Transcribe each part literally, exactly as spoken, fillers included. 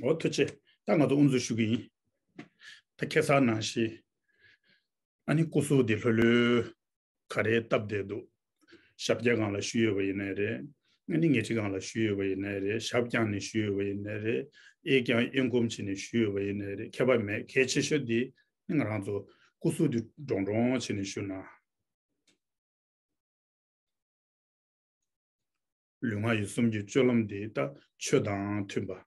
འོ་ཐུགས་རྗེ་ཆེ། ད་ང་ཚོ་དབུ་འཛུགས་ཞུ་གི་ཡིན། ད་ཁ་སང་ནང་བཞིན། ཨ་ནི་སྐུ་གཟུགས་འདི་ལྷོད་ལྷོད་ག་རེ་བཏབ་བསྡད་འདུག་ཞབས་སྐྱ་སྒང་ལ་བཞུགས་ཡོད་པ་ཡིན་ནའི་རེད། ཨ་ནི་ཉལ་ཁྲི་སྒང་ལ་བཞུགས་ཡོད་པ་ཡིན་ནའི་རེད། ཞབས་བརྐྱངས་ནས་བཞུགས་ཡོད་པ་ཡིན་ནའི་རེད། གཡས་བརྐྱང་གཡོན་བསྐུམ་བྱས་ནས་བཞུགས་ཡོད་པ་ཡིན་ནའི་རེད། ཁྱད་པར་མེད། གལ་ཆེ་ཤོས་འདི་ནི་ང་རང་ཚོ་སྐུ་གཟུགས་འདི་འདྲོང་འདྲོང་བྱས་ནས་བཞུགས་ན། ལུས་ངག་ཡིད་གསུམ་གྱི་སྤྱོད་ལམ་འདི་ད་ཆོས་དང་མཐུན་པ།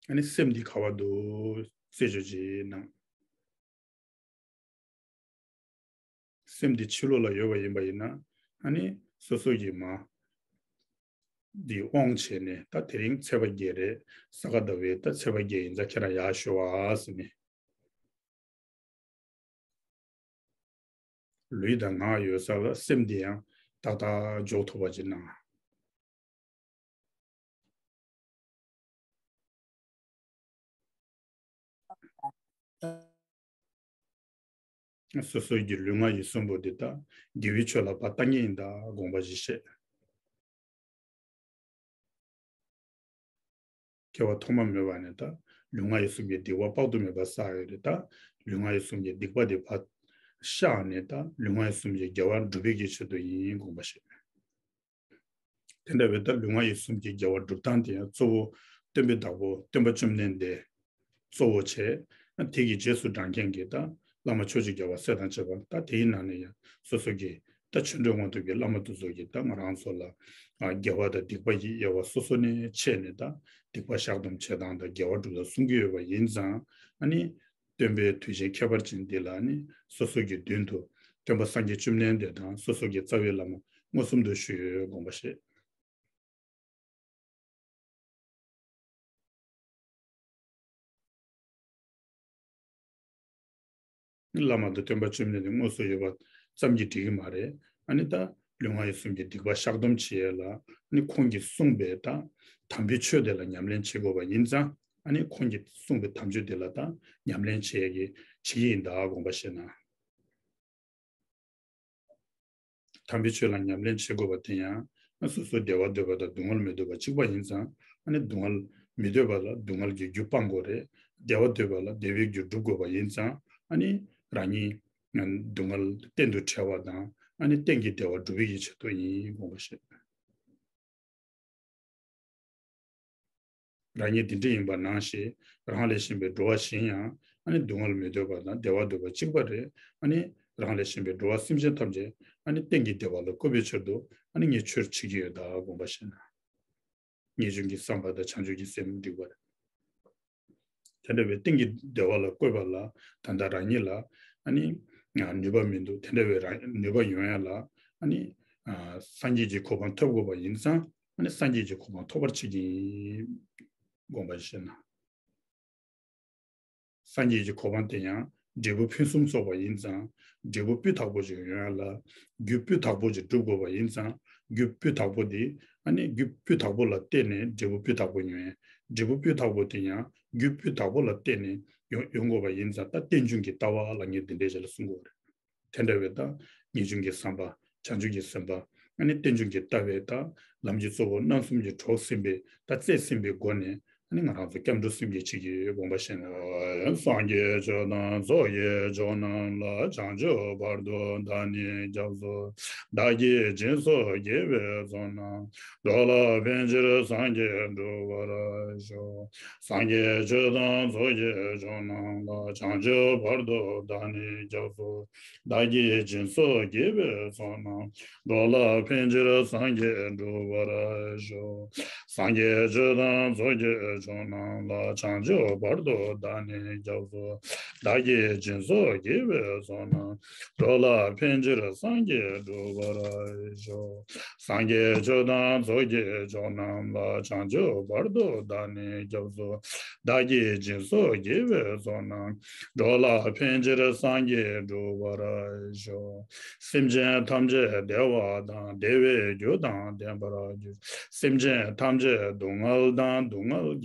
ཨ་ནི་སེམས་འདི་ག་བ་འདུག་རྩད་གཅོད་ཅིག་གནང་། སེམས་འདི་ཕྱི་ལོགས་ལ་ཡོད་པ་ཡིན་པ་ཡིན་ན། ཨ་ནི་སོ་སོ་ཡི་མ་འདི་དབང་བྱས་ནས། ད་དེ་རིང་ཚེས་པ་བརྒྱད་རེད། ས་ག་ཟླ་བའི་ད་ཚེས་པ་བརྒྱད་ཡིན་ཙང་ཁྱེད་རང་ཡར་ཤོག་ཨ་ཟེར་ནས། ལུས་དང་ངག་ཡོད་ས་ལ་སེམས་འདི་ཡང་ཏག་ཏག་འཇོག་ཐུབ་པ་ཅིག་གནང་། སོ་སོའི་གི་ལུས་ངག་ཡིད་གསུམ་པོ་འདི་དག་དགེ་བའི་ཕྱོགས་ལ་ཕར་བཏང་གི་ཡིན་ད་དགོངས་པ་བཞེས་ཤིག་སྐྱེ་བ་ཐོག་མ་མེད་པ་ནས་ད་ལུས་ངག་ཡིད་གསུམ་གྱི་སྡིག་པ་དཔག་ཏུ་མེད་པ་བསགས་ཡོད་རེད། ད་ལུས་ངག་ཡིད་གསུམ་གྱི་སྡིག་པ་འདི་ཕར་བཤགས་ནས། ད་ལུས་ངག་ཡིད་གསུམ་གྱི་དགེ་བ་སྒྲུབ་པའི་གི་ཆེད་དུ་ཡིན་དགོངས་པ་བཞེས། དེ་འདྲ་བའི་ད་ལུས་ངག་ཡིད་གསུམ་གྱི་དགེ་བ་སྒྲུབ་སྟངས་དེ་ཡང་གཙོ་བོ་སྟོན་པའི་བདག་པོ་སྟོན་པ་བཅོམ་ལྡན་འདས་གཙོ་བོ་བྱས། དེ་གི་རྗེས་སུ་འབྲང་མཁན་གྱི་ད་བླ་མ་ཕྱོགས་བཅུའི་རྒྱལ་བ་སྲས་དང་བཅས་པ། ད་དེའི་ནང་ནས་ཡང་སོ་སོ་གི་ད་ཆོས་འབྲེལ་དབང་ཐོབ་ཀྱི་བླ་མ་དེ་ཚོ་གིས་ད་ང་རང་ཚོ་ལ་ཨ་དགེ་བ་དང་སྡིག་པ་ཡི་དབྱེ་བ་སོ་སོ་ནས་ཕྱེ་ནས། ད་སྡིག་པ་བཤགས་སྡོམ་བྱེད་སྟངས་དང་དགེ་བ་སྒྲུབ་སྟངས་གསུང་གི་ཡོད་པ་ཡིན་ཙང་། ཨ་ནི་སྟོན་པའི་དུས་ཆེན་ཁྱད་པར་ཅན་འདི་ལ་ནི་སོ་སོ་གི་མདུན་དུ་སྟོན་པ་སངས་རྒྱས་བཅོམ་ལྡན་འདས་དང་སོ་སོ་གི་རྩ་བའི་བླ་མ་མངོན་སུམ་དུ་ཞུ་ཡོད་དགོངས་པ་བཞེས། བླ་མ་དང་སྟོན་པ་བཅོམ་ལྡན་འདས་དངོས་སུ་ཡོད་པ་ཙམ་གྱིས་འགྲིག་གི་མ་རེད། ཨ་ནི་ད་ལུས་ངག་ཡིད་གསུམ་གྱི་སྡིག་པ་བཤགས་སྡོམ་བྱེད་ཡས་ལ། ཨ་ནི་ཁོང་གིས་གསུངས་པའི་ད་དམ་པའི་ཆོས་དེ་ལ་ཉམས་ལེན་བྱེད་དགོས་པ་ཡིན་ཙང་། ཨ་ནི་ཁོང་གིས་གསུངས་པའི་དམ་ཆོས་དེ་ལ་ད་ཉམས་ལེན་བྱེད་ཡས་ཀྱི་བྱེད་ཀྱི་ཡིན་ད་དགོངས་པ་བཞེས་ན། དམ་པའི་ཆོས་ལ་ཉམས་ལེན་བྱེད་དགོས་པ་དེ་ཡང་སོ་སོའི་བདེ་བ་འདོད་པ་དང་སྡུག་བསྔལ་མི་འདོད་པ་གཅིག་པ་ཡིན་ཙང་། ཨ་ནི་སྡུག་བསྔལ་མི་འདོད་པ་ལ་སྡུག་བསྔལ་གྱི་རྒྱུ་སྤང་དགོས་རེད། བདེ་བ་འདོད་པ་ལ་བདེ་བའི་རྒྱུ་སྒྲུབ་དགོས་པ་ཡིན་ཙང་། ཨ་ནི་རང་ཉིད་སྡུག་བསྔལ་གཏན་དུ་བྲལ་བ་དང་། ཨ་ནི་གཏན་གྱི་བདེ་བ་སྒྲུབ་པའི་ཆེད་དུ་ཡིན་དགོངས་པ་བཞེས། རང་ཉིད་འདི་འདྲ་ཡིན་པ་ནང་བཞིན། རང་ལས་གཞན་པའི་འགྲོ་བ་གཞན་ཡང་། ཨ་ནི་སྡུག་བསྔལ་མི་འདོད་པ་དང་བདེ་བ་འདོད་པ་གཅིག་པ་རེད། ཨ་ནི་རང་ལས་གཞན་པའི་འགྲོ་བ་སེམས་ཅན་ཐམས་ཅད་ཨ་ནི་གཏན་གྱི་བདེ་བ་ལ་བཀོད་པའི་ཆེད་དུ། ཨ་ནི་ངས་ཆོས་བྱེད་ཀྱི་ཡོད་ད་དགོངས་པ་བཞེས་ན། ངེས་འབྱུང་གི་བསམ་པ་དང་བྱང་ཆུབ་ཀྱི་སེམས་འགྲིག་པ་རེད། དེ་འདྲ་བའི་གཏན་གྱི་བདེ་བ་ལ་བཀོད་པ་ལ། ད་ལྟ་རང་ཉིད་ལ་ཨ་ནི་ནུས་པ་མི་འདུག་དེ་འདྲ་བའི་རང་ནུས་པ་ཡོང་ཡ་ལ། ཨ་ནི་སངས་རྒྱས་ཀྱི་གོ་འཕང་ཐོབ་དགོས་པ་ཡིན་ཙང་། ཨ་ནི་སངས་རྒྱས་ཀྱི་གོ་འཕང་ཐོབ་པར་བྱེད་ཀྱི་ཡིན་དགོངས་པ་བཞེས་ན། སངས་རྒྱས་ཀྱི་གོ་འཕང་དེ་ཡང་འབྲས་བུ་ཕུན་སུམ་ཚོགས་པ་ཡིན་ཙང་། འབྲས་བུ་སྤུས་དག་པོ་ཞིག་ཡོང་ཡ་ལ་རྒྱུ་སྤུས་དག་པོ་ཞིག་སྒྲུབ་དགོས་པ་ཡིན་ཙང་། རྒྱུ་སྤུས་དག་པོ་དེ་ཨ་ནི་རྒྱུ་སྤུས་དག་པོ་ལ་བརྟེན་ནས་འབྲས་བུ་སྤུས་དག་པོ་ཡོང་ཡ། འབྲས་བུ་སྤུས་དག་པོ་དེ་ཡང་རྒྱུ་སྤུས་དག་པོ་ལ་བརྟེན་ནས་ཡོང་ཡོང་དགོས་པ་ཡིན་ཙང་། ད་རྟེན་འབྱུང་གི་ལྟ་བ་ལ་ངས་འདི་འདྲའི་ཞིག་ལ་གསུང་དགོས་པ་རེད། དེ་འདྲ་བའི་ད་ངེས་འབྱུང་གི་བསམ་པ། བྱང་ཆུབ་ཀྱི་སེམས་པ། ཨ་ནི་རྟེན་འབྱུང་གི་ལྟ་བའི་ད་ལམ་གྱི་གཙོ་བོ་རྣམ་གསུམ་གྱི་གྲོགས་ཟིན་པའི་ད་རྩལ་ཟིན་པའི་སྒོ་ནས། ཨ་ནི་ང་རང་ཚོ་སྐྱབས་འགྲོ་སེམས་བསྐྱེད་བྱེད་ཀྱི་དགོངས་པ་བཞེས་ན། སངས་རྒྱས་ཆོས་དང་ཚོགས་ཀྱི་མཆོག་རྣམས་ལ། བྱང་ཆུབ་བར་དུ་བདག་ནི་སྐྱབས་སུ། བདག་གིས་སྦྱིན་སོགས་བགྱིས་པའི་ཚོགས་རྣམས། འགྲོ་ལ་ཕན་ཕྱིར་སངས་རྒྱས་འགྲུབ་པར་ཤོག་སངས་རྒྱས་ཆོས་དང་ཚོགས་ཀྱི་མཆོག་རྣམས་ལ། བྱང་ཆུབ་བར་དུ་བདག་ནི་སྐྱབས་སུ། བདག་གིས་སྦྱིན་སོགས་བགྱིས་པའི་ཚོགས་རྣམས། འགྲོ་ལ་ཕན་ཕྱིར་སངས་རྒྱས་འགྲུབ་པར་ཤོག་སངས་རྒྱས་ཆོས་དང་ཚོགས་ཀྱི་མཆོག་རྣམས་ལ། བྱང་ཆུབ་བར་དུ་བདག་ནི་སྐྱབས་སུ། བདག་གིས་སྦྱིན་སོགས་བགྱིས་པའི་ཚོགས་རྣམས། འགྲོ་ལ་ཕན་ཕྱིར་སངས་རྒྱས་འགྲུབ་པར་ཤོག་སངས་རྒྱས་ཆོས་དང་ཚོགས་ཀྱི་མཆོག་རྣམས་ལ། བྱང་ཆུབ་བར་དུ་བདག་ནི་སྐྱབས་སུ། བདག་གིས་སྦྱིན་སོགས་བགྱིས་པའི་ཚོགས་རྣམས། འགྲོ་ལ་ཕན་ཕྱིར་སངས་རྒྱས་འགྲུབ་པར་ཤོག་སེམས་ཅན་ཐམས་ཅད་བདེ་བ་དང་བདེ་བའི་རྒྱུ་དང་ལྡན་པར་གྱུར། སེམས་ཅན་ཐམས་ཅད་སྡུག་བསྔལ་དང་སྡུག་བསྔལ་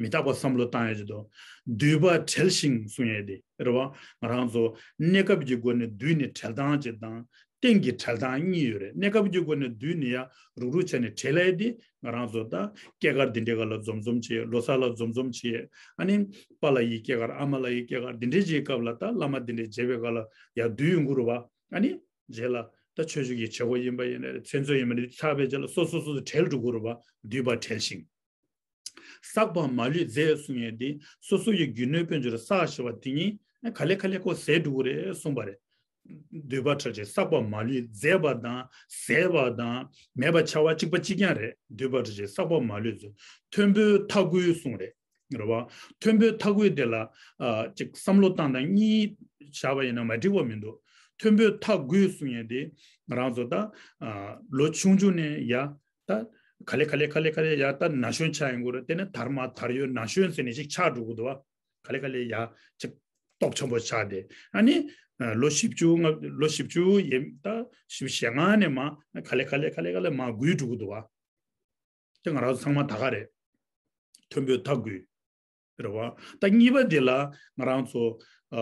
མི་རྟག་པ་བསམ་བློ་བཏང་ཡ་ཅིག་དང་། འདུས་པ་བྲལ་ཞིང་གསུང་ཡ་དེ་རེད་བ། ང་རང་ཚོ་གནས་སྐབས་ཀྱི་སྒོ་ནས་འདུས་ནས་བྲལ་སྟངས་ཅིག་དང་། རྟེན་གྱི་བྲལ་སྟངས་གཉིས་ཡོད་རེད། གནས་སྐབས་ཀྱི་སྒོ་ནས་འདུས་ནས་ཡ་རུག་རུག་བྱས་ནས་བྲལ་ཡ་དེ། ང་རང་ཚོ་ད་སྐྱེས་སྐར་འདི་འདྲའི་སྐབས་ལ་འཛོམས་འཛོམས་བྱེད། ལོ་གསར་ལ་འཛོམས་འཛོམས་བྱེད། ཨ་ནི་པཱ་ལགས་ཀྱི་སྐྱེས་སྐར་ཨ་མ་ལགས་ཀྱི་སྐྱེས་སྐར་འདི་འདྲའི་ཅིག་སྐབས་ལ་ད་བླ་མ་འདི་འདྲའི་མཇལ་བའི་སྐབས་ལ་ཡ་འདུས་ཡོང་གི་རེད་བ། ཨ་ནི་རྗེས་ལ་ད་ཆོས་ཕྱོགས་ཀྱི་བྱེད་སྒོ་ཡིན་པ་ཡིན་ན་རེད། མཚན་ཚོགས་ཡིན་པ་ཡིན་ན་རེད། ཚར་བའི་རྗེས་ལ་སོ་སོ་སོ་སོ་བྲལ་འགྲོ་གི་རེད་བ། འདུས་པ་བྲལ་ཞིང་། བསགས་པ་མ་ལུས་རྫས་གསུང་ཡས་དེ། སོ་སོ་ཡི་རྒྱུ་ནོར་དཔལ་འབྱོར་བསགས་བཞག་པ་དེ་ཉིད་ག་ལེ་ག་ལེ་ཁོ་ཟད་འགྲོ་གི་རེད་གསུངས་པ་རེད། འདུས་པ་བྲལ་ཞིང་བསགས་པ་མ་ལུས་རྫས་པ་དང་ཟད་པ་དང་མེད་པ་ཆགས་པ་གཅིག་པ་གཅིག་རྐྱང་རེད། འདུས་པ་བྲལ་ཞིང་བསགས་པ་མ་ལུས་རྫས། མཐོན་པོའི་མཐའ་འཁོར་གསུངས་རེད། རེད་བ། མཐོན་པོའི་མཐའ་འཁོར་དེ་ལ་ཨ་ཅིག་བསམ་བློ་བཏང་དང་གཉིས་བཞག་པ་ཡིན་ན་མ་འགྲིག་པ་མི་འདུག་མཐོན་པོའི་མཐའ་འཁོར་གསུང་ཡས་དེ་ང་རང་ཚོ་ད་ཨ་ལོ་ཆུང་ཆུང་ནས་ཡ། ད་ག་ལེ་ག་ལེ་ག་ལེ་ག་ལེ་ཡ་ད་ན་གཞོན་ཆགས་ཡོང་གི་རེད། དེ་ནས་དར་མ་དར་ཡོད་ན་གཞོན་ཟེར་ནས་ཅིག་ཆགས་འགྲོ་གི་འདུག་བ། ག་ལེ་ག་ལེ་ཡ་ཅིག་ཏོག་ཆེན་པོ་ཆགས་ཏེ། ཨ་ནི་ཨ་ལོ་བཞི་བཅུ་ལྔ་ལོ་བཞི་བཅུ་ཡན་ད་བཞི་བཅུ་ཞེ་ལྔ་ནས་མ་ག་ལེ་ག་ལེ་ག་ལེ་ག་ལེ་མ་འགུལ་འགྲོ་གི་འདུག་བ། དེ་ང་རང་ཚོ་ཚང་མ་ད་ག་རེད། མཐོན་པོའི་མཐའ་འཁོར། རེད་བ། ད་གཉིས་པ་དེ་ལ་ང་རང་ཚོ་ཨ་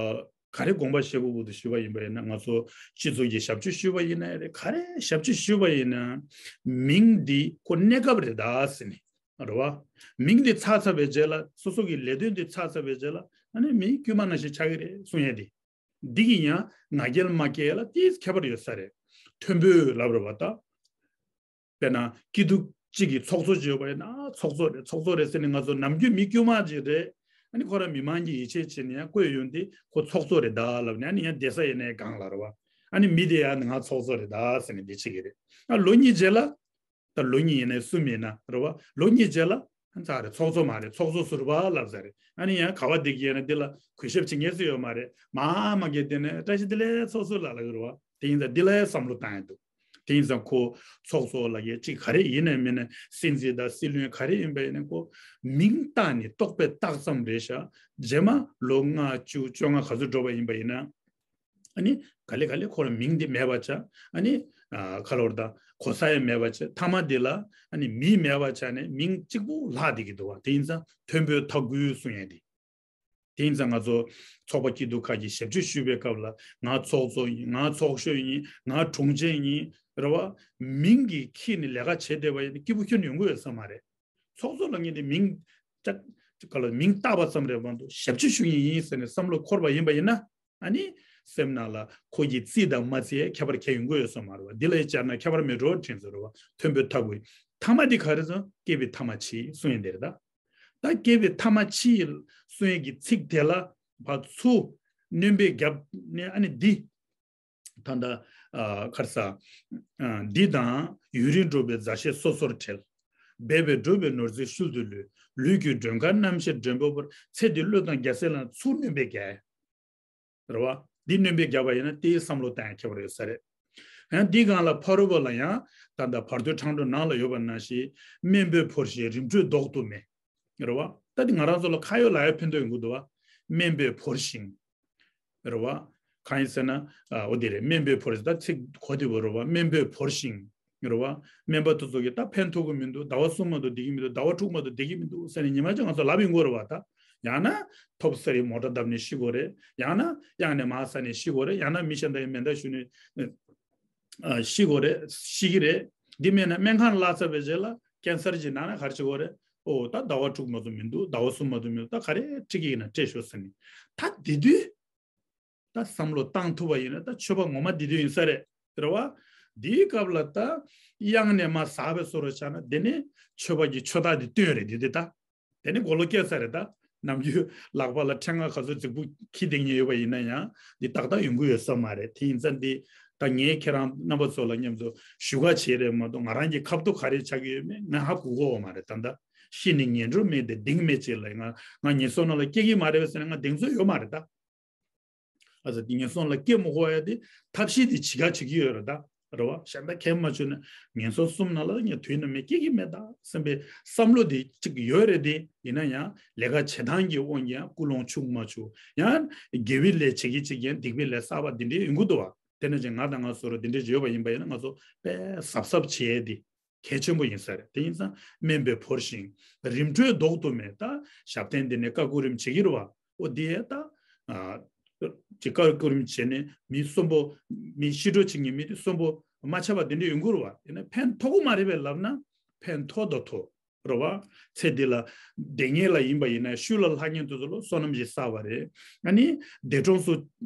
ག་རེ་དགོངས་པ་བཞེས་དགོས་ཀྱི་འདུག་ཞུས་པ་ཡིན་པ་ཡིན་ན། ང་ཚོ་སྤྱི་ཚོགས་ཀྱི་ཞབས་ཕྱི་ཞུས་པ་ཡིན་ན་རེད། ག་རེ་ཞབས་ཕྱི་ཞུས་པ་ཡིན་ན་མིང་འདི་ཁོ་གནས་སྐབས་རེད་ད་ཟེར་ནས། རེད་བ། མིང་འདི་ཚར་ཚར་བའི་རྗེས་ལ། སོ་སོ་གི་ལས་དོན་འདི་ཚར་ཚར་བའི་རྗེས་ལ་ཨ་ནི་མི་དཀྱུས་མ་ནང་བཞིན་ཆགས་ཀྱི་རེད་གསུང་ཡས་དེ། འདི་གི་ཡང་ང་རྒྱལ་མ་སྐྱེ་ལ་ཏིས་ཁྱད་པར་ཡོད་ས་རེད། མཐོན་པོའི་ལབ་རེད་བ་ད། དཔེར་ན་སྐྱིད་སྡུག་གཅིག་གི་ཚོགས་གཙོ་ཅིག་ཡོད་པ་ཡིན་ན་ཚོགས་གཙོ་རེད། ཚོགས་གཙོ་རེད་ཟེར་ནས་ང་ཚོ་ནམ་རྒྱུན་མི་དཀྱུས་མ་ཅིག་རེད། ཨ་ནི་ཁོ་རང་མི་མང་གིས་ཡིད་ཆེས་བྱས་ནས་ཡང་བསྐོས་ཡོང་དུས་ཁོ་ཚོགས་གཙོ་རེད་ད་ལབ་ནས། ཨ་ནི་ཡང་བསྡད་ས་ཡིན་ནའི་སྒང་ལ་རེད་བ། ཨ་ནི་མི་དེ་ཡང་ང་ཚོགས་གཙོ་རེད་ད་ཟེར་ནས་བསྡད་བྱེད་ཀྱི་རེད། ཨ་ལོ་གཉིས་རྗེས་ལ། ད་ལོ་གཉིས་ཡིན་ནའི་གསུམ་ཡིན་ན་རེད་བ། ལོ་གཉིས་རྗེས་ལ་ཨ་ཚ་རེད། ཚོགས་གཙོ་མ་རེད། ཚོགས་གཙོ་ཟུར་པ་ལབ་ས་རེད། ཨ་ནི་ཡང་ག་བ་བསྡད་ཀྱི་ཡོད་ན་འདི་ལ་གུས་ཞབས་བྱེད་མཁན་སུ་ཡོད་མ་རེད། མ་མ་གི་དེ་ནས་བཀྲ་ཤིས་བདེ་ལེགས་ཚོགས་གཙོ་ལ་ལབ་ཀྱི་རེད་བ། དེ་ཡིན་ཙང་འདི་ལ་ཡང་བསམ་བློ་བཏང་ཡ་འདུག་དེ་ཡིན་ཙང་ཁོ་ཚོགས་གཙོ་ལ་ཡ་གཅིག་ག་རེ་ཡིན་ནའི་མིན་ནའི་སྲིད་འཛིན་དང་སྲིད་བློན་ག་རེ་ཡིན་པ་ཡིན་ནའི་ཁོ་མིང་བཏགས་ནས་རྟོགས་པས་བཏགས་ཙམ་རེད་ཤག་རྗེས་མ་ལོ་ལྔ་བཅུ་བཅོ་ལྔ་ག་ཚོད་འགྲོ་བ་ཡིན་པ་ཡིན་ན། ཨ་ནི་ག་ལེ་ག་ལེ་ཁོ་ལ་མིང་འདི་མེད་པ་ཆགས། ཨ་ནི་ཨ་ག་ལོར་ད་གོ་ས་ཡང་མེད་པ་ཆགས། མཐའ་མ་འདི་ལ་ཨ་ནི་མིང་མེད་པ་ཆགས་ནས་མིང་གཅིག་པུ་ལྷག་བསྡད་ཀྱི་འདུག་བ། དེ་ཡིན་ཙང་མཐོན་པོའི་མཐའ་འཁོར་གསུང་ཡས་འདི། དེ་ཡིན་ཙང་ང་ཚོ་ཚོགས་པ་སྐྱིད་སྡུག་ཁག་གི་ཞབས་ཕྱི་ཞུ་བའི་སྐབས་ལ་ང་ཚོགས་གཙོ་ཡིན། ང་ཚོགས་གཞོན་ཡིན། ང་དྲུང་ཆེ་ཡིན་རེད་བ། མིང་གིས་འཁྱེར་ནས་ལས་ཀ་བྱེད་བསྡད་པ་ཡིན་ན་སྐྱིད་པོ་ཁྱོན་ཡོང་གི་ཡོད་ས་མ་རེད། ཚོགས་གཙོ་ལབ་མཁན་དེ་མིང་ཅག་ཅིག་ག་ལ་མིང་བཏགས་པ་ཙམ་རེད་མ་གཏོགས་ཞབས་ཕྱི་ཞུ་མཁན་ཡིན་ཟེར་ནས་བསམ་བློ་འཁོར་བ་ཡིན་པ་ཡིན་ན། ཨ་ནི་སེམས་ནང་ལ་ཁོ་གིས་བརྩི་དང་མ་བརྩི་ཡས་ཁྱད་པར་ཁྱད་ཡོང་གི་ཡོད་ས་མ་རེད་བ། འདི་ལ་ཡི་བཅར་ན་ཁྱད་པར་མེད་འགྲོ་དྲན་ཚོད་རེད་བ། མཐོན་པོའི་མཐའ་འཁོར། མཐའ་མ་འདི་ག་རེ་ཟེར། སྐྱེས་པའི་ཐ་མ་འཆི་གསུང་ཡིན་དེ་རེད་ད། ད་སྐྱེས་པའི་ཐ་མ་འཆི་གསུང་ཡས་ཀྱི་ཚིག་དེ་ལ་ཕར་ཚུར་སྣོན་པ་བརྒྱབ་ནས་ཨ་ནི་འདི། ད་ལྟ་ཨ་ག་རེ་ཟ། ཨ་འདི་དང་ཡུན་རིང་འགྲོགས་པའི་མཛའ་བཤེས་སོ་སོར་བྲལ། འབད་པས་བསྒྲུབས་པའི་ནོར་རྫས་ཤུལ་དུ་ལུས། ལུས་ཀྱི་མགྲོན་ཁང་རྣམ་ཤེས་མགྲོན་པོ་བོར། ཚེ་འདི་བློས་བཏང་རྒྱལ་སྲས་ལ་ཚུར་སྣོན་པས་རྒྱལ། རེད་བ། འདི་སྣོན་པ་བརྒྱབ་པ་ཡིན་ན་དེའི་བསམ་བློ་བཏང་ཡ་ཁྱད་པར་ཡོད་ས་རེད། ཡང་འདི་སྒང་ལ་ཕ་རོལ་པོ་ལ་ཡང་ད་ལྟ་བར་དོའི་འཕྲང་སྒྲོལ་ནང་ལ་ཡོད་པ་ནང་བཞིན་དམན་པས་བོར་ཞིང་རིམ་གྲོས་ལྡོག་ཏུ་མེད། རེད་བ། ད་འདི་ང་རང་ཚོ་ལ་ཁ་ཡོད་ལག་ཡོད་ཕན་ཐོགས་ཡོང་གི་འདུག་བ། དམན་པས་བོར་ཞིང་། རེད་བ། གང་ཡིན་ཟེར་ན། ཨ་འོ་དེ་རེད། དམན་པས་བོར་ཞིང་། ད་ཚིག་གོ་བདེ་པོ་རེད་བ། དམན་པས་བོར་ཞིང་། རེད་བ། དམན་པ་དེ་ཚོ་གིས་ད་ཕན་ཐོགས་ཀྱི་མི་འདུག་ཟླ་བ་གསུམ་མ་གཏོགས་བསྡད་ཀྱི་མི་འདུག་ཟླ་བ་དྲུག་མ་གཏོགས་བསྡད་ཀྱི་མི་འདུག་ཟེར་ནས་ཉི་མ་གཅིག་ང་ཚོ་ལབ་ཡོང་གི་རེད་བ་ད། ཡང་ན་ཐོབ་ས་རེད། མོ་ཊ་བརྡབས་ནས་ཤི་དགོས་རེད། ཡང་ན་གཡང་ནས་མར་ཟགས་ནས་ཤི་དགོས་རེད། ཡང་ན་མི་གཞན་དག་གིས་མེ་མདའ་གཞུས་ནས་ཨ་ཤི་དགོས་རེད། ཤི་གི་རེད། འདི་མེད་ན་སྨན་ཁང་ལ་བསླེབས་པའི་རྗེས་ལ་ཀན་སར་ཅིག་ན་ན་ག་རེ་བྱེད་དགོས་རེད། ཨོ་ད་ཟླ་བ་དྲུག་མ་གཏོགས་མི་འདུག་ཟླ་བ་གསུམ་མ་གཏོགས་མི་འདུག་ད་ག་རེ་འཁྲིད་ཀྱི་ཡིན་ན་འཁྲིད་ཤོག་ཟེར་ནས། ད་དེ་དུས། ད་བསམ་བློ་བཏང་ཐུབ་པ་ཡིན་ན་ད་ཆོས་པ་ངོ་མ་འདི་དུས་ཡིན་ས་རེད། རེད་བ། འདིའི་སྐབས་ལ་ད་གཡང་ནས་མར་ཟགས་པའི་བཟོ་འདྲ་ཆགས་ན་དེ་ནི་ཆོས་པ་གི་ཆོས་རྟགས་འདི་སྟོན་རེད། འདི་དེ་ད། དེ་ནི་མགོ་ལོག་སྐྱེས་ས་རེད་ད། ནམ་རྒྱུན་ལག་པ་ལ་ཕྲེང་བ་ག་ཚོད་རྫིག་པོ་འཁྱེར་བསྡད་མཁན་ཡོད་པ་ཡིན་ན་ཡང་འདི་ཏག་ཏག་ཡོང་གི་ཡོད་ས་མ་རེད། དེ་ཡིན་ཙང་འདི་ད་ངས་ཁྱེད་རང་རྣམ་པ་ཚོ་ལ་མཉམ་དུ་ཞུ་ག་བྱས་རེད་མ་གཏོགས་ང་རང་གི་ཁ་ཐུག་ག་རེ་ཆགས་ཀྱི་ཡོད་མེད་ང་ཧ་གོ་གི་ཡོད་མ་རེད། ད་ད་ཤི་ནས་ངན་འགྲོར་མི་དེ་གདིང་མེད་ཅིག་ལ་ང་ང་ངན་སོང་ནང་ལ་སྐྱེ་གི་མ་རེད་པས་ཟེར་ན་ང་གདེང་ཚོད་ཡོད་མ་རེད་ད། ཨ་ཙི་དེ་ངན་སོང་ལ་སྐྱེ་མི་དགོས་ཡ་དེ་ཐབས་ཤེས་དེ་བྱེད་ག་བྱེད་ཀྱི་ཡོད་རེད་ད། རེད་བ། གཞན་དག་གལ་མ་ཆུད་ན་ངན་སོང་གསུམ་ནང་ལ་ངས་དུས་ནམ་ཡང་སྐྱེ་གི་མེད་ད་བསམ་པའི་བསམ་བློ་དེ་གཅིག་ཡོད་རེད་དེ། ཡིན་ན་ཡང་ལས་ཀ་བྱེད་སྟངས་ཀྱི་དབང་གིས་ཡང་ཀུན་སློང་འཆུག་མ་འཆུག་ཡང་དགེ་བའི་ལས་བྱེད་ཀྱི་གཅིག་ཡང་སྡིག་པའི་ལས་བསགས་པ་འདི་འདྲའི་ཡོང་གི་འདུག་བ། དེ་ནང་བཞིན་ང་དང་ང་ཚོ་རུ་འདི་འདྲའི་ཡོད་པ་ཡིན་པ་ཡིན་ན་ང་ཚོ་དཔེ་གཟབ་གཟབ་བྱེད་ཡས་དེ། གལ་ཆེན་པོ་ཡིན་ས་རེད། དེ་ཡིན་ཙང་དམན་པས་བོར་ཞིང་རིམ་གྲོས་ལྡོག་ཏུ་མེད། ད་ཞབས་བརྟན་འདི་ནས་བཀའ་བསྐུར་རིམ་བྱེད་ཀྱི་རེད་བ། འོ་འདི་ཡས་ད་ཅིག་བཀའ་བསྐུར་རིམ་བྱས་ནས་མི་གསོན་པོ་མི་ཤི་འགྲོ་བྱེད་མཁན་མི་དེ་གསོན་པོ་མ་ཆགས་པ་དེ་འདྲ་ཡོང་གི་རེད་བ། ཡིན་ན་ཕན་ཐོགས་ཀྱི་མ་རེད་པས་ལབ་ན་ཕན་ཐོགས་དང་ཐོགས། རེད་བ། ཚེ་འདི་ལ་བདེ་ངེས་ལ་ཡིན་པ་ཡིན་ན་ཤུལ་ལ་ལྷག་མཁན་དེ་ཚོ་ལ་བསོད་ནམས་ཤིག་བསགས་པ་རེད། ཨ་ནི་འདས་གྲོངས་སུ་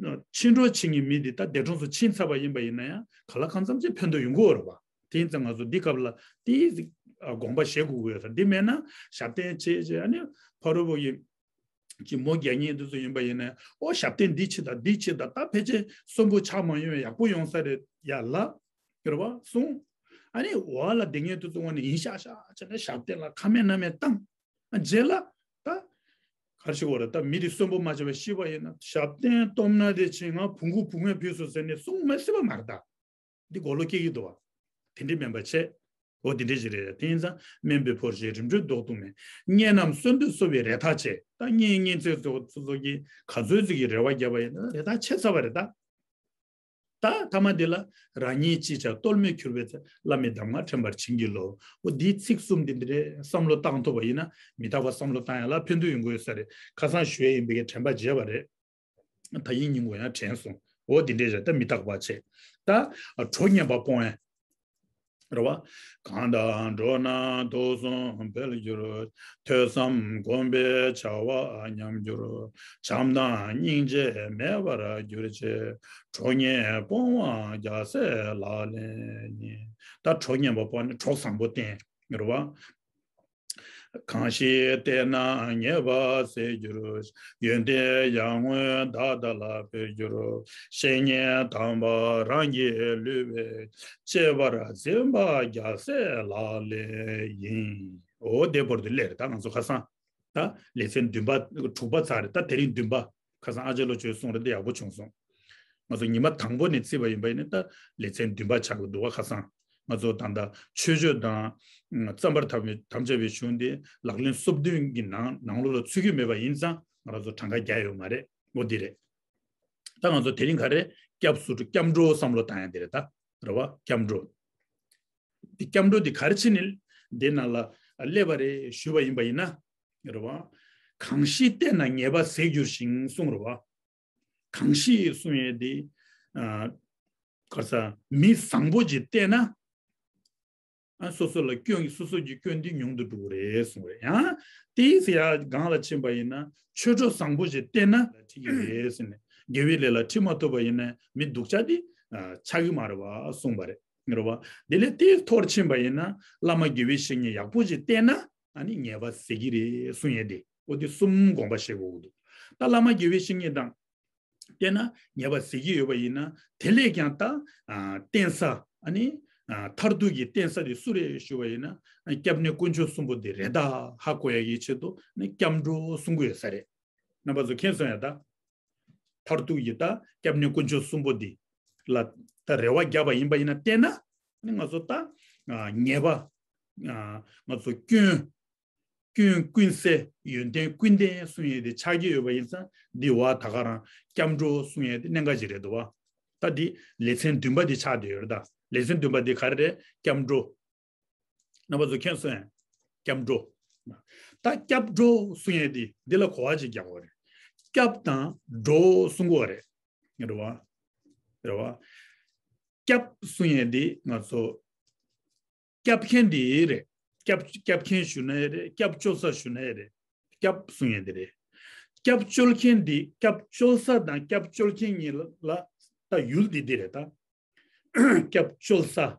ཕྱིན་འགྲོ་བྱེད་མཁན་མི་འདི་ད་འདས་གྲོངས་སུ་ཕྱིན་ཚར་བ་ཡིན་པ་ཡིན་ན་ཡང་གང་ལ་གང་འཚམ་ཅིག་ཕན་ཐོགས་ཡོང་གི་ཡོད་རེད་བ། དེ་ཡིན་ཙང་ང་ཚོ་འདི་སྐབས་ལ་དེའི་དགོངས་པ་བཞེས་དགོས་ཀྱི་ཡོད་ས། འདི་མེད་ན་ཞབས་བརྟན་བྱས་བྱས་ཨ་ནི་ཕ་རོལ་པོ་ཡི་ཅིག་མོ་རྒྱག་མཁན་དེ་ཚོ་ཡིན་པ་ཡིན་ན་ཨོ་ཞབས་བརྟན་འདི་བྱེད་དང་འདི་བྱེད་དང་ད་ཕལ་ཆེར་གསོན་པོ་ཆགས་མ་ཡོང་བའི་ཡག་པོ་ཡོང་ས་རེད་ཡ་ལ། རེད་བ་གསུངས། ཨ་ནི་འོག་ལ་སྡོད་མཁན་དེ་ཚོ་དངོས་གནས་ཡིན་ཤག་ཤག་བྱས་ནས་ཞབས་བརྟན་ལ་ཁ་མེད་སྣ་མེད་བཏང་། རྗེས་ལ་ད་ག་རེ་ཞིག་འོ་རེད། ད་མི་དེ་གསོན་པོ་མ་བྱས་པ་ཤི་བ་ཡིན་ན་ཞབས་བརྟན་སྟོབས་ན་དེ་ཕྱིན་ང་བུང་གུ་བུང་བས་བུས་སོ་ཟེར་ནས་གསུང་མི་སྲིད་པ་མ་རེད་ད། འདི་གོ་ལོ་སྐྱེ་གི་འདུག་བ། དེ་འདྲ་མིན་པ་བྱས། འོ་དེ་འདྲ་ཞིག་རེད། དེ་ཡིན་ཙང་དམན་པས་བོར་ཞིང་རིམ་གྲོས་ལྡོག་ཏུ་མེད། གཉེན་རྣམས་གསོན་དུ་གསོལ་བའི་རེ་ཐག་ཆད། ད་གཉེན་གཉེན་ཚན་ཚོ་ཚོ་ཚོ་གིས་ག་ཚོད་ཅིག་གི་རེ་བ་བརྒྱབ་པ་ཡིན་ན་རེ་ཐག་ཆད་ཚར་བ་རེད་ད། ད་ཐ་མ་འདི་ལ་རང་ཉིད་ཅིས་ཀྱང་གཏོལ་མེད་གྱུར་པའི་ཚེ། བླ་མའི་གདམས་ངག་དྲན་པར་བྱིན་གྱིས་རློབས། འོ་འདིའི་ཚིག་གསུམ་འདི་འདི་རེད། བསམ་བློ་བཏང་ཐུབ་པ་ཡིན་ན་མི་རྟག་པ་བསམ་བློ་བཏང་ཡ་ལ་ཕན་ཐོགས་ཡོང་གི་ཡོད་ས་རེད། ཁ་སང་ཞུ་ཡ་ཡིན་པའི་དྲན་པ་བརྗེད་པ་རེད། ད་ཡིན་སྙིང་པོ་ཡང་དྲན་སོང་། འོ་འདི་འདྲས་བྱས་ད་མི་རྟག་པ་བྱས། ད་གྲོགས་ངན་པ་སྤོང་ཡ། རེད་བ། གང་དག་འགྲོ་རྣམས་དུག་གསུམ་འཕེལ་འགྱུར། ཐོས་བསམ་སྒོམ་པའི་བྱ་བ་ཉམས་འགྱུར། བྱམས་དང་སྙིང་རྗེ་མེད་པར་གྱུར་ཅིག། གྲོགས་ངན་སྤོང་བ་རྒྱལ་སྲས་ལག་ལེན་ཡིན། ད་གྲོགས་ངན་པ་སྤོང་ནི་གྲོགས་བཟང་པོ་བསྟེན། རེད་བ། གང་ཞིག་བསྟེན་ན་ཉེས་པ་ཟད་འགྱུར། ཡོན་ཏན་ཡར་ངོའི་ཟླ་ལྟར་ལ་འཕེལ་འགྱུར། བཤེས་གཉེན་དམ་པ་རང་གི་ལུས་པའི། གཅེས་པར་འཛིན་པ་རྒྱལ་སྲས་ལག་ལེན་ཡིན། འོ་དེ་བོར་དུ་སླེབས་རེད། ད་ང་ཚོ་ཁ་སང་། ད་ལེ་ཚན་བདུན་པ་དྲུག་པ་ཚར་རེད། ད་དེ་རིང་བདུན་པ། ཁ་སང་ཨ་ཅག་ལོ་ཆོས་གསུང་རེད། འདི་ཡག་པོ་བྱུང་སོང་། ང་ཚོ་ཉི་མ་དང་པོ་ནས་བརྩིས་པ་ཡིན་པ་ཡིན་ན་ད་ལེ་ཚན་བདུན་པ་ཆགས་ཀྱི་འདུག་བ། ཁ་སང་ང་ཚོ་ད་ལྟ་ཆོས་སྤྱོད་དང་། ཨ། བརྩམ་པར་དམ་དམ་བཅའ་བའི་གཞུང་དེ་ལག་ལེན་སོ་བདུན་གྱི་ནང་ནང་ལོགས་ལ་ཚུད་ཀྱི་མེད་པ་ཡིན་ཙང་ང་རང་ཚོ་གྲངས་ཀ་རྒྱག་ཡོད་མ་རེད། འོ་འདི་རེད། ད་ང་ཚོ་དེ་རིང་ག་རེ་སྐྱབས་སུ་འགྲོ། སྐྱབས་འགྲོ་བསམ་བློ་བཏང་ཡ་འདི་རེད་ད། རེད་བ། སྐྱབས་འགྲོ། འདི་སྐྱབས་འགྲོ་འདི་ག་རེ་བྱས་ནས་འདི་ནང་ལ་སླེབས་པ་རེད་ཞུས་པ་ཡིན་པ་ཡིན་ན། རེད་བ། གང་ཞིག་བསྟེན་ན་ཉེས་པ་ཟད་འགྱུར་ཞིང་གསུངས་རེད་བ། གང་ཞིག་གསུང་ཡས་དེ། ཨ། ག་རེ་ཟ། མི་བཟང་པོ་ཅིག་བསྟེན་ན། ཨ། སོ་སོ་ལ་སྐྱོན། སོ་སོ་གྱི་སྐྱོན་དེ་ཉུང་དུ་འགྲོ་གི་རེད་གསུངས་རེད། ཡང་དེའི་ཚེ་ཡར་སྒང་ལ་ཕྱིན་པ་ཡིན་ན་ཆོས་གྲོགས་བཟང་པོ་ཅིག་བསྟེན་ན་ཁྲིད་ཀྱི་རེད་ཟེར་ནས། དགེ་བའི་ལས་ལ་ཁྲིད་མ་ཐུབ་པ་ཡིན་ན་མི་སྡུག་ཅག་དེ་ཆགས་ཀྱི་མ་རེད་བ་གསུངས་པ་རེད། རེད་བ། དེ་ལས་དེའི་མཐོར་ཕྱིན་པ་ཡིན་ན་བླ་མ་དགེ་བའི་བཤེས་གཉེན་ཡག་པོ་ཅིག་བསྟེན་ན། ཨ་ནི་ཉེས་པ་ཟད་ཀྱི་རེད་གསུང་ཡས་དེ། འོ་དེ་གསུམ་དགོངས་པ་བཞེས་དགོས་ཀྱི་འདུག་ད་བླ་མ་དགེ་བའི་བཤེས་གཉེན་དང་བསྟེན་ན་ཉེས་པ་ཟད་ཀྱི་ཡོད་པ་ཡིན་ན་དེ་ལས་ཀྱང་ད། ཨ། བསྟེན་ས། ཨ་ནི། ཨ། མཐར་ཐུག་གི་བསྟེན་ས་དེ་སུ་རེད་ཞུ་བ་ཡིན་ན། ཨ། སྐྱབས་གནས་དཀོན་མཆོག་གསུམ་པོ་དེ་རེད་ད་ཧ་གོ་ཡ་གི་ཆེད་དུ་ནི་སྐྱབས་འགྲོ་གསུང་གི་ཡོད་ས་རེད། རྣམ་པ་ཚོ་མཁྱེན་སོང་ཡ་ད། མཐར་ཐུག་གི་ད་སྐྱབས་གནས་དཀོན་མཆོག་གསུམ་པོ་འདི་ལ་ད་རེ་བ་བརྒྱབ་པ་ཡིན་པ་ཡིན་ན་བསྟེན་ན། ནི་ང་ཚོ་ད། ཨ། ཉེས་པ། ཨ། ང་ཚོ་སྐྱོན། སྐྱོན་ཀུན་ཟད། ཡོན་ཏན་ཀུན་ལྡན་གསུང་ཡས་དེ་ཆགས་ཀྱི་ཡོད་པ་ཡིན་ཙང་འདི་བ་ད་ག་རང་སྐྱབས་འགྲོ་གསུང་ཡས་དེ་གནད་འགག་ཅིག་རེད་འདུག་བ། ད་འདི་ལེ་ཚན་བདུན་པ་འདི་ཆགས་བསྡད་ཡོད་རེད་ད། ལེ་ཚན་བདུན་པ་འདི་ག་རེ་རེད། སྐྱབས་འགྲོ། རྣམ་པ་ཚོ་མཁྱེན་སོང་ཡ། སྐྱབས་འགྲོ། ད་སྐྱབས་འགྲོ་གསུང་ཡས་འདི་འདི་ལ་གོ་བ་ཅིག་རྒྱག་དགོས་རེད། སྐྱབས་དང་འགྲོ་གསུང་དགོས་རེད། རེད་བ། རེད་བ། སྐྱབས་གསུང་ཡས་འདི་ང་ཚོ། སྐྱབས་མཁན་འདི་རེད། སྐྱབས་སྐྱབས་མཁན་ཞུ་ན་ཡང་རེད། སྐྱབས་བཅོལ་ས་ཞུ་ན་ཡང་རེད། སྐྱབས་གསུང་ཡས་འདི་རེད། སྐྱབས་བཅོལ་མཁན་འདི་སྐྱབས་བཅོལ་ས་དང་སྐྱབས་བཅོལ་མཁན་གཉིས་ལ་ལ་ད་ཡུལ་འདི་འདི་རེད་ད། སྐྱབས་བཅོལ་ས།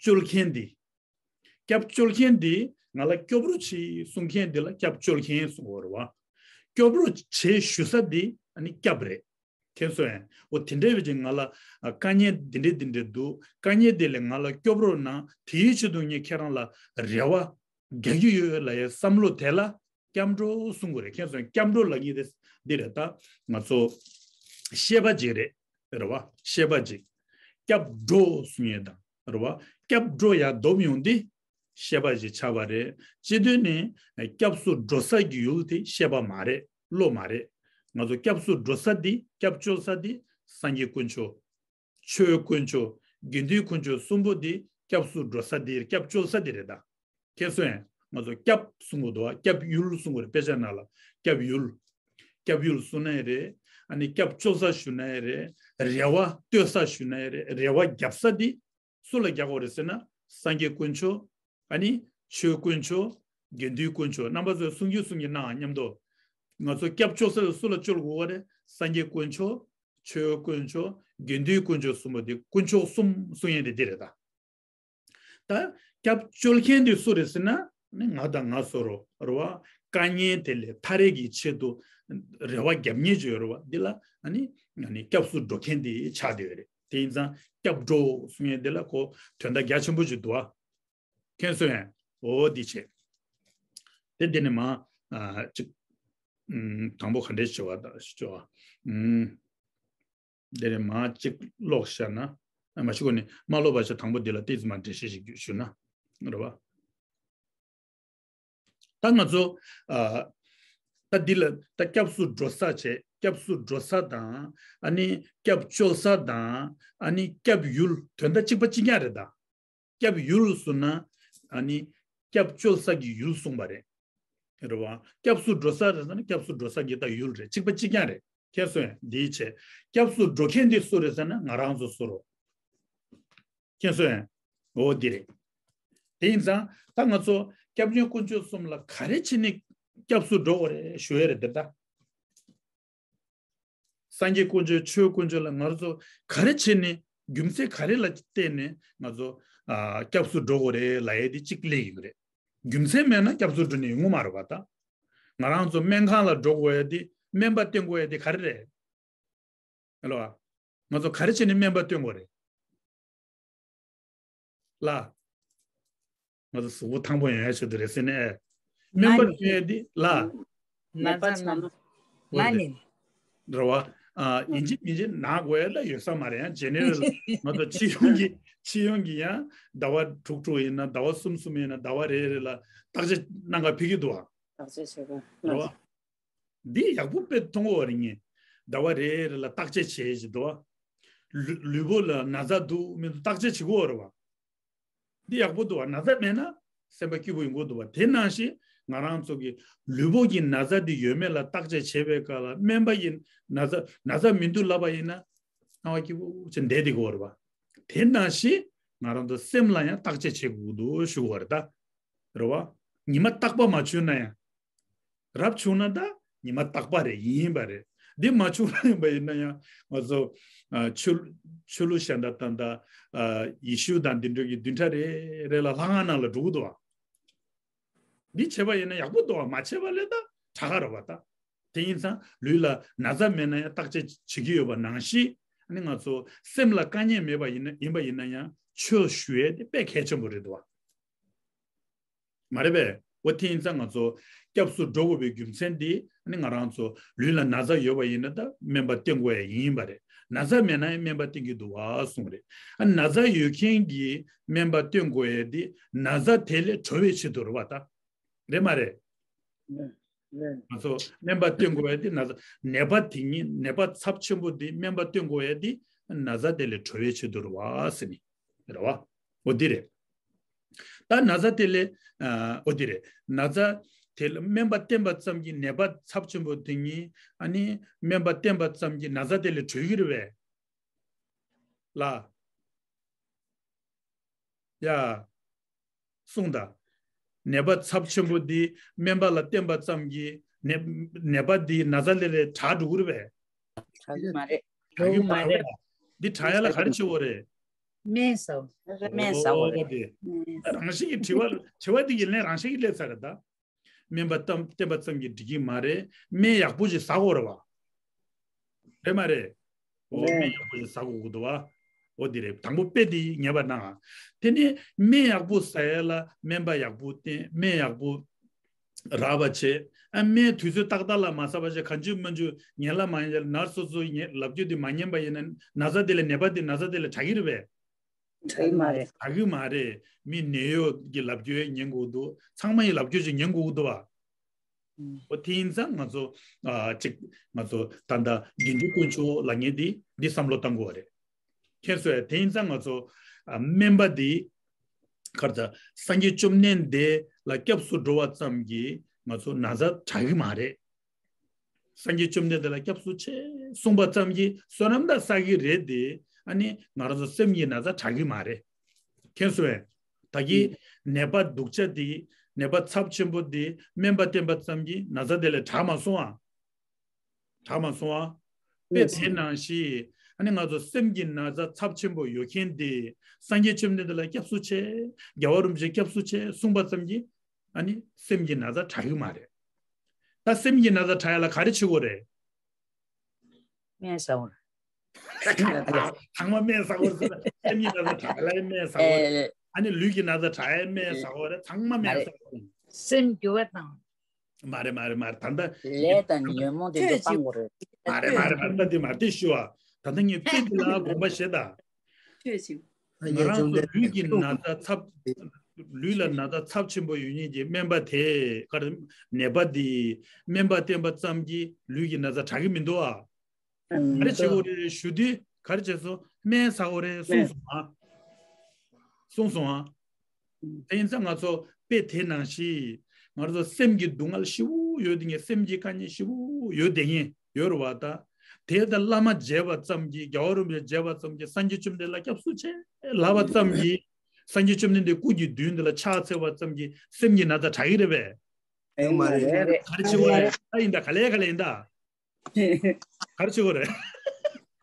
བཅོལ་མཁན་འདི། སྐྱབས་བཅོལ་མཁན་འདི་ང་ལ་སྐྱོབ་རོགས་བྱེད་གསུང་མཁན་འདི་ལ་སྐྱབས་བཅོལ་མཁན་གསུང་བ་རེད་བ། སྐྱོབ་རོགས་བྱེད་ཞུ་ས་འདི་ཨ་ནི་སྐྱབས་རེད། མཁྱེན་སོང་ཡ། འོ་དེ་འདྲ་བའི་ཅིག་ང་ལ་ཨ་དཀའ་ངལ་འདི་འདྲ་འདི་འདྲ་འདུག་དཀའ་ངལ་དེ་ལས་ང་ལ་སྐྱོབ་རོགས་གནང་། དེའི་ཆེད་དུ་ངས་ཁྱེད་རང་ལ་རེ་བ་རྒྱག་གི་ཡོད་ལབ་ཡའི་བསམ་བློ་དེ་ལ་སྐྱབས་འགྲོ་གསུང་དགོས་རེད། མཁྱེན་སོང་ཡ། སྐྱབས་འགྲོ་ལབ་མཁན་དེ་འདི་རེད་ད། ང་ཚོ་བཤད་པ་ཅིག་རེད། རེད་བ། བཤད་པ་ཅིག་སྐྱབས་འགྲོ་གསུང་ཡས་དང་རེད་བ། སྐྱབས་འགྲོ་ཡར་སྡོམ་ཡོང་དེ་བཤད་པ་ཅིག་ཆགས་པ་རེད། སྤྱི་དོན་ནི་སྐྱབས་སུ་འགྲོ་ས་གི་ཡུལ་དེ་བཤད་པ་མ་རེད། བློ་མ་རེད། ང་ཚོ་སྐྱབས་སུ་འགྲོ་ས་འདི་སྐྱབས་བཅོལ་ས་འདི་སངས་རྒྱས་དཀོན་མཆོག་ཆོས་དཀོན་མཆོག་དགེ་འདུན་དཀོན་མཆོག་གསུམ་པོ་འདི་ སྐྱབས་སུ་འགྲོ་ས་དེ་སྐྱབས་བཅོལ་ས་དེ་རེད་ད། མཁྱེན་སོང་ངས། ང་ཚོ་སྐྱབས་གསུང་གི་འདུག་བ། སྐྱབས་ཡུལ་གསུང་གི་རེད། དཔེ་ཆ་ནང་ལ་སྐྱབས་ཡུལ། སྐྱབས་ཡུལ་གསུང་ནའི་རེད། ཨ་ནི་སྐྱབས་བཅོལ་ས་ཞུ་ནའི་རེད། རེ་བ་བསྟོད་ས་ཞུ་ནའི་རེད། རེ་བ་རྒྱབ་ས་འདི་སུ་ལ་རྒྱག་དགོས་རེད་ཟེར་ན། སངས་རྒྱས་དཀོན་མཆོག་ཨ་ནི་ཆོས་དཀོན་མཆོག་དགེ་འདུན་དཀོན་མཆོག་རྣམ་པ་ཚོས་གསུང་རྒྱུ་གསུང་གི་གནང་མཉམ་དུ། ང་ཚོ་སྐྱབས་བཅོལ་ས་ལ་སུ་ལ་བཅོལ་དགོས་པ་རེད། སངས་རྒྱས་དཀོན་མཆོག་ཆོས་དཀོན་མཆོག་དགེ་འདུན་དཀོན་མཆོག་གསུམ་པོ་དེ། དཀོན་མཆོག་གསུམ་གསུང་ཡས་དེ་འདི་རེད་ད། ད་སྐྱབས་བཅོལ་མཁན་དེ་སུ་རེད་ཟེར་ན། ནི་ང་དང་ང་སོགས་རོ་རེད་བ། དཀའ་ངལ་དེ་ལས་ཐར་ཡས་ཀྱི་ཆེད་དུ་རེ་བ་རྒྱབ་མཁན་ཅིག་ཡོད་རེད་བ། འདི་ལ་ཨ་ནི་ཨ་ནི་སྐྱབས་སུ་འགྲོ་མཁན་དེ་ཆགས་བསྡད་ཡོད་རེད། དེ་ཡིན་ཙང་སྐྱབས་འགྲོ་གསུང་ཡས་འདི་ལ་ཁོ་དོན་དག་རྒྱ་ཆེན་པོ་ཅིག་འདུག་བ། མཁྱེན་སོང་ངས། འོ་འདི་བྱས། དེ་འདི་ནས་མ་ཨ་ཅིག་ཨུམ། དང་པོ་ག་འདྲས་བྱེད་བ་ད་ཞུ་བ། ཨུམ། འདི་ནས་མ་གཅིག་ཀློག་བཞག་ན། ཨ་མ་ཞུ་གོ་ནི་མ་ཀློག་པ་ཞིག་དང་པོ་འདི་ལ་ཏོག་ཙམ་མ་འགྲེལ་བཤད་ཞིག་ཞུ་ན། རེད་བ། ད་ང་ཚོ་ཨ་ད་འདི་ལ་ད་སྐྱབས་སུ་འགྲོ་ས་བྱས། སྐྱབས་སུ་འགྲོ་ས་དང་། ཨ་ནི་སྐྱབས་བཅོལ་ས་དང་། ཨ་ནི་སྐྱབས་ཡུལ། དོན་དག་གཅིག་པ་གཅིག་རྐྱང་རེད་ད། སྐྱབས་ཡུལ་གསུངས་ན། ཨ་ནི་སྐྱབས་བཅོལ་ས་གི་ཡུལ་གསུངས་པ་རེད། རེད་བ། སྐྱབས་སུ་འགྲོ་ས་རེད་ཟེར་ན་སྐྱབས་སུ་འགྲོ་ས་གི་ད་ཡུལ་རེད། གཅིག་པ་གཅིག་རྐྱང་རེད། མཁྱེན་སོང་ངས། འདིའི་ཆེད་སྐྱབས་སུ་འགྲོ་མཁན་འདི་སུ་རེད་ཟེར་ན་ང་རང་ཚོ་སུ་རོ། མཁྱེན་སོང་ངས། འོ་འདི་རེད། དེ་ཡིན་ཙང་ད་ང་ཚོ་སྐྱབས་མགོན་དཀོན་མཆོག་གསུམ་ལ་ག་རེ་བྱས་ནས་སྐྱབས་སུ་འགྲོ་དགོས་རེད་ཞུ་ཡས་རེད་འདི་ད། སངས་རྒྱས་དཀོན་མཆོག་ཆོས་དཀོན་མཆོག་ལ་ང་ཚོ་ག་རེ་བྱས་ནས། རྒྱུ་མཚན་ག་རེ་ལ་བརྟེན་ནས་ང་ཚོ་ཨ་སྐྱབས་སུ་འགྲོ་དགོས་རེད་ལབ་ཡས་དེ་གཅིག་སླེབས་ཡོང་གི་རེད། རྒྱུ་མཚན་མེད་ན་སྐྱབས་སུ་འགྲོ་ནི་ཡོང་གི་མ་རེད་པ་ད། ང་རང་ཚོ་སྨན་ཁང་ལ་འགྲོ་དགོས་ཡས་དེ། སྨན་པ་བསྟེན་དགོས་ཡས་དེ་ག་རེ་རེད། ཨ་ལོ། ང་ཚོ་ག་རེ་བྱས་ནས་སྨན་པ་བསྟེན་དགོས་རེད། ལ། ང་ཚོ་གཟུགས་པོ་ཐང་པོ་ཡོང་ཡ་ཆེད་དུ་རེད་ཟེར་ནས། སྨན་པ་ན་ནི། བསྟེན་ཡ་འདི་ལ། ན་ཚ་ན་ན་ནི། རེད་བ། ཨ་ཡིན་གཅིག་མིན་གཅིག་ན་དགོས་ཡ་ལ་ཡོད་ས་མ་རེད། ཡང་ཇེ་ནེ་རལ་ང་ཚོ་སྤྱི་ཡོངས་ཀྱི་སྤྱི་ཡོངས་ཀྱི་ཡང་ཟླ་བ་དྲུག་དྲུག་ཡིན་ན། ཟླ་བ་གསུམ་གསུམ་ཡིན་ན། ཟླ་བ་རེ་རེ་ལ་བརྟག་དཔྱད་གནང་ག་ཕེབས་ཀྱི་འདུག་བ། བརྟག་དཔྱད་བྱེད་པ། རེད་བ། འདི་ཡག་པོ་དཔེ་མཐོང་གི་ཡོད་རེད། ངས་ཟླ་བ་རེ་རེ་ལ་བརྟག་དཔྱད་བྱེད་ཀྱི་འདུག་བ། ལུས་ལུས་པོ་ལ་ན་ཚ་འདུག་མི་འདུག་བརྟག་དཔྱད་བྱེད་ཀྱི་ཡོད་རེད་བ། འདི་ཡག་པོ་འདུག་བ། ན་ཚ་མེད་ན་སེམས་པ་སྐྱིད་པོ་ཡོང་གི་འདུག་བ། དེ་ནང་བཞིན་ང་རང་ཚོ་གི་ལུས་པོ་གི་ན་ཚ་འདི་ཡོད་མེད་ལ་བརྟག་དཔྱད་བྱེད་པའི་སྐབས་ལ། སྨན་པ་ཡིས་ན་ཚ་ན་ཚ་མི་འདུག་ལབ་པ་ཡིན་ན་སྣང་བ་སྐྱིད་པོ་ཅིག་བསྡད་བསྡད་ཀྱི་ཡོད་རེད་བ། དེ་ནང་བཞིན་ང་རང་ཚོ་སེམས་ལ་ཡང་བརྟག་དཔྱད་བྱེད་དགོས་ཀྱི་འདུག་ཞུ་གི་ཡོད་རེད་ད། རེད་བ། ཉི་མ་རྟག་པར་མ་བྱུང་ན་ཡང་། རབ་བྱུང་ན་ད་ཉི་མ་རྟག་པ་རེད། ཡིན་པ་རེད། འདི་མ་བྱུང་རང་ཡིན་པ་ཡིན་ན་ཡང་ང་ཚོ་ཨ་ཆོས་ཆོས་ལུགས་གཞན་དག་དང་། ད་ཨ་ཡེ་ཤུ་དང་འདི་འདྲ་གི་བདུན་ཕྲག་རེ་རེ་ལ་ལྷ་ཁང་ནང་ལ་འགྲོ་གི་འདུག་བ། འདི་བྱས་པ་ཡིན་ན་ཡག་པོ་འདུག་བ། མ་བྱས་པ་ལས་ད་དྲག་ག་རེད་བ་ད། དེ་ཡིན་ཙང་ལུས་ལ་ན་ཚ་མེད་ན་ཡང་བརྟག་དཔྱད་བྱེད་ཀྱི་ཡོད་པ་ནང་བཞིན། ཨ་ནི་ང་ཚོ་སེམས་ལ་དཀའ་ངལ་མེད་པ་ཡིན་ན་ཡིན་པ་ཡིན་ན་ཡང་ཆོས་ཞུ་ཡས་དེ་དཔེ་གལ་ཆེན་པོ་རེད་འདུག་བ། མ་རེད་པས། འོ་དེ་ཡིན་ཙང་ང་ཚོ་སྐྱབས་སུ་འགྲོ་དགོས་པའི་རྒྱུ་མཚན་དེ། ཨ་ནི་ང་རང་ཚོ་ལུས་ལ་ན་ཚ་ཡོད་པ་ཡིན་ན་ད་སྨན་པ་བསྟེན་དགོས་ཡ་ཡིན་པ་རེད། ན་ཚ་མེད་ན་ཡང་སྨན་པ་བསྟེན་གྱི་འདུག་བ་གསུངས་རེད། ཨ་ན་ཚ་ཡོད་མཁན་གྱིས་སྨན་པ་བསྟེན་དགོས་ཡ་དེ་ན་ཚ་དེ་ལས་གྲོལ་བའི་ཆེད་དུ་རེད་བ་ད། རེད་མ་རེད། ང་ཚོ་སྨན་པ་བསྟེན་དགོས་ཡ་དེ་ན་ཚ་ནད་པ་དེ་ཉིད། ནད་པ་ཚབས་ཆེན་པོ་དེ་སྨན་པ་བསྟེན་དགོས་ཡ་དེ་ན་ཚ་དེ་ལས་གྲོལ་བའི་ཆེད་དུ་རེད་བ་ཟེར་ནི་རེད་བ། འོ་དེ་རེད། ད་ན་ཚ་དེ་ལས་ཨ་འོ་དེ་རེད། ན་ཚ་དེ་ལ་སྨན་པ་བསྟེན་པ་ཙམ་གྱིས་ནད་པ་ཚབས་ཆེན་པོ་དེ་ཉིད། ཨ་ནི་སྨན་པ་བསྟེན་པ་ཙམ་གྱིས་ན་ཚ་དེ་ལས་གྲོལ་གྱི་རེད་པས། ལ། ཡ། གསུངས་དང་། ནད་པ་ཚབས་ཆེན་པོ་འདི་སྨན་པ་ལ་བསྟེན་པ་ཙམ་གྱིས་ནད་ནད་པ་འདི་ན་ཚ་ལས་རེ་དྲག་འགྲོ་གི་རེད་པས། དྲག་གི་མ་རེད། དྲག་གི་མ་རེད། འདི་དྲག་ཡ་ལ་ག་རེ་བྱེད་དགོས་རེད། སྨན་ཟ་དགོས། སྨན་ཟ་དགོས་རེད། འོ་དེ། རང་བཞིན་གྱི་དྲི་བ་དྲི་བ་འདི་ཡིན་ནའི་རང་བཞིན་གྱིས་སླེབས་ཚར་རེད་ད། སྨན་པ་བསྟེན་བསྟེན་པ་ཙམ་གྱིས་འགྲིག་གི་མ་རེད། སྨན་ཡག་པོ་ཞིག་ཟ་དགོས་རེད་བ། རེད་མ་རེད། འོ་རེད། སྨན་ཡག་པོ་ཞིག་ཟ་དགོས་ཀྱི་འདུག་བ། འོ་འདི་རེད། དང་པོ་དཔེ་འདི་ངེས་པར་གནང་ཨ། དེ་ནས་སྨན་ཡག་པོ་ཟ་ཡ་ལ་སྨན་པ་ཡག་པོ་བསྟེན། སྨན་ཡག་པོ་རག་པ་བྱེད། ཨ་སྨན་དུས་ཚོད་ཏག་ཏག་ལ་མ་ཟ་བ་བྱས། གང་བྱུང་མང་བྱུང་ངན་ལབ་མ་ཉན། ནར་སོ་སོ་ངན་ལབ་རྒྱུ་འདི་མ་ཉན་པ་ཡིན་ན་ན་ཚ་དེ་ལས་ནད་པ་འདི་ན་ཚ་དེ་ལས་དྲག་གི་རེད་པས། དྲག་གི་མ་རེད། དྲག་གི་མ་རེད། མི་ནད་གཡོག་གི་ལབ་རྒྱུ་ཉན་དགོས་འདུག་ཚང་མ་ཡི་ལབ་རྒྱུ་ཅིག་ཉན་དགོས་འདུག་བ། ཨུམ། འོ་དེ་ཡིན་ཙང་ང་ཚོ་ཨ་ཅིག་ང་ཚོ་ད་ལྟ་དགེ་འདུན་དཀོན་མཆོག་ལབ་མཁན་འདི་འདི་བསམ་བློ་བཏང་དགོས་བ་རེད། མཁྱེན་སོང་ངས། དེ་ཡིན་ཙང་ང་ཚོ་ཨ་སྨན་པ་འདི་ ག་རེ་ཟ། སངས་རྒྱས་བཅོམ་ལྡན་འདས་ལ་སྐྱབས་སུ་འགྲོ་བ་ཙམ་གྱིས་ང་ཚོ་ན་ཚ་དྲག་གི་མ་རེད། སངས་རྒྱས་བཅོམ་ལྡན་འདས་ལ་སྐྱབས་སུ་མཆི་གསུངས་པ་ཙམ་གྱིས་བསོད་ནམས་ད་བསགས་ཀྱི་རེད་དེ། ཨ་ནི་ང་རང་ཚོ་སེམས་ཀྱི་ན་ཚ་དྲག་གི་མ་རེད། མཁྱེན་སོང་ངས། ད་གིན་ནད་པ་སྡུག་ཅག་དེ། ནད་པ་ཚབས་ཆེན་པོ་དེ་སྨན་པ་བསྟེན་པ་ཙམ་གྱིས་ན་ཚ་དེ་ལས་དྲག་མ་སོང་ཨ། དྲག་མ་སོང་ཨ། དཔེ་དེ་ནང་བཞིན། ཨ་ནི་ང་ཚོ་སེམས་ཀྱི་ན་ཚ་ཚབས་ཆེན་པོ་ཡོད་མཁན་དེ། སངས་རྒྱས་བཅོམ་ལྡན་འདས་ལ་སྐྱབས་སུ་མཆི། རྒྱལ་བ་རིན་པོ་ཆེ་སྐྱབས་སུ་མཆི་གསུངས་པ་ཙམ་གྱིས། ཨ་ནི་སེམས་ཀྱི་ན་ཚ་དྲག་གི་མ་རེད། ད་སེམས་ཀྱི་ན་ཚ་དྲག་ཡ་ལ་ག་རེ་བྱེད་དགོས་རེད། སྨན་ཟ་དགོས་རེད། ཚང་མ་སྨན་ཟ་དགོས་རེད་ཟེར་ན། སེམས་ཀྱི་ན་ཚ་དྲག་ཡ་ལ་སྨན་ཟ་དགོས་རེད། ཨ་ནི་ལུས་ཀྱི་ན་ཚ་དྲག་ཡ་སྨན་ཟ་དགོས་རེད། ཚང་མ་སྨན་ཟ་དགོས་རེད། སེམས་འགྱུར་བ་དང་། མ་རེད་མ་རེད་མ་རེད། ད་ལྟ་ལས་དང་ཉོན་མོངས་དེ་ཚོ་སྤང་དགོས་རེད། མ་རེད་མ་རེད། ད་ལྟ་འདི་མ་རེད། དེ་ཞུ་བ། ད་ལྟ་ངས་དཔེ་འདི་ལ་དགོངས་པ་བཞེས་དང་། ང་རང་ཚོ་ལུས་ཀྱི་ན་ཚ་ཚབས། ལུས་ལ་ན་ཚ་ཚབས་ཆེན་པོ་ཡོད་མཁན་གྱི་སྨན་པ་དེ་ག་རེ། ནད་པ་འདི་སྨན་པ་བསྟེན་པ་ཙམ་གྱིས་ལུས་ཀྱི་ན་ཚ་དྲག་གི་མི་འདུག་ཨ། ག་རེ་བྱེད་དགོས་རེད་ཞུ་དུས། ག་རེ་བྱས་སོང་། སྨན་ཟ་དགོས་རེད་གསུངས་སོང་ཨ། གསུངས་སོང་ཨ། དེ་ཡིན་ཙང་ང་ཚོ་དཔེ་དེ་ནང་བཞིན། ང་ཚོ་སེམས་ཀྱི་སྡུག་བསྔལ་ཞེ་པོ་ཡོད་དེ་ངས། སེམས་ཀྱི་དཀའ་ངལ་ཞེ་པོ་ཡོད་དེ་ངས་ཡོད་རེད་བ། ད་དེ་ད་བླ་མ་མཇལ་བ་ཙམ་གྱིས། རྒྱལ་བ་རིན་པོ་ཆེ་མཇལ་བ་ཙམ་གྱིས། སངས་རྒྱས་བཅོམ་ལྡན་ལ་སྐྱབས་སུ་མཆི་ལབ་པ་ཙམ་གྱིས། སངས་རྒྱས་བཅོམ་ལྡན་འདས་སྐུ་གི་མདུན་དེ་ལ་ཕྱག་འཚལ་བ་ཙམ་གྱིས་སེམས་ཀྱི་ན་ཚ་དྲག་གི་རེད་པས། ཡོད་མ་རེད། ག་རེ་བྱེད་དགོས་རེད། ད་ཡིན་ད། ག་ལེ་ག་ལེ་ཡིན་ད། ག་རེ་བྱེད་དགོས་རེད།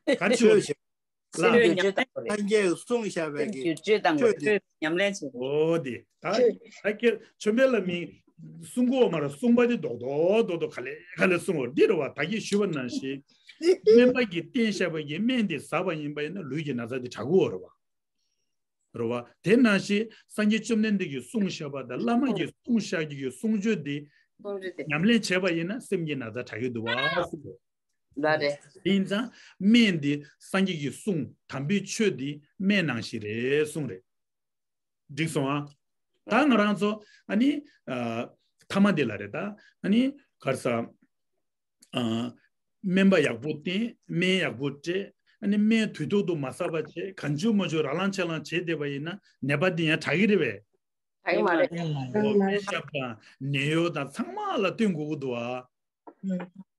ག་རེ་བྱེད་དགོས་རེད། ལ། སེམས་བསྒྱུར་བཅོས་བཏང་དགོས་རེད། སངས་རྒྱས་གསུངས་བཞག་པའི་གི་སེམས་བསྒྱུར་བཅོས་བཏང་དགོས་རེད། ཆོས་དེ་ཉམས་ལེན་བྱེད་དགོས། འོ་དེ་ད་ད་ཁྱེད་ཆོས་འཕེལ་ལ་མི་གསུང་གོ་མ་ར། གསུང་པ་དེ་རྡོག་རྡོག་རྡོག་རྡོག་ག་ལེ་ག་ལེ་གསུང་བར་འདི་རེད་བ། ད་གིན་ཞུས་པ་ནང་བཞིན་སྨན་པ་གིས་བསྟེན་བཞག་པའི་གི་སྨན་དེ་ཟ་བ་ཡིན་པ་ཡིན་ན་ལུས་ཀྱི་ན་ཚ་དེ་དྲག་གི་ཡོད་རེད་བ། རེད་བ། དེ་ནང་བཞིན་སངས་རྒྱས་བཅོམ་ལྡན་འདས་ཀྱིས་གསུངས་བཞག་པ་དང་བླ་མ་གིས་གསུངས་བཞག་རྒྱུ་གི་གསུང་ཆོས་དེ་ཉམས་ལེན་བྱས་པ་ཡིན་ན་སེམས་ཀྱི་ན་ཚ་དྲག་གི་འདུག་བ། ལ་རེད། དེ་ཡིན་ཙང་སྨན་འདི་སངས་རྒྱས་ཀྱི་གསུང་དམ་པའི་ཆོས་འདི་སྨན་ནང་བཞིན་རེད་གསུངས་རེད། འགྲིག་སོང་ཨ། ད་ང་རང་ཚོ་ཨ་ནི་ཨ་ཐ་མ་འདི་ལ་རེད། ད་ཨ་ནི་ག་རེ་ཟ། ཨ་སྨན་པ་ཡག་པོ་བསྟེན། སྨན་ཡག་པོ་སྤྲད། ཨ་ནི་སྨན་དུས་ཐོག་ཏུ་མ་ཟ་བ་བྱས། གང་བྱུང་མང་བྱུང་རག་ལང་ཆག་ལང་བྱས་བསྡད་པ་ཡིན་ན་ནད་པ་འདི་ཡང་དྲག་གི་རེད་པས། དྲག་གི་མ་རེད། འོ་སྨན་ཞབས་དང་ནད་གཡོག་དང་ཚང་མ་ལ་བསྟེན་དགོས་ཀྱི་འདུག་ཨ།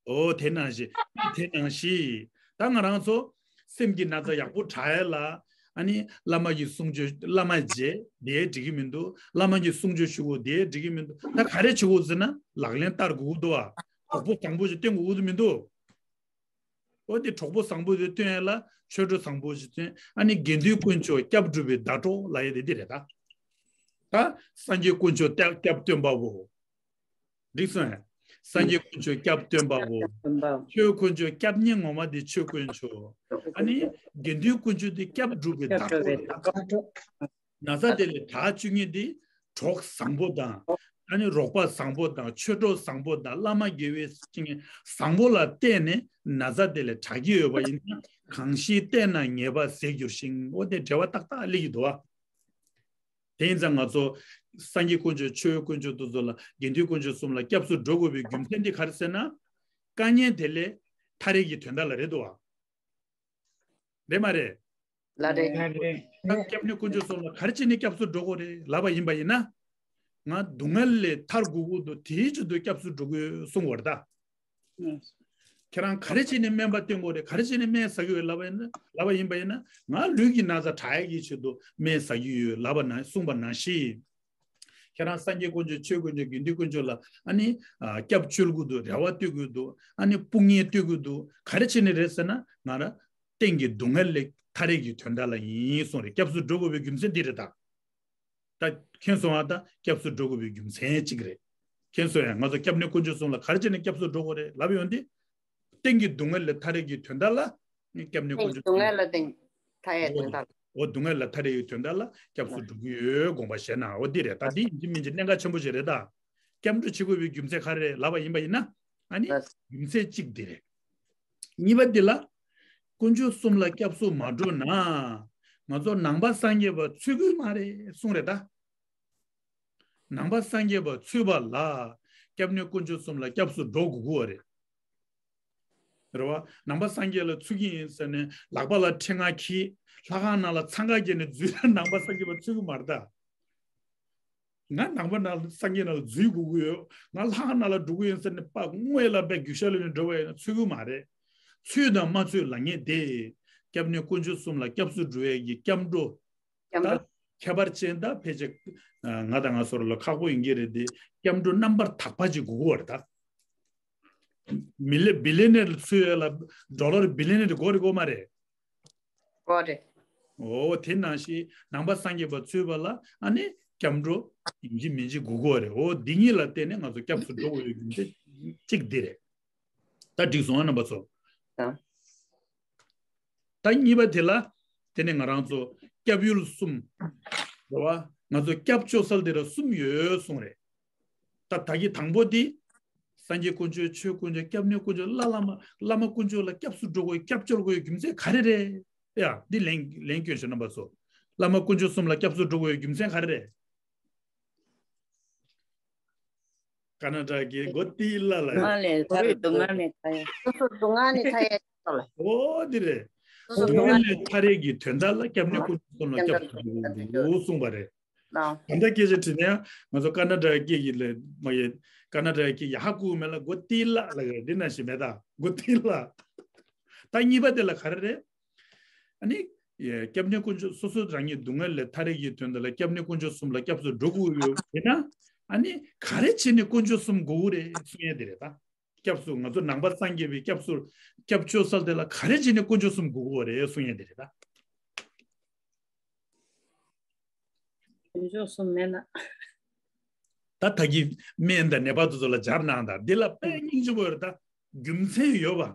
འོ་དེ་ནང་བཞིན། དེ་ནང་བཞིན་ད་ང་རང་ཚོ་སེམས་ཀྱི་ན་ཚ་ཡག་པོ་དྲག་ཡ་ལ། ཨ་ནི་བླ་མ་གི་གསུང་ཆོས། བླ་མ་མཇལ་དེ་འགྲིག་གི་མི་འདུག་བླ་མ་གི་གསུང་ཆོས་ཞུ་དགོས་དེ་འགྲིག་གི་མི་འདུག་ད་ག་རེ་བྱེད་དགོས་ཟེར་ན་ལག་ལེན་བསྟར་དགོས་ཀྱི་འདུག་ཨ། གྲོགས་པོ་བཟང་པོ་ཞིག་བསྟེན་དགོས་ཀྱི་མི་འདུག་འོ་དེ་གྲོགས་པོ་བཟང་པོ་དེ་བསྟེན་ཡ་ལ་ཆོས་གྲོགས་བཟང་པོ་ཞིག་བསྟེན། ཨ་ནི་དགེ་འདུན་དཀོན་མཆོག་སྐྱབས་སྒྲུབ་པའི་ཟླ་གྲོགས་ལབ་ཡ་དེ་འདི་རེད་ད། ད་སངས་རྒྱས་དཀོན་མཆོག་སྐྱབས་སྐྱབས་སྟོན་པ་བོ། འགྲིག་སོང་ངས། སངས་རྒྱས་དཀོན་མཆོག་སྐྱབས་སྟོན་པ་བོ། ཆོས་དཀོན་མཆོག་སྐྱབས་གཉེན་ངོ་མ་དེ་ཆོས་དཀོན་མཆོག་ཨ་ནི་དགེ་འདུན་དཀོན་མཆོག་དེ་སྐྱབས་སྒྲུབ་པའི་ཟླ་གྲོགས་རེད་ད། ན་ཚ་དེ་ལས་དྲག་བཅུག་མཁན་དེ་གྲོགས་བཟང་པོ་དང་། ཨ་ནི་རོགས་པ་བཟང་པོ་དང་། ཆོས་གྲོགས་བཟང་པོ་དང་། བླ་མ་དགེ་བའི་བཤེས་གཉེན་བཟང་པོ་ལ་བརྟེན་ནས་ན་ཚ་དེ་ལས་དྲག་གི་ཡོད་པ་ཡིན་ན། གང་ཞིག་བསྟེན་ན་ངེས་པར་ཟད་འགྱུར་ཞིང་། འོ་དེ་འབྲེལ་བ་ཏག་ཏག་སླེབས་ཀྱི་འདུག་བ། དེ་ཡིན་ཙང་ང་ཚོ་སངས་རྒྱས་དཀོན་མཆོག་ཆོས་དཀོན་མཆོག་དེ་ཚོ་ལ། དགེ་འདུན་དཀོན་མཆོག་གསུམ་ལ་སྐྱབས་སུ་འགྲོ་དགོས་པའི་རྒྱུ་མཚན་དེ་ག་རེ་ཟེར་ན། དཀའ་ངལ་དེ་ལས་ཐར་ཡས་ཀྱི་དོན་དག་ལ་རེད་འདུག་བ། རེད་མ་རེད། ལ་རེད། ལ་རེད། ད་སྐྱབས་གནས་དཀོན་མཆོག་གསུམ་ལ་ག་རེ་བྱས་ནས་སྐྱབས་སུ་འགྲོ་དགོས་རེད་ལབ་པ་ཡིན་པ་ཡིན་ན། ང་སྡུག་བསྔལ་ལས་ཐར་དགོས་ཀྱི་འདུག་དེའི་ཆེད་དུ་སྐྱབས་སུ་འགྲོ་དགོས་གསུང་བར་ད། ཁྱེད་རང་ག་རེ་བྱས་ནས་སྨན་པ་བསྟེན་དགོས་རེད། ག་རེ་བྱས་ནས་སྨན་ཟ་གི་ཡོད་ལབ་པ་ཡིན་ན། ལབ་པ་ཡིན་པ་ཡིན་ན། ང་ལུས་ཀྱི་ན་ཚ་དྲག་ཡག་གི་ཆེད་དུ་སྨན་ཟ་གི་ཡོད་ལབ་པ་ན། གསུངས་པ་ནང་བཞིན། ཁྱེད་རང་སངས་རྒྱས་དཀོན་མཆོག་ཆོས་དཀོན་མཆོག་དགེ་འདུན་དཀོན་མཆོག་ལ་ཨ་ནི་ཨ་སྐྱབས་བཅོལ་གྱི་འདུག་རེ་བ་གཏོད་ཀྱི་འདུག་ཨ་ནི་དཔུང་གཉེན་གཏོད་ཀྱི་འདུག་ག་རེ་བྱས་ནས་རེད་ཟེར་ན། ང་རང་གཏན་གྱི་སྡུག་བསྔལ་ལས་ཐར་ཡས་ཀྱི་དོན་དག་ལ་ཡིན་གསུངས་རེད། སྐྱབས་སུ་འགྲོ་དགོས་པའི་རྒྱུ་མཚན་འདི་རེད་ད། ད་མཁྱེན་སོང་ཨ། ད་སྐྱབས་སུ་འགྲོ་དགོས་པའི་རྒྱུ་མཚན་གཅིག་རེད། མཁྱེན་སོང་ཡ། ང་ཚོ་སྐྱབས་གནས་དཀོན་མཆོག་གསུམ་ལ་ག་རེ་བྱས་ནས་སྐྱབས་སུ་འགྲོ་དགོས་རེད་ལབ་ཡོང་དུས། གཏན་གྱི་སྡུག་བསྔལ་ལས་ཐར་ཡས་ཀྱི་དོན་དག་ལ་སྐྱབས་གནས་དཀོན་མཆོག་གསུམ། སྡུག་བསྔལ་ལས་ཐར་ཡས་དོན་དག་ལ། འོ་སྡུག་བསྔལ་ལས་ཐར་ཡས་ཀྱི་དོན་དག་ལ་སྐྱབས་སུ་འགྲོ་གི་ཡོད་དགོངས་པ་བཞེས་ན། འོ་འདི་རེད་ད། འདི་ཡིན་གཅིག་མིན་གཅིག་གནད་འགག་ཆེན་པོ་ཞིག་རེད་ད། སྐྱབས་འགྲོ་བྱེད་དགོས་པའི་རྒྱུ་མཚན་ག་རེ་རེད་ལབ་པ་ཡིན་པ་ཡིན་ན། ཨ་ནི་རྒྱུ་མཚན་གཅིག་འདི་རེད། གཉིས་པ་འདི་ལ། དཀོན་མཆོག་གསུམ་ལ་སྐྱབས་སུ་མ་འགྲོ་ན། ང་ཚོ་ནང་པ་སངས་རྒྱས་པ་འཚོལ་གྱི་མ་རེད་གསུངས་རེད་ད། ནང་པ་སངས་རྒྱས་པ་འཚོལ་བ་ལ། སྐྱབས་གནས་དཀོན་མཆོག་གསུམ་ལ་སྐྱབས་སུ་འགྲོ་དགོས་ཀྱི་ཡོད་རེད། རེད་བ། ནང་པ་སངས་རྒྱས་ལ་འཚོལ་གྱི་ཡིན་ཟེར་ནས་ལག་པ་ལ་ཕྲེང་བ་འཁྱེར། ལྷ་ཁང་ནང་ལ་འཚང་ཁ་བརྒྱབ་ནས་འཛུལ་ན་ནང་པ་སངས་རྒྱས་པ་འཚོལ་གྱི་མ་རེད་ད། ང་ནང་པ་ནང་ལ་སངས་རྒྱས་ནང་ལ་འཛུལ་དགོས་ཀྱི་ཡོད། ང་ལྷ་ཁང་ནང་ལ་འགྲོ་གི་ཡིན་ཟེར་ནས་དཔའ་དངོས་ལ་དཔེ་རྒྱུག་ཤར་ལོས་ནས་འགྲོ་བ་ཡིན་ན་ཚུད་ཀྱི་མ་རེད། ཚུད་དང་མ་ཚུད་ལབ་མཁན་དེ། སྐྱབས་གནས་དཀོན་མཆོག་གསུམ་ལ་སྐྱབས་སུ་འགྲོ་ཡས་ཀྱི་སྐྱབས་འགྲོ། སྐྱབས་འགྲོ། ད་ཁྱད་པར་ཅན་ད་ཕལ་ཆེར་ང་དང་ང་ཚོ་ལ་ཁག་པོ་ཡིན་གྱི་རེད་དེ། སྐྱབས་འགྲོ་རྣམ་པར་དག་པ་ཅིག་དགོས་ཀྱི་ཡོད་རེད་ད། མི་ལེ་བི་ལེ་ནེར་ཚུད་ཡས་ལ་ཌོ་ལར་བི་ལེ་ནེར་དགོས་རེད་དགོས་མ་རེད། དགོས་རེད། འོ་དེ་ནང་བཞིན་ནང་པ་སངས་རྒྱས་པ་ཚུད་པ་ལ་ཨ་ནི་སྐྱབས་འགྲོ་ཡིན་གཅིག་མིན་གཅིག་དགོས་ཀྱི་ཡོད་རེད། འོ་འདི་གཉིས་ལ་བརྟེན་ནས་ང་ཚོ་སྐྱབས་སུ་འགྲོ་དགོས་ཡོད་རྒྱུ་མཚན་གཅིག་འདི་རེད། ད་འགྲིག་སོང་ཨ་རྣམ་པ་ཚོ། ད་གཉིས་པ་དེ་ལ་དེ་ནས་ང་རང་ཚོ་སྐྱབས་ཡུལ་གསུམ། རེད་བ། ང་ཚོ་སྐྱབས་བཅོལ་ས་དེ་ར་གསུམ་ཡོད་གསུངས་རེད། ད་ད་གི་དང་པོ་དེ། སངས་རྒྱས་དཀོན་མཆོག་ཆོས་དཀོན་མཆོག་སྐྱབས་གནས་དཀོན་མཆོག་བླ་བླ་མ་བླ་མ་དཀོན་མཆོག་ལ་སྐྱབས་སུ་འགྲོ་དགོས་སྐྱབས་བཅོལ་དགོས་རྒྱུ་མཚན་ག་རེ་རེད། ཡ་འདི་ལན་ལན་སྐྱོན་ཞུ་རྣམ་པ་ཚོ། བླ་མ་དཀོན་མཆོག་གསུམ་ལ་སྐྱབས་སུ་འགྲོ་དགོས་རྒྱུ་མཚན་ག་རེ་རེད། ཀ་ན་ཊ་ཀའི་གོ་ཏི་ལ་ལ། སྡུག་བསྔལ་ལས་ཐར། སྡུག་བསྔལ་ལས་ཐར་ཡ། སོ་སོ་སྡུག་བསྔལ་ནས་ཐར་ཡ་ལ། ཨོ་འདི་རེད། སོ་སོ་སྡུག་བསྔལ་ལས་ཐར་ཡས་ཀྱི་དོན་དག་ལ་སྐྱབས་གནས་དཀོན་མཆོག་གསུམ་ལ་སྐྱབས་སུ་འགྲོ་དགོས་གསུངས་པ་རེད། ད་ལྟ་སྐད་ཆ་དྲིས་ན་ཡང་ང་ཚོ་ཀ་ན་ཊ་ཀའི་སྐད་ཡིག་ལ་མ་ཡེ། ཀ་ན་ཊ་ཀའི་ཡ་ཧ་ཀུ་མེ་ལ་གོ་ཏི་ལ་ལ་ག་འདི་ན་ཞིག་མེད་ད་གོ་ཏི་ལ། ད་གཉིས་པ་དེ་ལ་ག་རེ་རེད། ཨ་ནི། ཡ་སྐྱབས་གནས་དཀོན་མཆོག་སོ་སོ་རང་ཉིད་སྡུག་བསྔལ་ལས་ཐར་ཡས་ཀྱི་དོན་དག་ལ་སྐྱབས་གནས་དཀོན་མཆོག་གསུམ་ལ་སྐྱབས་སུ་འགྲོ་དགོས་ཡོད་དེ་ན། ཨ་ནི་ག་རེ་བྱས་ནས་དཀོན་མཆོག་གསུམ་དགོས་རེད་གསུང་ཡས་དེ་རེད་ད། སྐྱབས་སུ་ང་ཚོ་ནང་པ་སངས་རྒྱས་པའི་སྐྱབས་སུ་སྐྱབས་བཅོལ་ས་དེ་ལ་ག་རེ་བྱས་ནས་དཀོན་མཆོག་གསུམ་དགོས་ཀྱི་ཡོད་རེད་གསུང་ཡས་དེ་རེད་ད། དཀོན་མཆོག་གསུམ་མེད་ན། ད་ད་གི་སྨན་དང་ནད་པ་དེ་ཚོ་ལ་སྦྱར་གནང་དང་འདི་ལ་དཔེ་སྙིང་རྗེ་པོ་ཡོད་རེད་ད། རྒྱུ་མཚན་ཡོད་པ།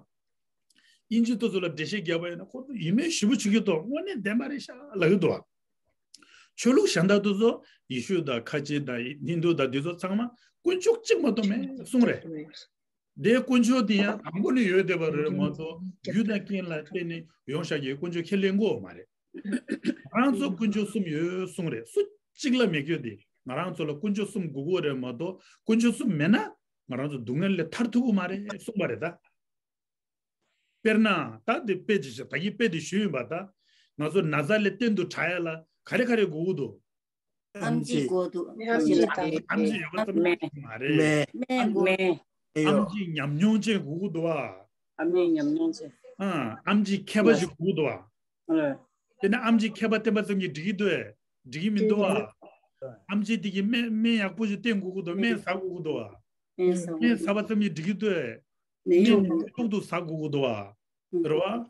དབྱིན་ཇི་དེ་ཚོ་ལ་འགྲེལ་བཤད་རྒྱབ་པ་ཡིན་ན་ཁོ་ཚོ་ཡིད་སྨོན་ཞེ་པོ་བྱེད་ཀྱི་འདུག་དངོས་གནས་བདེན་པ་རེད་ཤག་ལབ་ཀྱི་འདུག་ཆོས་ལུགས་གཞན་དག་དེ་ཚོ་ཡེ་ཤུ་དང་ཁ་ཆེ་དང་ཧིན་དུ་དང་དེ་ཚོ་ཚང་མ་དཀོན་མཆོག་གཅིག་མ་གཏོགས་མེད་གསུངས་རེད། དེའི་དཀོན་མཆོག་དེ་ཡང་དང་པོ་ནས་ཡོད་བསྡད་པ་རེད་མ་གཏོགས་རྒྱུ་དང་རྐྱེན་ལ་བརྟེན་ནས་ཡོང་བཞག་གི་དཀོན་མཆོག་ཁས་ལེན་དགོས་མ་རེད། ང་རང་ཚོ་དཀོན་མཆོག་གསུམ་ཡོད་གསུངས་རེད། སུ་གཅིག་ལ་མེད་རྒྱུ་དེ་ང་རང་ཚོ་ལ་དཀོན་མཆོག་གསུམ་དགོས་ཀྱི་རེད་མ་གཏོགས་དཀོན་མཆོག་གསུམ་མེད་ན་ང་རང་ཚོ་སྡུག་བསྔལ་ལས་ཐར་ཐུབ་ཀྱི་མ་རེད་གསུངས་པ་རེད་ད། དཔེར་ན་ད་དེ་དཔེ་ཅིག་བཞག་ད་གིན་དཔེ་དེ་ཞུས་ཡིན་པ་ད། ང་ཚོ་ན་ཚ་ལས་གཏན་དུ་དྲག་ཡ་ལ་ག་རེ་ག་རེ་དགོས་ཀྱི་འདུག་ཨམ་ཆི་དགོས་འདུག་ཨམ་ཆི་དང་ཨམ་ཆི་ཡོད་པ་ཙམ་མེད་མ་རེད། སྨན་སྨན་དགོས་འདུག་ཨམ་ཆི་ཉམས་མྱོང་ཅན་དགོས་ཀྱི་འདུག་ཨ། ཨ་མའི་ཉམས་མྱོང་ཅན། ཨ། ཨམ་ཆི་མཁས་པ་ཞིག་དགོས་ཀྱི་འདུག་ཨ། ཨ། དེ་ནས་ཨམ་ཆི་མཁས་པ་བསྟེན་པ་ཙམ་གྱིས་འགྲིག་གི་འདུག་ཨེ། འགྲིག་གི་མི་འདུག་ཨ། ཨམ་ཆི་དེ་གིས་སྨན་སྨན་ཡག་པོ་ཞིག་བསྟེན་དགོས་ཀྱི་འདུག་སྨན་ཟ་དགོས་ཀྱི་འདུག་ཨ། སྨན་ཟ་དགོས་ཀྱི་འདུག་སྨན་ཟ་བ་ཙམ་གྱིས་འགྲིག་གི་འདུག་ཨེ། སྨན་ཡག་པོ་ཞིག་བསྟེན་དགོས་ཀྱི་འདུག་ཨ། སྨན་ཟ་དགོས་ཀྱི་འདུག་ཨ། རེད་བ།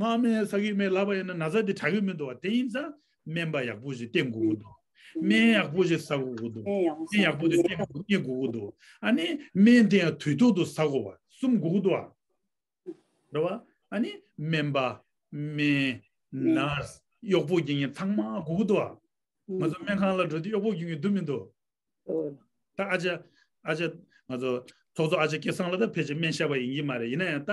ང་སྨན་ཟ་གི་མེད་ལབ་པ་ཡིན་ན་ན་ཚ་དེ་དྲག་གི་མི་འདུག་བ། དེ་ཡིན་ཙང་སྨན་པ་ཡག་པོ་ཞིག་བསྟེན་དགོས་ཀྱི་འདུག་སྨན་ཡག་པོ་ཞིག་ཟ་དགོས་ཀྱི་འདུག་སྨན་ཡག་པོ་ཟ་དགོས་ཀྱི་འདུག་ཉལ་དགོས་ཀྱི་འདུག་ཨ་ནི་སྨན་དེ་ཡང་དུས་ཐོག་ཏུ་ཟ་དགོས་པ་གསུམ་དགོས་ཀྱི་འདུག་བ། རེད་བ། ཨ་ནི་སྨན་པ། སྨན། ནར་སི། གཡོག་པོ་རྒྱག་མཁན་ཚང་མ་དགོས་ཀྱི་འདུག་བ། ང་ཚོ་སྨན་ཁང་ལ་འགྲོ་དུས་གཡོག་པོ་རྒྱག་མཁན་འདུག་མི་འདུག་ད་ཨ་ཅག་ཨ་ཅག་ང་ཚོ་ཚོགས་གཙོ་ཨ་ཅག་སྐལ་བཟང་ལགས་ད་ཕལ་ཆེར་སྨན་ཞབས་པ་ཡིན་གྱི་མ་རེད། ཡིན་ན་ཡང་ད་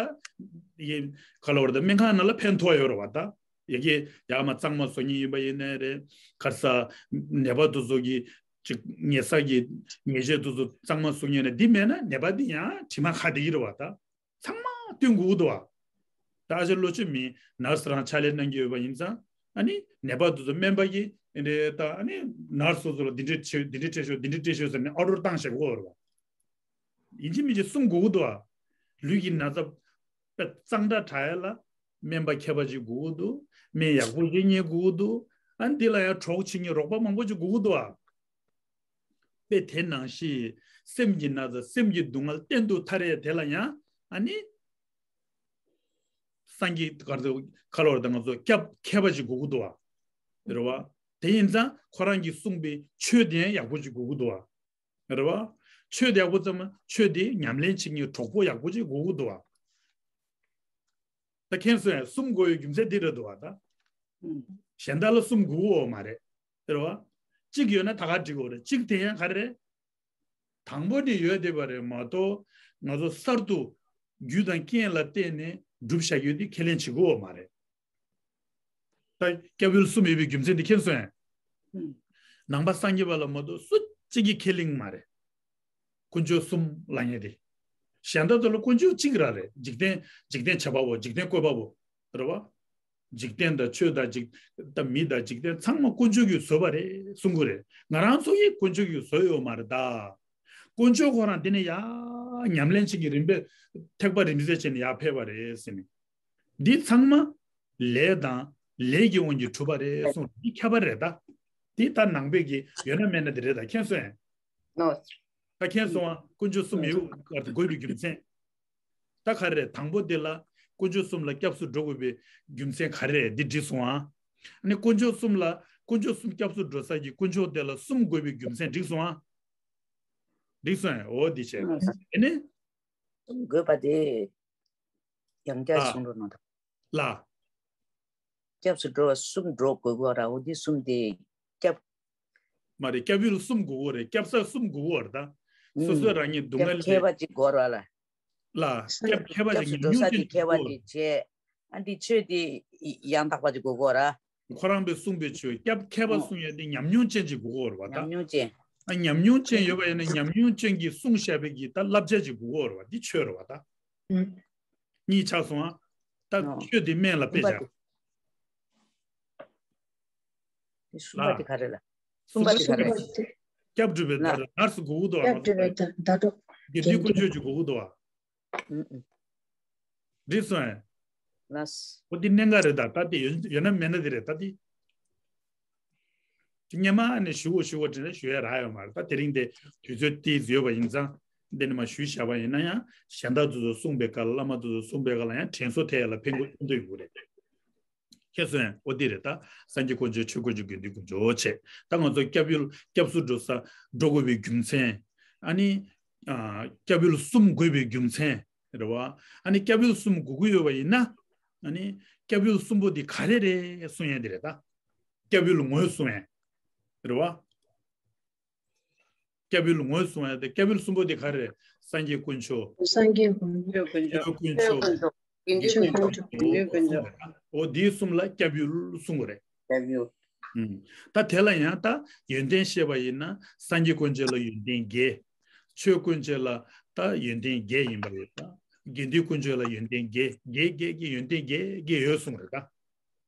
ཡི་ག་ལ་བར་ད་སྨན་ཁང་ནང་ལ་ཕན་ཐོགས་ཡོད་རེད་བ། ད་ཡ་གི་ཡ་མ་གཙང་མ་བཟོ་མཁན་ཡིན་པ་ཡིན་ནའི་རེད། ག་རེ་ཟ། ནད་པ་དེ་ཚོ་གི་ཅིག་ཉལ་ས་གི་ཉལ་ཆས་དེ་ཚོ་གཙང་མ་བཟོ་མཁན་ནས་འདི་མེད་ན་ནད་པ་འདི་ཡང་དྲི་མ་ཁ་བསྡད་ཀྱི་རེད་བ། ད་ཚང་མ་སྟོན་དགོས་ཀྱི་འདུག་བ། ད་ཨ་ཅག་བློ་ཆོས་མི་ནར་སི་རང་ཕྱག་ལས་གནང་གི་ཡོད་པ་ཡིན་ཙང་ཨ་ནི་ནད་པ་དེ་ཚོ་སྨན་པ་གིས་འདི་འདྲའི་ད་ཨ་ནི་ནར་སི་སོ་སོ་ལ་འདི་འདྲའི་བྱེད་འདི་འདྲའི་སྤྲད་ཤོག་འདི་འདྲའི་སྤྲད་ཤོག་ཟེར་ནས་ཨོ་ཌར་བཏང་བཞག་གི་ཡོད་རེད་བ། ཡིན་གཅིག་མིན་གཅིག་གསུམ་དགོས་ཀྱི་འདུག་བ། ལུས་ཀྱི་ན་ཚ་དཔེ་གཙང་སྦྲ་དྲག་ཡ་ལ་སྨན་པ་མཁས་པ་ཅིག་དགོས་ཀྱི་འདུག་སྨན་ཡག་པོ་ཅིག་ཉལ་དགོས་ཀྱི་འདུག་ཨ་ནི་འདི་ལ་ཡང་གྲོགས་བྱེད་མཁན་རོགས་པ་མང་པོ་ཅིག་དགོས་ཀྱི་འདུག་བ། དཔེ་དེ་ནང་བཞིན་སེམས་ཀྱི་ན་ཚ་སེམས་ཀྱི་སྡུག་བསྔལ་གཏན་དུ་ཐར་ཡས་དེ་ལ་ཡང་ཨ་ནི་སངས་རྒྱས་ག་རེ་ཁ་ལོ་རེ་དང་ང་ཚོ་སྐྱབས་མཁས་པ་ཅིག་དགོས་ཀྱི་འདུག་བ། རེད་བ། དེ་ཡིན་ཙང་ཁོ་རང་གིས་གསུངས་པའི་ཆོས་དེ་ཡང་ཡག་པོ་ཅིག་དགོས་ཀྱི་འདུག་བ། རེད་བ། ཆོས་དེ་ཡག་པོ་ཙམ་ཆོས་དེ་ཉམས་ལེན་བྱེད་མཁན་གྲོགས་པོ་ཡག་པོ་ཅིག་དགོས་ཀྱི་འདུག་བ། ད་མཁྱེན་སོང་ཡ། གསུམ་དགོས་ཡོད་རྒྱུ་མཚན་འདི་རེད་འདུག་བ་ད། གཞན་དག་ལ་གསུམ་དགོས་ཀྱི་ཡོད་མ་རེད། རེད་བ། གཅིག་ཡོད་ན་ད་ག་འགྲིག་གི་རེད། གཅིག་དེ་ཡང་ག་རེ་རེད། དང་པོ་ནས་ཡོད་བསྡད་པ་རེད་མ་གཏོགས་ང་ཚོ་གསར་དུ་རྒྱུ་དང་རྐྱེན་ལ་བརྟེན་ནས་སྒྲུབ་བཞག་ཡོད་དེ་ཁས་ལེན་བྱེད་དགོས་ཡོད་མ་རེད། ད་སྐྱབས་ཡུལ་གསུམ་ཡོད་པའི་རྒྱུ་མཚན་དེ་མཁྱེན་སོང་ཡ། ནང་པ་སངས་རྒྱས་པ་ལ་མ་གཏོགས་སུ་གཅིག་གིས་ཁས་ལེན་མ་རེད། དཀོན་མཆོག་གསུམ་ལབ་མཁན་དེ། གཞན་དག་ཚོ་ལ་དཀོན་མཆོག་གཅིག་རང་རེད། འཇིག་རྟེན་འཇིག་རྟེན་བྱེད་པ་བོ་འཇིག་རྟེན་བཀོད་པ་བོ། རེད་བ། འཇིག་རྟེན་དང་ཆོས་དང་འཇིག་དང་མི་དང་འཇིག་རྟེན་ཚང་མ་དཀོན་མཆོག་གིས་བཟོས་པ་རེད་གསུང་གི་རེད། ང་རང་ཚོ་ཡིས་དཀོན་མཆོག་གིས་བཟོས་ཡོད་མ་རེད་ད། དཀོན་མཆོག་ཁོ་རང་འདི་ནས་ཡར་ཉམས་ལེན་བྱེད་ཀྱི་རིམ་པས་ཐེག་པ་རིམ་བྱེད་བྱས་ནས་ཡར་ཕེབས་པ་རེད་ཟེར་ནས། འདི་ཚང་མ་ལས་དང་ལས་ཀྱི་དབང་གིས་གྲུབ་པ་རེད་གསུངས། འདི་ཁྱད་པར་རེད་ད། འདི་ད་ནང་པའི་གི་ཡོད་ན་མེད་ན་འདི་རེད་ད། མཁྱེན་སོང་ངས། ནོ། ད་མཁྱེན་སོང་ང་། དཀོན་མཆོག་གསུམ་ཡོད་དགོས་པའི་རྒྱུ་མཚན། ད་ག་རེ་རེད། དང་པོ་འདི་ལ་དཀོན་མཆོག་གསུམ་ལ་སྐྱབས་སུ་འགྲོ་དགོས་པའི་རྒྱུ་མཚན་ག་རེ་རེད། འདི་འགྲིག་སོང་ང་། ཨ་ནི་དཀོན་མཆོག་གསུམ་ལ་དཀོན་མཆོག་གསུམ་སྐྱབས་སུ་འགྲོ་ས་ཀྱི་དཀོན་མཆོག་དེ་ལ་གསུམ་དགོས་པའི་རྒྱུ་མཚན་འགྲིག་སོང་ང་། འགྲིག་སོང་ངས། འོ་འདི་བྱས། དེ་ནས། གསུམ་དགོས་པ་དེ་ཡང་བསྐྱར་ཨ། གསུང་རོགས་གནང་དང་། ལ། སྐྱབས་སུ་འགྲོ་བ་གསུམ་འགྲོ་དགོས་གོ་ར། འོ་འདི་གསུམ་དེ་སྐྱབས། མ་རེད། སྐྱབས་ཡུལ་གསུམ་དགོས་གོ་རེད། སྐྱབས་ས་གསུམ་དགོས་གོ་རེད་ད། སོ་སོའི་རང་ཉིད་སྡུག་བསྔལ་ལས། སྐྱབས་མཁས་པ་ཅིག་དགོས་ར་ལ། ལ། སྐྱབས་མཁས་པ་ཅིག་སྐྱབས་སུ་འགྲོ་ས་དེ་མཁས་པ་དེ་བྱས། ཨ་འདི་ཆོས་དེ་ཡང་དག་པ་ཅིག་དགོས་གོ་ར། ཁོ་རང་པས་གསུངས་པའི་ཆོས་སྐྱབས་མཁས་པ་གསུང་ཡ་དེ་ཉམས་མྱོང་ཅན་ཅིག་དགོས་གོ་རེད་བ་ད། ཉམས་མྱོང་ཅན། ཨ་ཉམས་མྱོང་ཅན་ཡོད་པ་ཡིན་ན་ཉམས་མྱོང་ཅན་གྱིས་གསུངས་བཞག་པའི་གི་ད་བསླབ་བྱ་ཅིག་དགོས་གོ་རེད་བ། འདི་ཆོས་རེད་བ་ད། གཉིས་ཆགས་སོང་ཨ། ད་ཆོས་དེ་སྨན་ལ་དཔེ་བཞག། གསུམ་པ་དེ་ག་རེ་ལ། གསུམ་པ་དེ་ག་རེ། སྐྱབས་སྒྲུབ་པའི་བརྡ་སྒྲོ་ནར་སི་དགོས་ཀྱི་འདུག་བ། སྐྱབས་སྒྲུབ་པའི་བརྡ་སྒྲོ། དགེ་འདུན་དཀོན་མཆོག་ཅིག་དགོས་ཀྱི་འདུག་བ། འགྲིག་སོང་ཨེ། ལགས། འོ་འདི་གནད་འགག་རེད་ད། ད་དེ་ཡོད་ཡོད་ན་མེད་ན་དེ་རེད་ད་དེ། སྔོན་མ་ནས་ཞུ་བོ་ཞུ་བོ་དྲན་ན་ཞུ་ཡ་རག་ཡོད་མ་རེད་ད། དེ་རིང་དེ་དུས་ཚོད་ཏིས་ཡོད་པ་ཡིན་ཙང་འདི་ནས་མ་ཞུས་བཞག་པ་ཡིན་ན་ཡང་གཞན་དག་དེ་ཚོ་གསུངས་པའི་སྐབས་ལ་བླ་མ་དེ་ཚོ་གསུངས་པའི་སྐབས་ལ་ཡང་དྲན་གསོ་ཐེབས་ཡ་ལ་ཕན་གྱི་ཡོང་གི་རེད། ཁྱེད་ཚོས་ཨོ་དེ་རེད་ད། སངས་རྒྱས་དཀོན་མཆོག་ཆོས་དཀོན་མཆོག་དགེ་འདུན་དཀོན་མཆོག་བྱས། ད་ང་ཚོ་སྐྱབས་ཡུལ་སྐྱབས་སུ་འགྲོ་ས་འགྲོ་དགོས་པའི་རྒྱུ་མཚན། ཨ་ནི། ཨ། སྐྱབས་ཡུལ་གསུམ་དགོས་པའི་རྒྱུ་མཚན་རེད་བ། ཨ་ནི་སྐྱབས་ཡུལ་གསུམ་དགོས་ཀྱི་ཡོད་པ་ཡིན་ན། ཨ་ནི་སྐྱབས་ཡུལ་གསུམ་པོ་དེ་ག་རེ་རེད་གསུང་ཡ་དེ་རེད་ད། སྐྱབས་ཡུལ་ངོས་བཟུང་ཡ། རེད་བ། སྐྱབས་ཡུལ་ངོས་བཟུང་ཡ་དེ་སྐྱབས་ཡུལ་གསུམ་པོ་དེ་ག་རེ་རེད། སངས་རྒྱས་དཀོན་མཆོག་སངས་རྒྱས་དཀོན་མཆོག་ཆོས་དཀོན་མཆོག་དགེ་འདུན་དཀོན་མཆོག་ཆོས་དཀོན་མཆོག་འོ་འདིའི་གསུམ་ལ་སྐྱབས་ཡུལ་གསུང་གི་རེད། སྐྱབས་ཡུལ། ཨུམ། ད་དེ་ལ་ཡང་ད་ཡོན་ཏན་བཤད་པ་ཡིན་ན་སངས་རྒྱས་དཀོན་མཆོག་ལ་ཡོན་ཏན་བརྒྱད། ཆོས་དཀོན་མཆོག་ལ་ད་ཡོན་ཏན་བརྒྱད་ཡིན་པ་རེད་ད། དགེ་འདུན་དཀོན་མཆོག་ལ་ཡོན་ཏན་བརྒྱད་བརྒྱད་བརྒྱད་ཀྱི་ཡོན་ཏན་བརྒྱད་བརྒྱད་ཡོད་གསུང་གི་རེད་ད།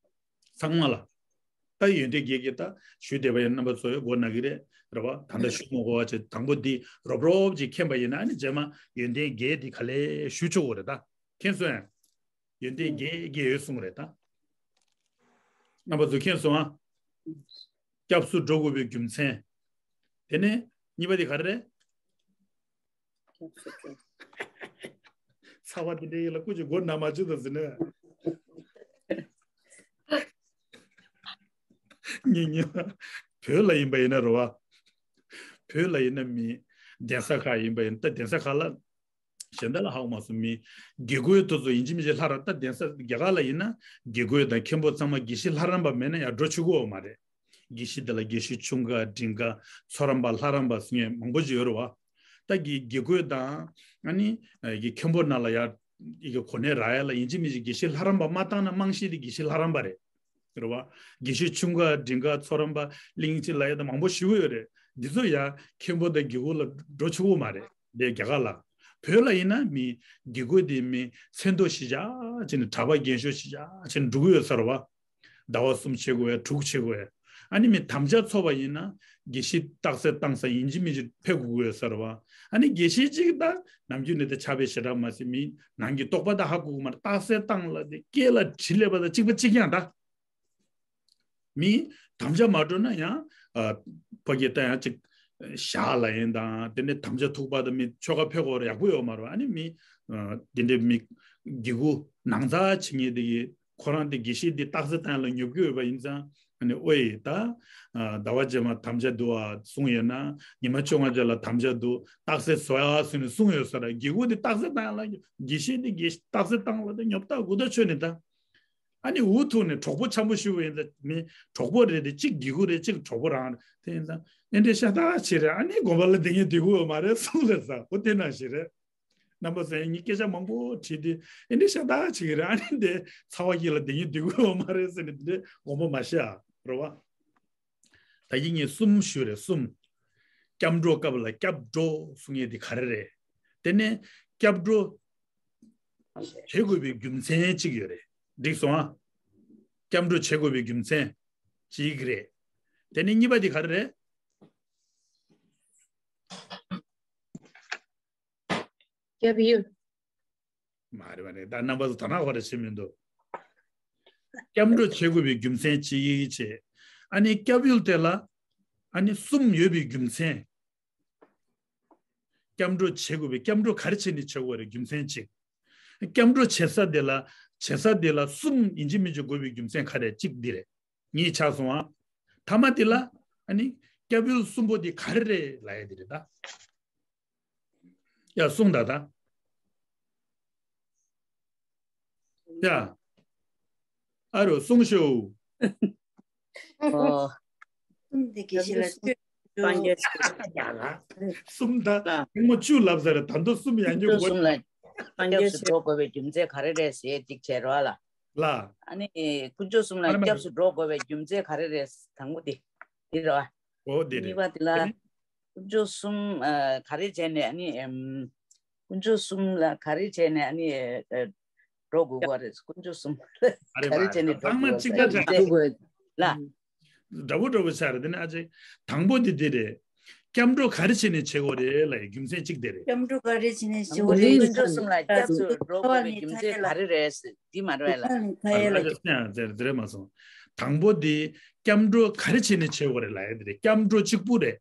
ཚང་མ་ལ། ད་ཡོན་ཏན་བརྒྱད་ཀྱི་ད་ཞུ་བསྡད་པ་ཡིན་རྣམ་པ་ཚོ་ཡོད་སྒོ་ན་གི་རེད། རེད་བ། ད་ལྟ་ཞུ་མ་དགོས་པ་བྱས། དང་པོ་འདི་རོབ་རོབ་ཅིག་མཁྱེན་པ་ཡིན་ན་ཨ་ནི་རྗེས་མ་ཡོན་ཏན་བརྒྱད་འདི་ག་ལེ་ཞུ་ཆོག་གི་རེད་ད། མཁྱེན་སོང་ངས། ཡོན་ཏན་བརྒྱད་བརྒྱད་ཡོད་གསུངས་རེད་ད། རྣམ་པ་ཚོ་མཁྱེན་སོང་ཨ། སྐྱབས་སུ་འགྲོ་དགོས་པའི་རྒྱུ་མཚན། དེ་ནས་གཉིས་པ་དེ་ག་རེ་རེད། ཚ་བ་དེ་འདྲའི་ཡིན་ལ་སྐུ་མཁྱེན་མགོ་ན་མ་བྱེད་དང་ཟེར་ནས། ཉིན་ཉིན་བོད་ལ་ཡིན་པ་ཡིན་ན་རེད་བ། བོད་ལ་ཡིན་ན་མི་གདན་ས་ཁག་ཡིན་པ་ཡིན་ད། གདན་ས་ཁག་ལ་གཞན་དག་ལ་ཧ་གོ་མ་སོང་། མི་དགེ་བསྐོས་དེ་ཚོ་ཡིན་གཅིག་མིན་གཅིག་ལྷ་རམས། ད་གདན་ས་རྒྱ་གར་ལ་ཡིན་ན་དགེ་བསྐོས་དང་མཁན་པོ་ཚང་མ་དགེ་བཤེས་ལྷ་རམས་པ་མེད་ན་ཡར་འགྲོ་ཆོག་གི་ཡོད་མ་རེད། དགེ་བཤེས་དེ་ལ་དགེ་བཤེས་ཆུང་ག་འབྲིང་ག་ཚོགས་རམས་པ་ལྷ་རམས་པ་ཟེར་མཁན་མང་པོ་ཅིག་ཡོད་རེད་བ། ད་གི་དགེ་བསྐོས་དང་ཨ་ནི་གི་མཁན་པོ་ནང་ལ་ཡར་གི་གོ་གནས་རག་ཡ་ལ་ཡིན་གཅིག་མིན་གཅིག་དགེ་བཤེས་ལྷ་རམས་པ་མ་བཏང་ན་རྨང་གཞི་དེ་དགེ་བཤེས་ལྷ་རམས་པ་རེད། རེད་བ། དགེ་བཤེས་ཆུང་ག་འབྲིང་ག་ཚོགས་རམས་པ་གླིང་སྤྱི་ལ་ཡ་དང་མང་པོ་ཞེ་པོ་ཡོད་རེད། འདི་ཚོ་ཡ་མཁན་པོ་དང་དགེ་བསྐོས་ལ་འགྲོ་ཆོག་གི་མ་རེད་དེ་རྒྱ་གར་ལ། བོད་ལ་ཡིན་ན་མི་དགེ་བསྐོས་དེ་མི་མཚན་ཐོ་གཞིར་བཞག་བྱས་ནས་གྲྭ་པ་རྒན་ཤོས་གཞིར་བཞག་བྱས་ནས་འགྲོ་གི་ཡོད་ས་རེད་བ། ཟླ་བ་གསུམ་བྱེད་དགོས་ཡ། དྲུག་བྱེད་དགོས་ཡ། ཨ་ནི་མི་དམ་བཅའ་ཚོགས་པ་ཡིན་ན་དགེ་བཤེས་རྟགས་གསལ་བཏང་ས་ཡིན་གཅིག་མིན་གཅིག་ཕེབས་དགོས་ཡོད་ས་རེད་བ། ཨ་ནི་དགེ་བཤེས་གཅིག་ད་ནམ་རྒྱུན་ནས་ད་ཕྱག་དཔེ་ཞེ་དྲག་མ་ཟེར། མི་ནང་གི་རྟོགས་པ་ད་ཧ་གོ་གི་མ་རེད། རྟགས་གསལ་བཏང་ལ་དེ་སྐེ་ལ་གྲི་སླེབས་པ་ད་གཅིག་པ་གཅིག་རྐྱང་ད། མི་དམ་བཅའ་མ་འགྲོ་ན་ཡང་ཨ་ཕ་གི་ད་ཡང་ཅིག་ཞག་ལ་ཡིན་དང་དེ་ནས་དམ་བཅའ་ཐུག་པ་དང་མི་ཆོ་ག་ཕེབས་དགོས་རེད། ཡག་པོ་ཡོད་མ་རེད་བ། ཨ་ནི་མི་ཨ་དེ་འདྲའི་མི་དགེ་བསྐོས་ནང་ཚ་བྱེད་མཁན་དེ་གི་ཁོ་རང་དེ་དགེ་བཤེས་དེ་རྟགས་གསལ་བཏང་ཡ་ལ་ཉོབ་ཀྱི་ཡོད་པ་ཡིན་ཙང་། ཨ་ནི་ཨོ་ཡེ་ད་ཨ་ཟླ་བ་རྗེས་མ་དམ་བཅའ་འདུག་ཨ་གསུངས་ཡོད་ན། ཉི་མ་བཅོ་ལྔ་རྗེས་ལ་དམ་བཅའ་འདུག་རྟགས་གསལ་བཟོ་ཡ་ཟེར་ནས་གསུངས་ཡོད་ས་རེད། དགེ་བསྐོས་དེ་རྟགས་གསལ་བཏང་ཡ་ལ་དགེ་བཤེས་དེ་དགེ་རྟགས་གསལ་བཏང་ལ་དེ་ཉོབ་ཐག་དགུ་ཐག་ཆོད་ནས་ད། ཨ་ནི་འུ་ཐུག་ནས་གྲོགས་པོ་འཆམ་པོ་ཞུ་བ་ཡིན་ད། མི་གྲོགས་པོ་རེད་དེ་གཅིག་དགེ་བསྐོས་རེད་གཅིག་གྲོགས་པོ་རང་རེད། དེ་ཡིན་ཙང་ཨེ་འདྲའི་ཤ་སྟག་བྱེད་རེད། ཨ་ནི་དགོན་པ་ལ་བསྡད་མཁན་བསྡད་ཀྱི་ཡོད་མ་རེད་གསུངས་ལེ་ས་འོ་དེ་ནང་བཞིན་རེད། རྣམ་པ་ཚོས་ངས་སྐད་ཆ་མང་པོ་དྲིས་ཏེ་ཨེ་འདྲའི་ཤ་སྟག་བྱེད་ཀྱི་རེད། ཨ་ནི་འདི་ཚ་བ་སྐྱེས་ལ་བསྡད་མཁན་བསྡད་ཀྱི་ཡོད་མ་རེད་ཟེར་ནས་དེ་འདྲའི་དགོངས་པ་མ་བཞེས་ཨ་རེད་བ། ད་ཡིན་ངས་གསུམ་ཞུས་རེད་གསུམ། སྐྱབས་འགྲོ་སྐབས་ལ་སྐྱབས་འགྲོ་གསུང་ཡས་དེ་ག་རེ་རེད། དེ་ནས་སྐྱབས་འགྲོ་བྱེད་དགོས་པའི་རྒྱུ་མཚན་གཅིག་ཡོད་རེད། འགྲིག་སོང་ཨ། སྐྱབས་འགྲོ་བྱེད་དགོས་པའི་རྒྱུ་མཚན་གཅིག་རེད། དེ་ནས་གཉིས་པ་དེ་ག་རེ་རེད། སྐྱབས་ཡུལ། མ་རེད་པ་རེད། ད་རྣམ་པ་ཚོ་དོ་སྣང་ཧོར་ར་བྱེད་མི་འདུག་སྐྱབས་འགྲོ་བྱེད་དགོས་པའི་རྒྱུ་མཚན་གཅིག་བྱས། ཨ་ནི་སྐྱབས་ཡུལ་དེ་ལ་ཨ་ནི་གསུམ་ཡོད་པའི་རྒྱུ་མཚན། སྐྱབས་འགྲོ་བྱེད་དགོས་པའི་སྐྱབས་འགྲོ་ག་རེ་བྱས་ནས་བྱེད་དགོས་རེད་རྒྱུ་མཚན་གཅིག་སྐྱབས་འགྲོ་བྱེད་ས་དེ་ལ་བྱེད་ས་དེ་ལ་གསུམ་ཡིན་གཅིག་མིན་གཅིག་དགོས་པའི་རྒྱུ་མཚན་ག་རེ་གཅིག་འདི་རེད། གཉིས་ཆགས་སོང་ཨ། ཐ་མ་དེ་ལ་ཨ་ནི་སྐྱབས་ཡུལ་གསུམ་པོ་དེ་ག་རེ་རེད་ལབ་ཡ་དེ་རེད་ད། ཡ་གསུངས་ད་ད། ཡ། ཨ་རོ་གསུངས་ཤོག་ཨོ། གསུམ་དེ་གི་ཤི་ལ་སངས་རྒྱས་ཡ་ལ། གསུམ་ད་ལ། ཐེངས་མ་བཅུ་ལབ་ས་རེད། ད་དུང་གསུམ་ཡང་ཉོ་དགོས། གསུམ་ལ་སངས་རྒྱས་སུ་འགྲོ་དགོས་པའི་རྒྱུ་མཚན་ག་རེ་རེད་ཟེར་ཅིག་བྱས་རོགས་ལ། ལ། ཨ་ནི་དཀོན་མཆོག་གསུམ་ལ་སྐྱབས་སུ་འགྲོ་དགོས་པའི་རྒྱུ་མཚན་ག་རེ་རེད། དང་པོ་དེ་འདི་རེད་བ། ཨོ་དེ་རེད། གཉིས་པ་དེ་ལ་དཀོན་མཆོག་གསུམ་ཨ་ག་རེ་བྱས་ནས་ཨ་ནི་ཨམ། དཀོན་མཆོག་གསུམ་ལ་ག་རེ་བྱས་ནས་ཨ་ནི་ཨ་འགྲོ་དགོས་པ་རེད། དཀོན་མཆོག་གསུམ་ལ་ག་རེ་བྱས་ནས་འགྲོ་དགོས་པ་རེད། ལ། འདྲ་པོ་འདྲ་པོ་ཆགས་རེད། དེ་ནི་ཨ་ཅེ་དང་པོ་དེ་དེ་རེད། སྐྱབས་འགྲོ་ག་རེ་བྱས་ནས་བྱེད་དགོས་རེད་ལ་ཡི་རྒྱུ་མཚན་གཅིག་དེ་རེད། སྐྱབས་འགྲོ་ག་རེ་བྱས་ནས་བྱེད་དགོས་རེད། དཀོན་མཆོག་གསུམ་ལ་སྐྱབས་སུ་འགྲོ་དགོས་པའི་རྒྱུ་མཚན་ག་རེ་རེད་འདི་མ་རེད་ལ། ཨ་ལ་ཅེ་དེ་རེད་མ་སོང་། དང་པོ་དེ་སྐྱབས་འགྲོ་ག་རེ་བྱས་ནས་བྱེད་དགོས་རེད་ལ་ཡི་དེ་རེད། སྐྱབས་འགྲོ་གཅིག་པུ་རེད།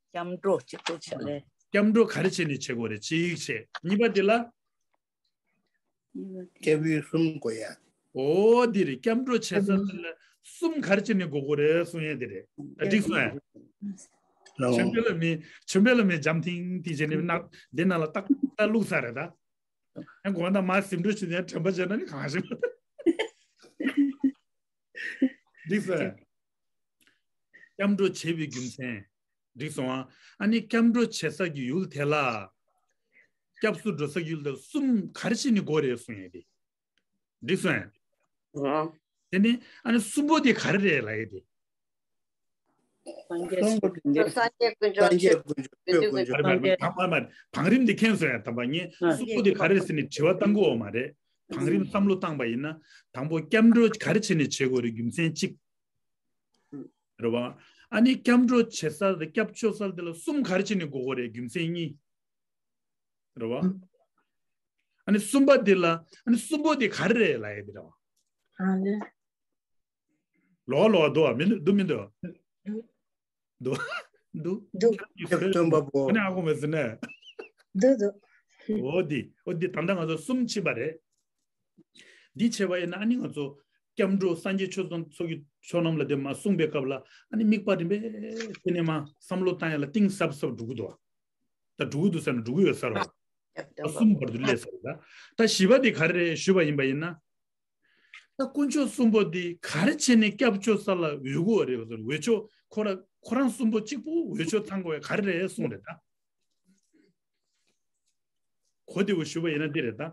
སྐྱབས་འགྲོ་གཅིག་པུ་བྱས་ལེ། སྐྱབས་འགྲོ་ག་རེ་བྱས་ནས་བྱེད་དགོས་རེད་གཅིག་བྱས། གཉིས་པ་དེ་ལ། སྐྱབས་ཡུལ་གསུམ་དགོས་ཡ། ཨོ་དེ་རེད། སྐྱབས་འགྲོ་བྱེད་ས་དེ་ལ་གསུམ་ག་རེ་བྱས་ནས་དགོས་དགོས་རེད་གསུང་ཡ་དེ་རེད། ད་འགྲིག་སོང་ཡ། ལའོ། ཆོས་འཕེལ་ལ་མི་ཆོས་འཕེལ་ལ་མི་འཇམ་ཐིང་ཐིང་བྱས་ནས་ན་དེ་ནང་ལ་ཏག་ཏག་བླུགས་ས་རེད་ད། ཡང་དགོངས་དག་མ་ཟིན་འགྲོ་བྱེད་ནས་དྲན་པ་བྱས་ན་ནི་གང་ཞིག་འགྲིག་སོང་། སྐྱབས་འགྲོ་བྱེད་པའི་རྒྱུ་མཚན། འགྲིག་སོང་ཨ། ཨ་ནི་སྐྱབས་འགྲོ་བྱེད་ས་ཀྱི་ཡུལ་དེ་ལ། སྐྱབས་སུ་འགྲོ་ས་ཀྱི་ཡུལ་དེ་གསུམ་ག་རེ་བྱས་ནས་དགོས་རེད་གསུང་ཡས་དེ། འགྲིག་སོང་ཨ། དེ་ནི་ཨ་ནི་གསུམ་པོ་དེ་ག་རེ་རེད་ལབ་ཡས་དེ། སངས་རྒྱས་སངས་རྒྱས་དཀོན་མཆོག་ཆོས་དཀོན་མཆོག་དཀོན་མཆོག་དཀོན་མཆོག་མ་རེད་མ་རེད། བང་བང་བང་། བང་རིམ་འདི་མཁྱེན་སོང་ཡ། དམ་པ་ངས་གསུམ་པོ་འདི་ག་རེ་ཟེར་ནས་དྲི་བ་བཏང་གི་ཡོད་མ་རེད། བང་རིམ་བསམ་བློ་བཏང་པ་ཡིན་ན་དང་པོ་སྐྱབས་འགྲོ་ག་རེ་བྱས་ནས་བྱེད་དགོས་རེད་རྒྱུ་མཚན་གཅིག་རེད་བ། ཨ་ནི་སྐྱབས་འགྲོ་བྱེད་ས་དང་སྐྱབས་བཅོལ་ས་དེ་ལ་གསུམ་ག་རེ་བྱས་ནས་དགོས་དགོས་རེད་རྒྱུ་མཚན་གཉིས་རེད་བ། ཨ་ནི་གསུམ་པ་འདི་ལ་ཨ་ནི་གསུམ་པོ་འདི་ག་རེ་རེད་ལབ་ཡ་འདི་རེད་བ། ཨ་ནི། ལོག་ལོག་འདུག་བ་མི་འདུག་མི་འདུག་འདུག་འདུག་འདུག་སྟོན་པ་པོ། ཨ་ནི་ཨ་ཁུ་མེད་ཟེར་ནས། འདུག་འདུག་འོ་འདི་འོ་འདི་ད་ལྟ་ང་ཚོ་གསུམ་ཕྱིན་པ་རེད། འདི་བྱས་པ་ཡིན་ན་ཨ་ནི་ང་ཚོ་སྐྱབས་འགྲོ་སངས་རྒྱས་ཆོས་ཚོགས་ཚོགས་ཀྱི་ཕྱོགས་རྣམས་ལ་དེ་མ་གསུངས་པའི་སྐབས་ལ་ཨ་ནི་དམིགས་པ་རིམ་པས་དེ་ནས་མ་བསམ་བློ་བཏང་ཡ་ལ་གཏིང་ཟབ་ཟབ་འགྲོ་གི་འདུག་ད་འགྲོ་གི་འདུག་ཟེར་ན་འགྲོ་གི་ཡོད་ས་རེད་བ། ད་གསུམ་བར་དུ་སླེབས་ས་རེད་ད། ད་བཞི་པ་དེ་ག་རེ་རེད་ཞུས་པ་ཡིན་པ་ཡིན་ན། ད་དཀོན་མཆོག་གསུམ་པོ་འདི་ག་རེ་བྱས་ནས་སྐྱབས་བཅོལ་ས་ལ་འོས་དགོས་རེད་ཟེར། འོས་ཆོས་ཁོ་ར་ཁོ་རང་གསུམ་པོ་གཅིག་པུ་འོས་ཆོས་ཚང་དགོས་ཡ་ག་རེ་རེད་གསུངས་རེད་ད། གོ་བདེ་བོ་ཞུ་བ་ཡིན་ན་འདི་རེད་ད།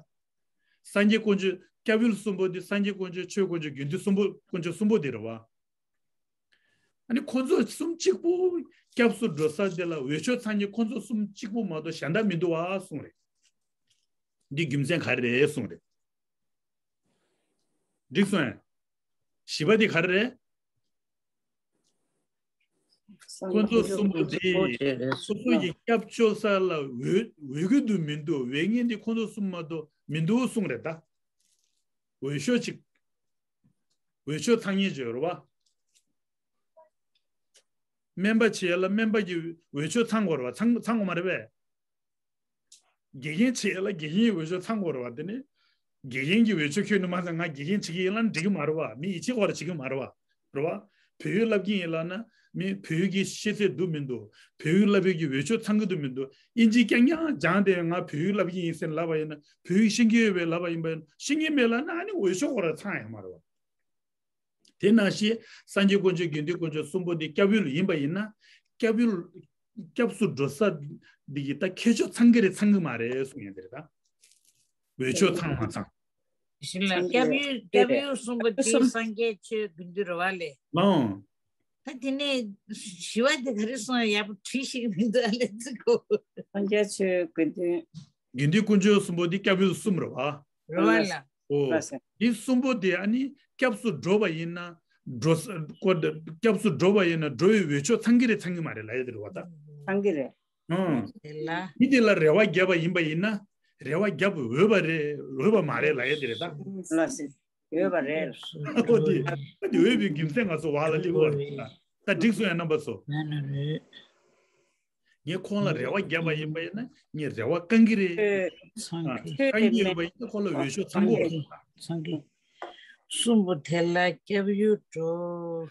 སངས་རྒྱས་དཀོན་མཆོག་སྐྱབས་ཡུལ་གསུམ་པོ་འདི་སངས་རྒྱས་དཀོན་མཆོག་ཆོས་དཀོན་མཆོག་དགེ་འདུན་གསུམ་པོ་དཀོན་མཆོག་གསུམ་པོ་འདི་རེད་བ། ཨ་ནི་ཁོ་ཚོ་གསུམ་གཅིག་པུ་སྐྱབས་སུ་འགྲོ་ས་འདི་ལ་འོས་ཆོས་ཚང་མཁན་ཁོ་ཚོ་གསུམ་གཅིག་པུ་མ་གཏོགས་གཞན་དག་མི་འདུག་བ་གསུངས་རེད། འདི་རྒྱུ་མཚན་ག་རེ་རེད་གསུངས་རེད། འགྲིག་སོང་ངས། བཞི་པ་འདི་ག་རེ་རེད། ཁོ་ཚོ་གསུམ་པོ་འདི་ཁོ་ཚོ་གི་སྐྱབས་བཅོལ་ས་ལ་འོས་འོས་ཀྱི་འདུག་མི་འདུག་འོས་ངེས་འདི་ཁོ་ཚོ་གསུམ་མ་གཏོགས་མི་འདུག་གསུངས་རེད་ད། འོས་ཤོག་ཅིག་འོས་ཤོག་ཚང་མཁན་ཅིག་ཡོད་རེད་བ། སྨན་པ་བྱེད་ཡ་ལ་སྨན་པ་གི་འོས་ཤོག་ཚང་དགོས་རེད་བ། ཚང་ཚང་དགོས་མ་རེད་པས། དགེ་རྒན་བྱེད་ཡ་ལ་དགེ་རྒན་འོས་ཤོག་ཚང་དགོས་རེད་བ། དེ་ནི་དགེ་རྒན་གྱི་འོས་ཤོག་ཁྱོན་ནས་མ་ཚང་ང་དགེ་རྒན་བྱེད་ཀྱི་ཡིན་ལབ་ན་འགྲིག་གི་མ་རེད་བ། མི་ཡིད་ཆེས་སྐོར་བྱེད་ཀྱི་མ་རེད་བ། རེད་བ། བོད་ཡིག་བསླབ་ཀྱི་ཡིན་ལབ་ན་མི་བོད་ཡིག་གི་ཤེས་ཚད་འདུག་མི་འདུག་བོད་ཡིག་བསླབ་ཡ་གི་འོས་ཤོག་ཚང་གི་འདུག་མི་འདུག་ཨིན་ཇི་རྐྱང་རྐྱང་སྦྱངས་ཏེ་ང་བོད་ཡིག་བསླབ་ཀྱི་ཡིན་ཟེར་ལབ་པ་ཡིན་ན་བོད་ཡིག་ཤེས་ཀྱི་ཡོད་པས་ལབ་པ་ཡིན་པ་ཡིན་ན་ཤེས་ཀྱི་མེད་ལབ་ན་ཨ་ནི་འོས་ཤོག་སྐོར་ཚང་ཡོད་མ་རེད་བ། དེ་ནང་བཞིན་སངས་རྒྱས་དཀོན་མཆོག་དགེ་འདུན་དཀོན་མཆོག་གསུམ་པོ་འདི་སྐྱབས་ཡུལ་ཡིན་པ་ཡིན་ན་སྐྱབས་ཡུལ་སྐྱབས་སུ་འགྲོ་ས་འདི་གི་ད་ཁྱད་ཆོས་ཚང་གི་རེད་ཚང་གི་མ་རེད་གསུང་ཡ་འདི་རེད་ད། འོས་ཆོས་ཚང་མ་ཚང་། ཞིག་ལ་སྐྱབས་ཡུལ་སྐྱབས་ཡུལ་གསུམ་པོ་འདི་སངས་རྒྱས་ཆོས་དགེ་འདུན་རེད་བ་ལས། ལའང་། ད་དེ་ནས་ཞི་བ་འདི་ག་རེ་གསུང་ཡ་ཡག་པོ་བྲིས་ཤིག་མི་འདུག་ཨ་ལས་ཚིག་གོ། སངས་རྒྱས་ཆོས་དགེ་འདུན། དགེ་འདུན་དཀོན་མཆོག་གསུམ་པོ་འདི་སྐྱབས་ཡུལ་གསུམ་རེད་བ། རེད་བ་ལ། ཨོ། ལགས་སོ། འདི་གསུམ་པོ་དེ་ཨ་ནི་ སྐྱབས་སུ་འགྲོ་བ་ཡིན་ན་འགྲོ་ས་ཀོ་སྐྱབས་སུ་འགྲོ་བ་ཡིན་ན་འགྲོ་བའི་འོས་ཆོས་ཚང་གི་རེད་ཚང་གི་མ་རེད་ལབ་ཡ་དེ་རེད་བ་ད། ཚང་གི་རེད། ཨང་། དེ་ལ། མི་དེ་ལ་རེ་བ་བརྒྱབ་པ་ཡིན་པ་ཡིན་ན་རེ་བ་བརྒྱབ་འོས་པ་རེད་འོས་པ་མ་རེད་ལབ་ཡ་དེ་རེད་ད། ལ་སེ། འོས་པ་རེད། ཨོ་དེ་ཨ་དེ་འོས་པའི་རྒྱུ་མཚན་ང་ཚོ་བག་ལ་ལེགས་པ་རེད་ད། ད་འགྲིག་སོང་ཡ་རྣམ་པ་ཚོ། ལ་ལ་རེད། ངས་ཁོང་ལ་རེ་བ་བརྒྱབ་པ་ཡིན་པ་ཡིན་ན་ངས་རེ་བ་བསྐང་གི་རེད། ཨ། ཚང་གི། བསྐང་གི་ཡོད་པ་ཡིན་ན་ཁོང་ལ་འོས་ཤོག་ཚང་གི་ཡོད་པ་ཡིན་ན། ཚང་གི། གསུམ་པོ་དེ་ལ་སྐྱབས་ཡུལ་འགྲོ།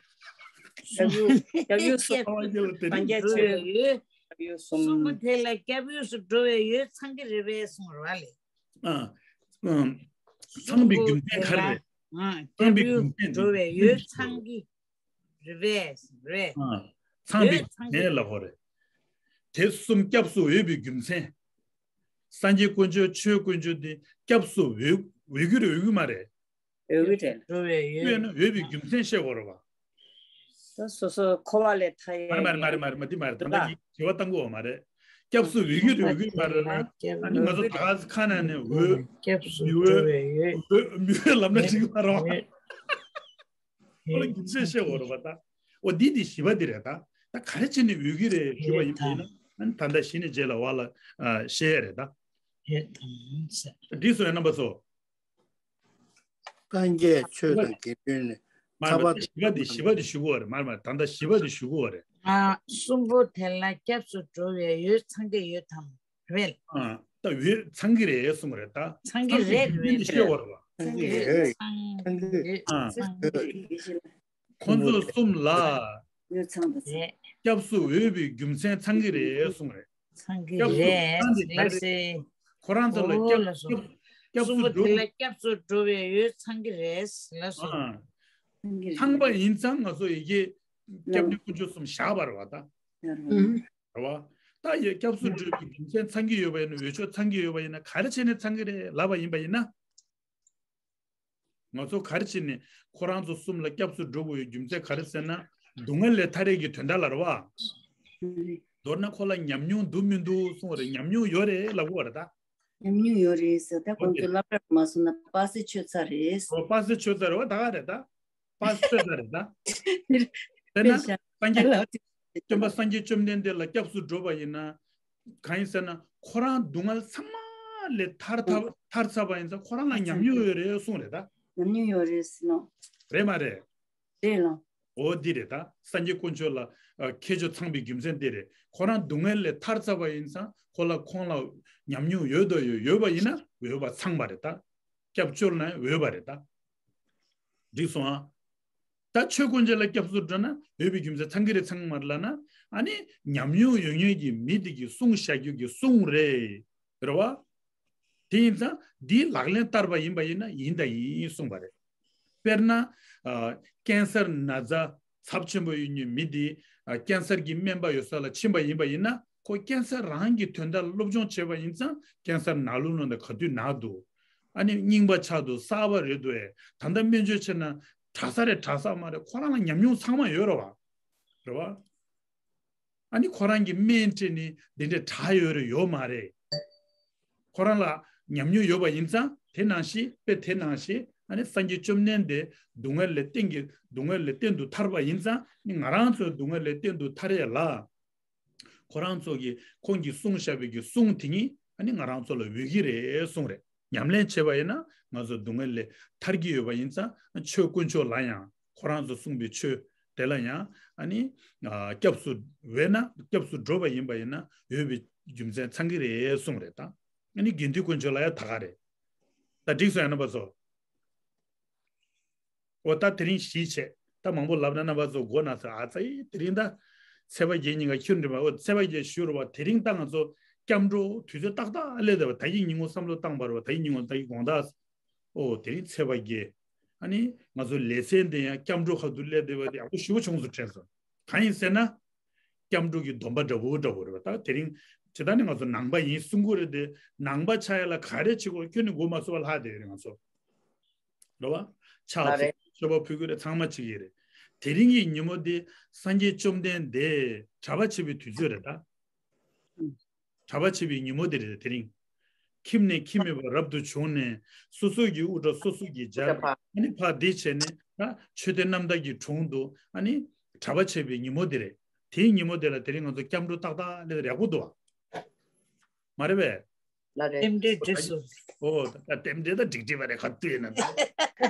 སྐྱབས་ཡུལ་སྐྱབས་ཡུལ་སུ། སངས་རྒྱས་ཆོས་དང་དགེ་འདུན། སྐྱབས་ཡུལ་གསུམ། གསུམ་པོ་དེ་ལ་སྐྱབས་ཡུལ་སུ་འགྲོ་བའི་ཡུལ་ཚང་གི་རེད་པས་གསུངས་རེད་བ་ལེ། ཨ། ཨ། ཚང་པའི་རྒྱུ་མཚན་ག་རེ་རེད། ཨ། ཚང་པའི་རྒྱུ་མཚན་འགྲོ་བའི་ཡུལ་ཚང་གི། རེད་པས་རེད། ཨ། ཚང་པའི་ཡུལ་ཚང་གི་ནས་ལབ་དགོས་རེད། དེ་གསུམ་སྐྱབས་སུ་འོས་པའི་རྒྱུ་མཚན། སངས་རྒྱས་དཀོན་མཆོག་ཆོས་དཀོན་མཆོག་དེ་སྐྱབས་སུ་འོས་འོས་ཀྱི་རེད་འོས་ཀྱི་མ་རེད། འོས་ཀྱི་རེད། འགྲོ་བའི་ཡུལ། འོས་ན་འོས་པའི་རྒྱུ་མཚན་བཤད་དགོས་རེད་བ། ད་སོ་སོ་འཁོར་བ་ལས་ཐར་ཡ། མ་རེད་མ་རེད་མ་རེད་མ་རེད་མ་རེད་མ་རེད་ད་ལྟ་ཡིན་དྲི་བ་བཏང་དགོས་བ་མ་རེད། སྐྱབས་སུ་འོས་ཀྱི་རེད་འོས་ཀྱི་མ་རེད་ན། ཨ་ནི་ང་ཚོ་ད་ཁ་ནང་ནས་འོས། སྐྱབས་སུ་མི་འོས། འགྲོ་བའི་ཡུལ། འོས་མི་འོས་ལབ་ན་འགྲིག་གི་མ་རེད་བ། འོས། ཁོ་ལ་རྒྱུ་མཚན་བཤད་དགོས་རེད་པ་ད། འོ་འདི་འདི་བཞི་པ་འདི་རེད་ད། ད་ག་རེ་བྱས་ནས་འོས་ཀྱི་རེད་ཞུས་པ་ཡིན་པ་ཡིན་ན་ཨ་ནི་ད་ལྟ་གཞི་ནས་རྗེས་ལ་བ་ལ་ཨ་བཤད་ཡ་རེད་ད། ཡོད་དམ་ཟེར། འགྲིག་སོང་ཡ་རྣམ་པ་ཚོ། སངས་རྒྱས་ཆོས་དང་དགེ་འདུན་ནི། མ་ཐར་པ་དང་། བཞི་པ་འདི་བཞི་པ་འདི་ཞུ་གི་ཡོད་རེད་མ་རེད་མ་རེད་ད་ལྟ་བཞི་པ་འདི་ཞུ་གི་ཡོད་རེད། ཨ། གསུམ་པོ་དེ་ལ་སྐྱབས་སུ་འགྲོ་བའི་ཡུལ་ཚང་གི་ཡོད་དམ། རེད། ཨ། ད་འོས་ཚང་གི་རེད་གསུངས་རེད་ད། ཚང་གི་རེད། ཚང་གི་རེད། ཤེས་བར་བ། ཚང་གི་རེད། ཚང་གི་རེད། ཨ། ཚང་གི་རེད། ཁོང་ཚོ་གསུམ་ལ་འོས་ཚང་དང་ཚང་། རེད། སྐྱབས་སུ་འོས་པའི་རྒྱུ་མཚན་ཚང་གི་རེད་གསུངས་རེད། ཚང་གི་སྐྱབས་སུ་རེད་ཚང་གི་ལགས་རེད། སེ། ཁོ་རང་ཚོ་ལ་ཨོ་སྐྱབས་ལགས་སོ། སྐྱབས་སྐྱབས་གསུམ་སུ་པོ་དེ་འགྲོ། ལ་སྐྱབས་སུ་འགྲོ་བའི་འོས་ཚང་གི་རེད་ལགས་སོ། ཨ། ཚང་གི་རེད། ཚང་པ་ཡིན་ཙང་ང་ཚོ་ཡི་གེ་སྐྱབས་གནས་དཀོན་མཆོག་གསུམ་བཞག་པ་རེད་བ་ད། ཡོད་རེད། ཨུམ། རེད་བ། ད་ཡ་སྐྱབས་སུ་འགྲོ་བའི་རྒྱུ་མཚན་ཚང་གི་ཡོད་པ་ཡིན་ན་འོས་ཆོས་ཚང་གི་ཡོད་པ་ཡིན་ན་ག་རེ་བྱས་ནས་ཚང་གི་རེད་ལབ་པ་ཡིན་པ་ཡིན་ན། ང་ཚོ་ག་རེ་བྱས་ནས་ཁོ་རང་ཚོ་གསུམ་ལ་སྐྱབས་སུ་འགྲོ་དགོས་པའི་རྒྱུ་མཚན་ག་རེ་ཟེར་ན་སྡུག་བསྔལ་ལས་ཐར་ཡས་ཀྱི་དོན་དག་ལ་རེད་བ། མདོར་ན་ཁོ་ལ་ཉམས་མྱོང་འདུག་མི་འདུག་གསུངས་པ་རེད། ཉམས་མྱོང་ཡོད་རེད་ལབ་དགོས་པ་རེད་ད། ཉམས་མྱོང་ཡོད་རེད་ཟེར་ད་ཁོང་ཚོས་སློབ་གྲྭར་མ་སོང་ན་པ་སེ་ཆོད་ཚར་རེད། ཨོ་པ་སེ་ཆོད་ཚར་རེད་བ་ད་ག་རེད་ད། པ་སེ་ཆོད་ཚར་རེད་ད། དཔེར་ན་སངས་རྒྱས་སྟོན་པ་སངས་རྒྱས་བཅོམ་ལྡན་འདས་ལ་སྐྱབས་སུ་འགྲོ་བ་ཡིན་ན། གང་ཡིན་ཟེར་ན་ཁོ་རང་སྡུག་བསྔལ་ཚང་མ་ལས་ཐར་ཐར་ཐར་ཚར་བ་ཡིན་ཙང་ཁོ་རང་ལ་ཉམས་མྱོང་ཡོད་རེད་གསུངས་རེད་ད། ཉམས་མྱོང་ཡོད་རེད་ཟེར་ནོ། རེད་མ་རེད། རེད་ལ། འོ་འདི་རེད་ད། སངས་རྒྱས་དཀོན་མཆོག་ལ་ཨ་ཁྱེད་ཚོ་ཚང་པའི་རྒྱུ་མཚན་འདི་རེད། ཁོ་རང་སྡུག་བསྔལ་ལས་ཐར་ཚར་བ་ཡིན་ཙང་ཁོ་ལ་ཁོང་ལ་ཉམས་མྱོང་ཡོད་དོ་ཡོད་ཡོད་པ་ཡིན་ན་འོས་པ་ཚང་པ་རེད་ད། སྐྱབས་བཅོལ་ན་འོས་པ་རེད་ད། འགྲིག་སོང་ཨ། ད་ཆོས་དཀོན་མཆོག་ལ་སྐྱབས་སུ་འགྲོ་ན་འོས་པའི་རྒྱུ་མཚན་ཚང་གི་རེད་ཚང་མ་རེད་ལབ་ན་ཨ་ནི་ཉམས་མྱོང་ཡོད་མཁན་གྱི་མི་དེ་གིས་གསུངས་བཞག་རྒྱུ་གི་གསུང་རེད། རེད་བ། དེ་ཡིན་ཙང་འདིའི་ལག་ལེན་བསྟར་བ་ཡིན་པ་ཡིན་ན་ཡིན་དང་ཡིན་གསུངས་པ་རེད། དཔེར་ན། ཨ། ཀན་སར་ན་ཚ་ཚབས་ཆེན་པོ་ཡོད་མཁན་མི་དེ། ཨ། ཀན་སར་གྱི་སྨན་པ་ཡོད་ས་ལ་ཕྱིན་པ་ཡིན་པ་ཡིན་ན་ཁོ་ཀན་སར་རང་གི་དོན་དག་སློབ་སྦྱོང་བྱས་པ་ཡིན་ཙང་ཀན་སར་ན་ལོ་ལོ་ན་ག་དུས་ན་འདུག་ཨ་ནི་རྙིང་པ་ཆགས་འདུག་གསར་པ་རེད་འདུག་ཨེ། ད་ལྟ་སྨན་བཅོས་བྱས་ན་དྲག་ས་རེད་དྲག་ས་མ་རེད་ཁོ་རང་ལ་ཉམས་མྱོང་ཚང་མ་ཡོད་རེད་བ། རེད་བ། ཨ་ནི་ཁོ་རང་གི་སྨན་སྤྲད་ནི་འདི་འདྲའི་དྲག་ཡོད་རེད་ཡོད་མ་རེད། ཁོ་རང་ལ་ཉམས་མྱོང་ཡོད་པ་ཡིན་ཙང་དེ་ནང་བཞིན་དཔེ་དེ་ནང་བཞིན་ཨ་ནི་སངས་རྒྱས་བཅོམ་ལྡན་འདས་སྡུག་བསྔལ་ལས་གཏན་གྱི་སྡུག་བསྔལ་ལས་གཏན་དུ་ཐར་པ་ཡིན་ཙང་ནི་ང་རང་ཚོའི་སྡུག་བསྔལ་ལས་གཏན་དུ་ཐར་ཡས་ལ། ཁོ་རང་ཚོ་གིས་ཁོང་གིས་གསུངས་བཞག་པའི་གི་གསུང་དེ་ཉིད་ཨ་ནི་ང་རང་ཚོ་ལ་འོས་ཀྱི་རེད་གསུངས་རེད། ཉམས་ལེན་བྱས་པ་ཡིན་ན་ང་ཚོ་སྡུག་བསྔལ་ལས་ཐར་གྱི་ཡོད་པ་ཡིན་ཙང་ཆོས་དཀོན་མཆོག་ལ་ཡང་ཁོ་རང་ཚོ་གསུངས་པའི་ཆོས་དེ་ལ་ཡང་ཨ་ནི་ཨ་སྐྱབས་སུ་འོས་ན་སྐྱབས་སུ་འགྲོ་བ་ཡིན་པ་ཡིན་ན་འོས་པའི་རྒྱུ་མཚན་ཚང་གི་རེད་གསུངས་རེད་ད། ཨ་ནི་དགེ་འདུན་དཀོན་མཆོག་ལ་ཡང་ད་ག་རེད། ད་འགྲིག་སོང་ཡ་རྣམ་པ་ཚོ། འོ་ད་དེ་རིང་གཞིས་བྱེས་ད་མང་པོ་ལབ་ན་རྣམ་པ་ཚོ་མགོ་ན་ཚ་ཨ་ཙི་དེ་རིང་ད་ཚེས་པ་བརྒྱད་ཉིན་ཀ་ཁྱོད་འདྲི་མ་འོ་ཚེས་པ་བརྒྱད་ཞུ་རུ་བ་དེ་རིང་ད་ང་ཚོ་སྐྱབས་འགྲོ་དུས་ཚོད་ཏག་ཏག་སླེབས་བསྡད་པ་ད་ཡིན་ཉིན་ངོ་བསམ་བློ་བཏང་བ་རུ་བ་ད་ཡིན་ཉིན་ངོ་ད་ཡིན་དགོང་དག་འོ་དེ་རིང་ཚེས་པ་བརྒྱད་ཨ་ནི་ང་ཚོ་ལེ་ཚན་དེ་ཡང་སྐྱབས་འགྲོ་ཁ་ཐུག་སླེབས་བསྡད་པ་དེ་ཡག་པོ་ཞེ་པོ་བྱུང་སོང་དྲན་སོང་། གང་ཡིན་ཟེར་ན། སྐྱབས་འགྲོ་གི་སྡོམ་པ་འདྲ་བོ་འདྲ་བོ་རེད་བ་ད་དེ་རིང་ཇི་ལྟར་ནི་ང་ཚོ་ནང་པ་ཡིན་གསུང་གི་རེད་དེ་ནང་པ་ཆགས་ཡ་ལ་ག་རེ་བྱེད་དགོས་ཁྱོད་ནི་མགོ་མ་ཚོས་པ་ལྷག་བསྡད་ཡོད་རེད་ང་ཚོ། རེད་བ། ཕྱག་འཚལ་མཆོད་པ་ཕུལ་གྱི་རེད་ཚང་མ་བྱེད་ཀྱི་རེད། དེ་རིང་གི་ཉིན་མོ་འདི་སངས་རྒྱས་བཅོམ་ལྡན་འདས་གྲྭ་པ་བྱེད་པའི་དུས་ཚོད་རེད་ད། གྲྭ་པ་བྱེད་པའི་ཉིན་མོ་འདི་རེད་དེ་རིང་། ཁྱིམ་ནས་ཁྱིམ་མེད་པར་རབ་ཏུ་བྱུང་ནས་སོ་སོ་གི་དབུ་སྐྲ་སོ་སོ་གིས་སྦྱར། ཨ་ནི་ཕར་འདི་བྱས་ནས་ད་མཆོད་རྟེན་རྣམ་དག་གི་དྲུང་དུ་ཨ་ནི་གྲྭ་པ་བྱས་པའི་ཉིན་མོ་དེ་རེད། དེའི་ཉིན་མོ་དེ་ལ་དེ་རིང་ང་ཚོ་སྐྱབས་འགྲོ་ཏག་ཏག་སླེབས་རེག་པོ་འདུག་བ། མ་རེད་པས། ལ་རེད། རྟེན་འབྲེལ་འགྲིག་སོང་། ཨོ་ད་རྟེན་འབྲེལ་ད་འགྲིག་འགྲིག་པ་རེད། ག་དུས་ཡིན་ན་ད་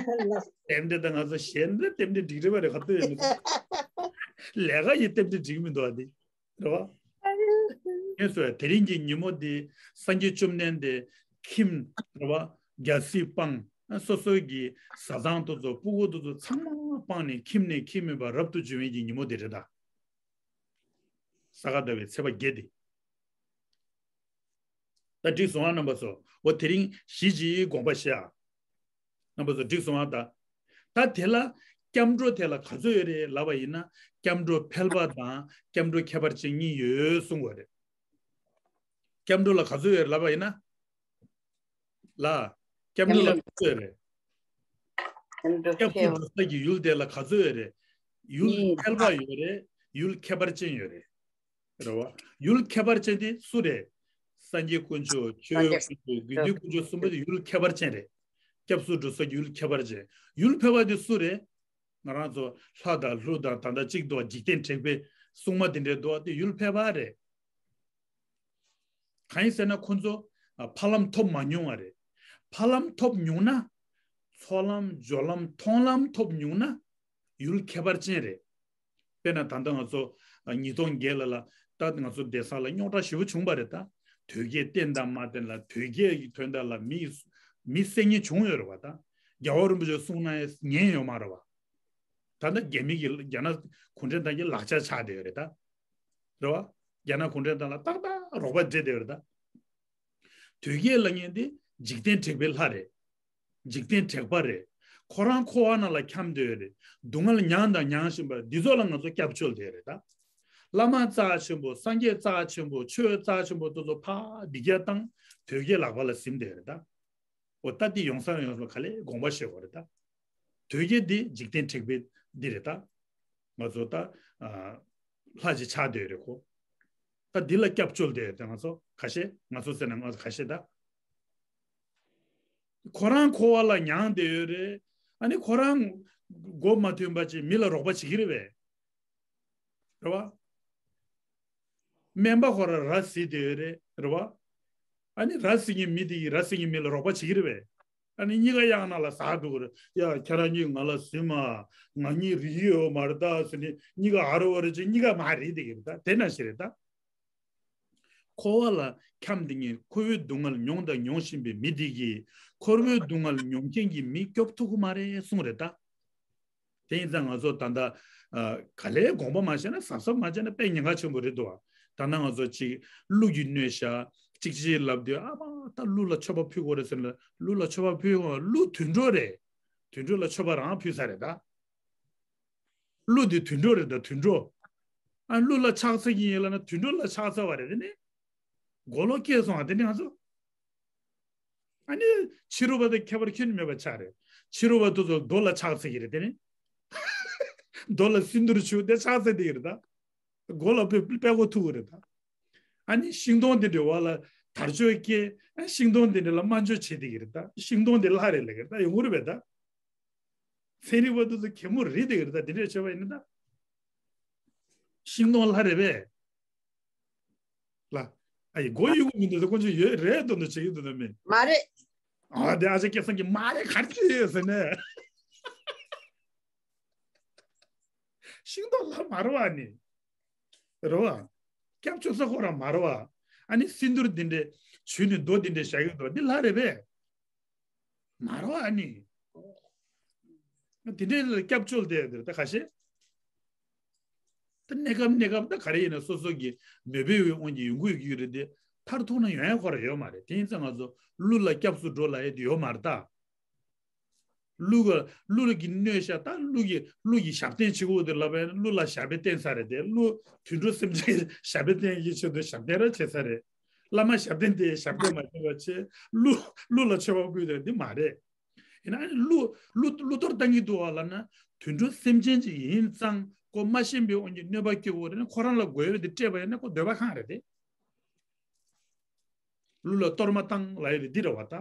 རྟེན་འབྲེལ་ད་ང་ཚོ་གཞན་ད་རྟེན་འབྲེལ་འགྲིག་འགྲིག་པ་རེད། ག་དུས་ཡིན་ན་ལས་ཀ་ཡི་རྟེན་འབྲེལ་འགྲིག་མི་འདུག་བ། དེ་རེད་བ། ངས་སོ་དེ་རིང་གི་ཉིན་མོ་འདི་སངས་རྒྱས་བཅོམ་ལྡན་འདས་ཁྱིམ་རེད་བ། རྒྱལ་སྲིད་སྤངས། སོ་སོའི་གི་བཟའ་ཚང་དེ་ཚོ་སྤུ་གུ་དེ་ཚོ་ཚང་མ་སྤངས་ནས་ཁྱིམ་ནས་ཁྱིམ་མེད་པར་རབ་ཏུ་བྱུང་བའི་གི་ཉིན་མོ་དེ་རེད་ད། ས་ག་ཟླ་བའི་ཚེས་པ་བརྒྱད་དེ། ད་འགྲིག་སོང་ཨ་རྣམ་པ་ཚོ། འོ་དེ་རིང་གཞིས་བྱེས་དགོངས་པ་བཞེས་ཨ། རྣམ་པ་ཚོ་འགྲིག་སོང་ཨ་ད། ད་དེ་ལ་སྐྱབས་འགྲོ་དེ་ལ་ག་ཚོད་ཡོད་རེད་ལབ་པ་ཡིན་ན། སྐྱབས་འགྲོ་ཕལ་པ་དང་སྐྱབས་འགྲོ་ཁྱད་པར་ཅན་གཉིས་ཡོད་གསུང་དགོས་རེད། སྐྱབས་འགྲོ་ལ་ག་ཚོད་ཡོད་རེད་ལབ་པ་ཡིན་ན། ལ། སྐྱབས་འགྲོ་ལ་ག་ཚོད་ཡོད་རེད། སྐྱབས་སུ་འགྲོ་ས་ཀྱི་ཡུལ་དེ་ལ་ག་ཚོད་ཡོད་རེད། ཡུལ་ཕལ་པ་ཡོད་རེད། ཡུལ་ཁྱད་པར་ཅན་ཡོད་རེད། རེད་བ། ཡུལ་ཁྱད་པར་ཅན་དེ་སུ་རེད། སངས་རྒྱས་དཀོན་མཆོག་ཆོས་དཀོན་མཆོག་དགེ་འདུན་དཀོན་མཆོག་གསུམ་པོ་དེ་ཡུལ་ཁྱད་པར་ཅན་རེད། སྐྱབས་སུ་འགྲོ་ས་ཀྱི་ཡུལ་ཁྱད་པར་ཅན། ཡུལ་ཕལ་པ་དེ་སུ་རེད། ང་རང་ཚོ་ལྷ་དང་ཀླུ་དང་ད་ལྟ་གཅིག་འདུག་བ། འཇིག་རྟེན་དྲེགས་པའི་སྲུང་མ་དེ་འདྲས་འདུག་བ། དེ་ཡུལ་ཕལ་པ་རེད། གང་ཡིན་ཟེར་ན་ཁོ་ཚོ་ཨ་ཕ་ལམ་ཐོབ་མ་མྱོང་བ་རེད། ཕ་ལམ་ཐོབ་མྱོང་ན། ཚོགས་ལམ་སྦྱོར་ལམ་མཐོང་ལམ་ཐོབ་མྱོང་ན་ཡུལ་ཁྱད་པར་ཅན་རེད། དཔེར་ན་ད་ལྟ་ང་ཚོ་ཨ་ཉིས་སྟོང་བརྒྱད་ལ་ལ་ད་ང་ཚོ་བསྡད་ས་ལ་རྙོག་དྲ་ཞེ་པོ་བྱུང་བ་རེད་ད། དོལ་རྒྱལ་བསྟེན་དང་མ་བསྟེན་ལ། དོལ་རྒྱལ་གྱི་དོན་དག་ལ་མི་མི་བསད་ཉེས་བྱུང་ཡོད་རེད་བ་ད། རྒྱལ་བ་རིན་པོ་ཆེ་གསུང་ན་ཉན་ཡོད་མ་རེད་བ། ད་ལྟ་རྒྱ་མི་གི་རྒྱ་ནག་གུང་ཁྲན་ཏང་གི་ལག་ཆ་ཆགས་བསྡད་ཡོད་རེད་ད། རེད་བ། རྒྱ་ནག་གུང་ཁྲན་ཏང་ལ་ཏག་ཏག་རོགས་པ་སྤྲད་བསྡད་ཡོད་རེད་ད། དོལ་རྒྱལ་ལབ་མཁན་དེ་འཇིག་རྟེན་དྲེགས་པའི་ལྷ་རེད། འཇིག་རྟེན་དྲེགས་པ་རེད། ཁོ་རང་འཁོར་བ་ནང་ལ་འཁྱམས་བསྡད་ཡོད་རེད། སྡུག་བསྔལ་མྱངས་དང་མྱང་བཞིན་པ་འདི་ཚོ་ལ་ང་ཚོ་སྐྱབས་བཅོལ་བསྡད་ཡོད་རེད་ད། བླ་མ་རྩ་ཆེན་པོ། སངས་རྒྱས་རྩ་ཆེན་པོ། ཆོས་རྩ་ཆེན་པོ་དེ་ཚོ་ཕར་འདི་ག་བཏང་། དོལ་རྒྱལ་ལག་པ་ལ་ཟིན་བསྡད་ཡོད་རེད་ད། འོ་ད་འདི་ཡོང་ས་ཡོང་ས་ག་ལེ་དགོངས་པ་བཞེས་དགོས་རེད་ད། དོལ་རྒྱལ་འདི་འཇིག་རྟེན་དྲེགས་པའི་འདི་རེད་ད། ང་ཚོ་ད་ཨ་ལྷ་ཅིག་ཆགས་བསྡད་ཡོད་རེད་ཁོ། ད་འདི་ལ་སྐྱབས་བཅོལ་བསྡད་ཡོད་ད། ང་ཚོ་ཁ་ཤས། ང་ཚོ་ཟེར་ན་ང་ཚོ་ཁ་ཤས་ད། ཁོ་རང་འཁོར་བ་ལ་མྱངས་བསྡད་ཡོད་རེད། ཨ་ནི་ཁོ་རང་མགོ་མ་ཐོན་པ་ཅིག་མི་ལ་རོགས་པ་བྱེད་ཀྱི་རེད་པས། རེད་བ། སྨན་པ་ཁོ་རང་ར་བཟི་བསྡད་ཡོད་རེད། རེད་བ། ཨ་ནི་ར་བཟི་མཁན་མི་དེ་གིས་ར་བཟི་མཁན་མི་ལ་རོགས་པ་བྱེད་ཀྱི་རེད་པས། ཨ་ནི་གཉིས་ཀ་གཡང་ནང་ལ་ཟག་འགྲོ་གི་རེད། ཡ་ཁྱེད་རང་གཉིས་ང་ལ་བཟི་མ། ང་གཉིས་རིག་གི་ཡོད་མ་རེད་ད་ཟེར་ནས་གཉིས་ཀ་ཨ་རོ་ཨ་རོ་བྱས་གཉིས་ཀ་མར་རིལ་བསྡད་ཀྱི་རེད་ད། དེ་ནང་བཞིན་རེད་ད། འཁོར་བ་ལ་འཁྱམས་བསྡད་མཁན། འཁོར་བའི་སྡུག་བསྔལ་མྱོང་དང་མྱོང་བཞིན་པའི་མི་དེ་གིས་འཁོར་བའི་སྡུག་བསྔལ་མྱོང་མཁན་གྱི་མི་སྐྱོབ་ཐུབ་ཀྱི་མ་རེད་གསུངས་རེད་ད། དེ་ཡིན་ཙང་ང་ཚོ་ད་ལྟ་ཨ་ག་ལེར་དགོངས་པ་མ་བཞེས་ན། གཟབ་གཟབ་མ་བྱས་ན་དཔེ་ཉེན་ཁ་ཆེན་པོ་རེད་འདུག་བ། ད་ལྟ་ང་ཚོ་ཅིག་ཀླུ་གིས་གནོད་ཤག་ཅིག་ཅིག་ལབ་དུས། ཨ་མ་ད་ཀླུ་ལ་མཆོད་པ་ཕུལ་དགོས་རེད་ཟེར་ན། ཀླུ་ལ་མཆོད་པ་ཕུལ་དགོས། ཀླུ་དུད་འགྲོ་རེད། དུད་འགྲོ་ལ་མཆོད་པ་རང་ཕུལ་ས་རེད་ད། ཀླུ་དེ་དུད་འགྲོ་རེད་ད། དུད་འགྲོ། ཨ་ཀླུ་ལ་ཕྱག་འཚལ་གྱི་ཡིན་ལབ་ན་དུད་འགྲོ་ལ་ཕྱག་འཚལ་བ་རེད། དེ་ནི་མགོ་ལོག་སྐྱེས་སོང་བ། དེ་ནི་ང་ཚོ། ཨ་ནི་ཕྱི་རོལ་པ་དང་ཁྱད་པར་ཁྱོན་ནས་མེད་པ་ཆགས་རེད། ཕྱི་རོལ་པ་དེ་ཚོ་རྡོ་ལ་ཕྱག་འཚལ་གྱི་རེད། དེ་ནི་རྡོ་ལ་སིནྡྷུར་བྱུགས་ཏེ་ཕྱག་འཚལ་བསྡད་ཀྱི་རེད་ད། མགོ་ལ་དཔེ་དཔེ་མགོ་ཐུག་གི་རེད་ད། ཨ་ནི་ཤིང་སྡོང་དེ་འདྲའི་འོག་ལ་དར་ལྕོག་སྐྱེས། ཨ་ཤིང་སྡོང་དེ་འདྲ་ལ་དམའ་འཇོག་བྱེད་བསྡད་ཀྱི་རེད་ད། ཤིང་སྡོང་དེ་ལྷ་རེད་ལབ་ཀྱི་རེད་ད། ཡོང་གི་རེད་པས་ད། ཚན་རིག་པ་དེ་ཚོ་གད་མོ་རིལ་བསྡད་ཀྱི་རེད་ད། དེ་འདྲས་བྱས་པ་ཡིན་ན་ད། ཤིང་སྡོང་ལྷ་རེད་པས། ལ། ཨ་ཡི་མགོ་གཡུག་གི་མི་འདུག་ད། དཀོན་མཆོག་ཡོད་རེད་འདུག་འདུག་བྱེད་ཀྱི་འདུག་ད་མི། མ་རེད། ཨ་དེ་ཨ་ཅག་སྐལ་བཟང་གིས་མ་རེད་ག་རེ་བྱས་ཡོད་ཟེར་ནས། ཤིང་སྡོང་ལྷ་མ་རེད་བ་ནི། རེད་བ། སྐྱབས་བཅོལ་ས་ཁོ་རང་མ་རེད་བ། ཨ་ནི་སིནྡྷུར་འདི་འདྲས་བྱུགས་ནས་རྡོ་འདི་འདྲས་བཞག་གི་འདུག་འདི་ལྷ་རེད་པས། མ་རེད་བ་ཨ་ནི། འདི་འདྲས་ལ་སྐྱབས་བཅོལ་བསྡད་ཡོད་དེ་རེད་ད་ཁ་ཤས། ད་གནས་སྐབས་གནས་སྐབས་ད་ག་རེ་ཡིན་ན་སོ་སོ་གི་མོས་པའི་དབང་གིས་ཡོང་གི་ཡོད་ཀྱི་རེད་དེ། མཐར་ཐུག་ན་ཡོང་ཡ་ཁོ་རང་ཡོད་མ་རེད། དེ་ཡིན་ཙང་ང་ཚོ་ཀླུ་ལ་སྐྱབས་སུ་འགྲོ་ལབ་ཡ་དེ་ཡོད་མ་རེད་ད། ཀླུ་ག་ཀླུ་གིས་གནོད་ཤག་ད་ཀླུ་གིས་ཀླུ་གིས་ཞབས་བརྟན་བྱེད་དགོས་དེ་ལབ་པ་ཡིན་ན། ཀླུ་ལ་ཞབས་པད་བརྟན་ས་རེད་དེ། ཀླུ་དུད་འགྲོ་སེམས་ཅན་ཞབས་པད་བརྟན་གྱི་ཆེད་དུ་ཞབས་བརྟན་ར་བྱེད་ས་རེད། བླ་མ་ཞབས་བརྟན་དེ་ཞབས་བརྟན་མ་བྱེད་པ་བྱས། ཀླུ་ཀླུ་ལ་མཆོད་པ་ཕུལ་དེ་འདི་མ་རེད། ཡིན་ན་ཨ་ནི་ཀླུ་ཀླུ་ཀླུ་གཏོར་བཏང་གི་འདུག་བ་ལབ་ན། དུད་འགྲོ་སེམས་ཅན་ཅིག་ཡིན་ཙང་ཁོ་མ་ཤེས་པའི་དབང་གིས་གནོད་པ་སྐྱེལ་དགོས་རེད་ན། ཁོ་རང་ལ་དགོས་ཡོད་རེད་དེ་སྤྲད་པ་ཡིན་ན་ཁོ་འདོད་པ་ཁེངས་རེད་དེ། གླུ་ལ་གཏོར་མ་བཏང་ལབ་ཡས་དེ་འདི་རེད་བ་ད།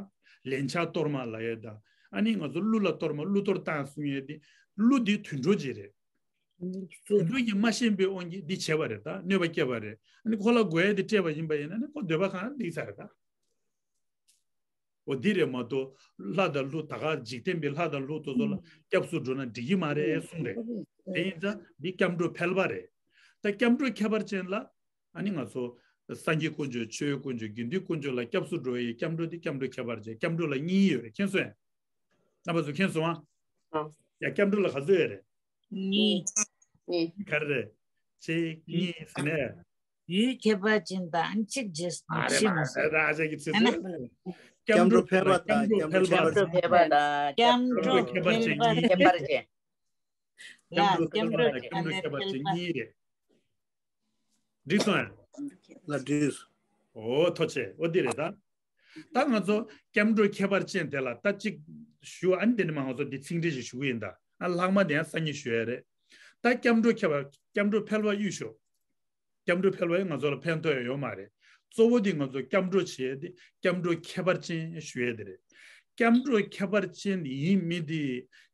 ལན་ཆགས་གཏོར་མ་ལབ་ཡས་ད། ཨ་ནི་ང་ཚོ་གླུ་ལ་གཏོར་མ་གླུ་གཏོར་བཏང་གསུང་ཡས་དེ། གླུ་འདི་དུད་འགྲོ་ཅིག་རེད། དུད་འགྲོ་ཡིན་མ་ཤེས་པའི་དབང་གིས་འདི་བྱས་པ་རེད་ད། གནོད་པ་བསྐྱལ་བ་རེད། ཨ་ནི་ཁོ་ལ་དགོས་ཡས་དེ་སྤྲད་པ་ཡིན་པ་ཡིན་ན་ནི་ཁོ་འདོད་པ་གང་འགྲིག་ས་རེད་ད། འོ་འདི་རེད་མ་གཏོགས་ལྷ་དང་ཀླུ་ད་ག་འཇིག་རྟེན་པའི་ལྷ་དང་ཀླུ་དེ་ཚོ་ལ་སྐྱབས་སུ་འགྲོ་ན་འགྲིག་གི་མ་རེད་གསུངས་རེད། དེ་ཡིན་ཙང་འདི་སྐྱབས་འགྲོ་ཕལ་པ་རེད། ད་སྐྱབས་འགྲོ་ཁྱད་པར་ཅན་ལ་ཨ་ནི་ང་ཚོ་སངས་རྒྱས་དཀོན་མཆོག་ཆོས་དཀོན་མཆོག་དགེ་འདུན་དཀོན་མཆོག་ལ་སྐྱབས་སུ་འགྲོ་བའི་སྐྱབས་འགྲོ་འདི་སྐྱབས་འགྲོ་ཁྱད་པར་ཅན། སྐྱབས་འགྲོ་ལ་གཉིས་ཡོད་རེད། མཁྱེན་སོང་ངས། རྣམ་པ་ཚོ་མཁྱེན་སོང་ཨ། ཨ། ཡ་སྐྱབས་འགྲོ་ལ་ག་ཚོད་ཡོད་རེད། གཉིས། གཉིས། ག་རེ་རེད། གཅིག་གཉིས་ཟེར་ནས། ཡུལ་ཁྱད་པར་ཅན་དང་གཅིག་རྗེས་ཨ་རེ་མ་མ་ཟེར་ད་ཨ་ཅག་གི་ཚེ་ཨ་ན། ཚེ། སྐྱབས་འགྲོ་ཕལ་པ་དང་སྐྱབས་འགྲོ་ཁྱད་པར་ཅན། སྐྱབས་འགྲོ་ཕལ་པ་དང་སྐྱབས་འགྲོ་ཁྱད་པར་ཅན་གཉིས། ཁྱད་པར་ཅན། ཡ་སྐྱབས་འགྲོ་ཕལ་པ་དང་སྐྱབས་འགྲོ་ཁྱད་པར་ཅན་གཉིས་རེད། འགྲིག་སོང་ཡ། ལ་འགྲིག་ཨོ་ཐོ་ཆེ་ཨོ་འདི་རེད་ད། ད་ང་ཚོ་སྐྱབས་འགྲོ་ཁྱད་པར་ཅན་དེ་ལ་ད་གཅིག་ཞུ། ཨ་ནི་དེ་ནི་མ་ང་ཚོ་འདི་ཚིག་འགྲེལ་ཞིག་ཞུ་གི་ཡིན་ད། ཨ་ལྷག་མ་དེ་ཡང་སང་ཉིན་ཞུ་ཡ་རེད། ད་སྐྱབས་འགྲོ་ཁྱད་པར་སྐྱབས་འགྲོ་ཕལ་པ་གཡུག་ཞོག་སྐྱབས་འགྲོ་ཕལ་པ་ཡིས་ང་ཚོ་ལ་ཕན་ཐོགས་ཡ་ཡོད་མ་རེད། གཙོ་བོ་དེ་ང་ཚོ་སྐྱབས་འགྲོ་བྱེད་ཡ་དེ་སྐྱབས་འགྲོ་ཁྱད་པར་ཅན་ཞུ་ཡ་དེ་རེད། སྐྱབས་འགྲོ་ཁྱད་པར་ཅན་ཡིན་མི་དེ་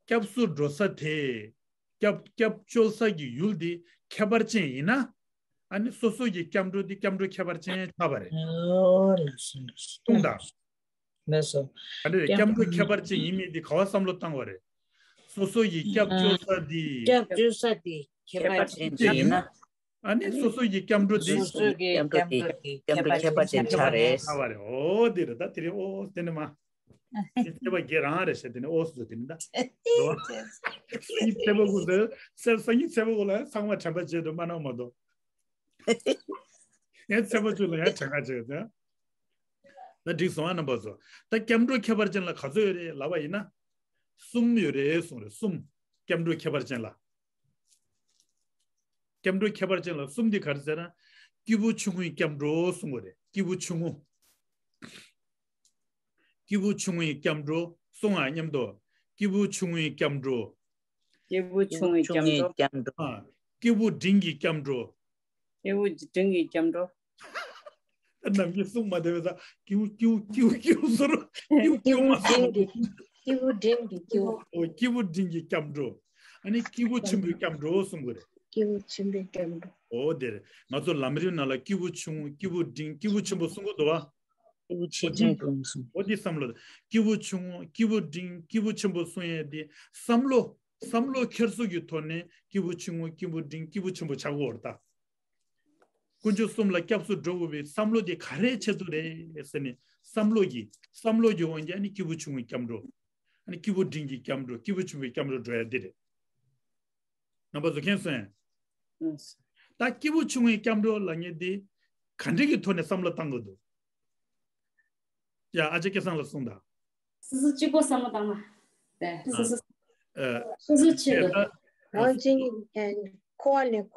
སྐྱབས་སུ་འགྲོ་ས་དེ། སྐྱབས་སྐྱབས་བཅོལ་ས་གི་ཡུལ་དེ་ཁྱད་པར་ཅན་ཡིན་ན། ཨ་ནི་སོ་སོ་གི་སྐྱབས་འགྲོ་དེ་སྐྱབས་འགྲོ་ཁྱད་པར་ཅན་ཆགས་པ་རེད། ཨོ་ལགས་སོ་ལགས་སོ། ལྟུང་དང་། ལགས་སོ། ཨ་ནི་སྐྱབས་འགྲོ་ཁྱད་པར་ཅན་ཡིན་མིན་དེ་ག་བ་བསམ་བློ་བཏང་བ་རེད། སོ་སོ་ཡི་སྐྱབས་བཅོལ་ས་དེ། སྐྱབས་བཅོལ་ས་དེ་ཁྱད་པར་ཅན་ཡིན་ན། ཨ་ནི་སོ་སོ་ཡི་སྐྱབས་འགྲོ་དེ། སོ་སོ་གི་སྐྱབས་འགྲོ་དེ་སྐྱབས་འགྲོ་ཁྱད་པར་ཅན་ཆགས་རེད། ཆགས་པ་རེད། ཨོ་དེ་རེད་ད། དེ་རེད། ཨོ་དེ་ནི་མ། དེ་ཚེ་བ་དགེ་རང་རེད་ཟེར་དེ་ནི་ཨོ་སོ་དེ་ནི་ད། སང་ཉིན་ཚེ་བ་ཀུན་ཟེར། སང་ཉིན་ཚེ་བ་ཀུན་ལ་ཚང་མ་དྲན་པ་བརྗེད་འགྲོ་མ་ནོར་མ་གཏོགས། ཡང་ཚེ་བ་ཆུ་ལ་ཡང་དྲན་ག་བྱེད་ཟེར། ད་འགྲིག་སོང་ཨ་རྣམ་པ་ཚོ། ད་སྐྱབས་འགྲོ་ཁྱད་པར་ཅན་ལ་ག་ཚོད་ཡོད་རེད་ལབ་པ་ཡིན་ན། གསུམ་ཡོད་རེད་གསུངས་རེད། གསུམ། སྐྱབས་འགྲོ་ཁྱད་པར་ཅན་ལ། སྐྱབས་འགྲོ་ཁྱད་པར་ཅན་ལ་གསུམ་འདི་ག་རེ་ཟེར་ན། སྐྱེས་བུ་ཆུང་ངུའི་སྐྱབས་འགྲོ་གསུང་གི་རེད། སྐྱེས་བུ་ཆུང་ངུ། སྐྱེས་བུ་ཆུང་ངུའི་སྐྱབས་འགྲོ་གསུང་ང་མཉམ་དུ། སྐྱེས་བུ་ཆུང་ངུའི་སྐྱབས་འགྲོ། སྐྱེས་བུ་ཆུང་ངུའི་སྐྱབས་འགྲོ། སྐྱབས་འགྲོ། ཨ། སྐྱེས་བུ་འབྲིང་གི་སྐྱབས་འགྲོ། སྐྱེས་བུ་འབྲིང་གི་སྐྱབས་འགྲོ། ནམ་རྒྱུན་གསུང་མ་བདེ་བའི་ས། སྐྱེས་བུ་སྐྱེས་བུ་སྐྱེས་བུ་སྐྱེས་བུ་ཟེར་རོ། སྐྱེས་བུ་སྐྱེས་བུ་མ་གསུང་། སྐྱེས་བུ་འབྲིང་གི་སྐྱེས་བུ། ཨོ་སྐྱེས་བུ་འབྲིང་གི་སྐྱབས་འགྲོ། ཨ་ནི་སྐྱེས་བུ་ཆེན་པོའི་སྐྱབས་འགྲོ་གསུང་གི་རེད། སྐྱེས་བུ་ཆེན་པོའི་སྐྱབས་འགྲོ། ཨོ་དེ་རེད། ང་ཚོ་ལམ་རིམ་ནང་ལ་སྐྱེས་བུ་ཆུང་ངུ་སྐྱེས་བུ་འབྲིང་སྐྱེས་བུ་ཆེན་པོ་གསུང་གི་འདུག་བ། སྐྱེས་བུ་ཆེན་པོ་གསུང་། ཨོ་འདི་བསམ་བློ། སྐྱེས་བུ་ཆུང་ངུ་སྐྱེས་བུ་འབྲིང་སྐྱེས་བུ་ཆེན་པོ་གསུང་ཡས་དེ་བསམ་བློ། བསམ་བློ་འཁྱེར་སོ་གི་ཐོག་ནས་སྐྱེས་བུ་ཆུང་ངུ་སྐྱེས་བུ་འབྲིང་སྐྱེས་བུ་ཆེན་པོ་ཆགས་ཀྱི་ཡོད་རེད་ད། དཀོན་མཆོག་གསུམ་ལ་སྐྱབས་སུ་འགྲོ་དགོས་པའི་བསམ་བློ་དེ་ག་རེའི་ཆེད་དུ་རེད་ཟེར་ནས་བསམ་བློ་གི་བསམ་བློ་གི་དབང་གིས་ཨ་ནི་སྐྱེས་བུ་ཆུང་ངུའི་སྐྱབས་འགྲོ། ཨ་ནི་སྐྱེས་བུ་འབྲིང་གི་སྐྱབས་འགྲོ་སྐྱེས་བུ་ཆེན་པོའི་སྐྱབས་འགྲོ་འགྲོ་ཡ་འདི་རེད། རྣམ་པ་ཚོ་མཁྱེན་སོང་ངས། ད་སྐྱེས་བུ་ཆུང་ངུའི་སྐྱབས་འགྲོ་ལབ་མཁན་དེ་ག་འདྲ་གི་ཐོག་ནས་བསམ་བློ་བཏང་དགོས་འདུག་ཡ་ཨ་ཅག་སྐལ་བཟང་ལ་གསུངས་དང་། སོ་སོ་གཅིག་པོ་བསམ་བློ་བཏང་ན། དེ་སོ་སོ། ཨ། སོ་སོ་ཆེད་དུ། རང་གཅིག་འཁོར་བ་ནས།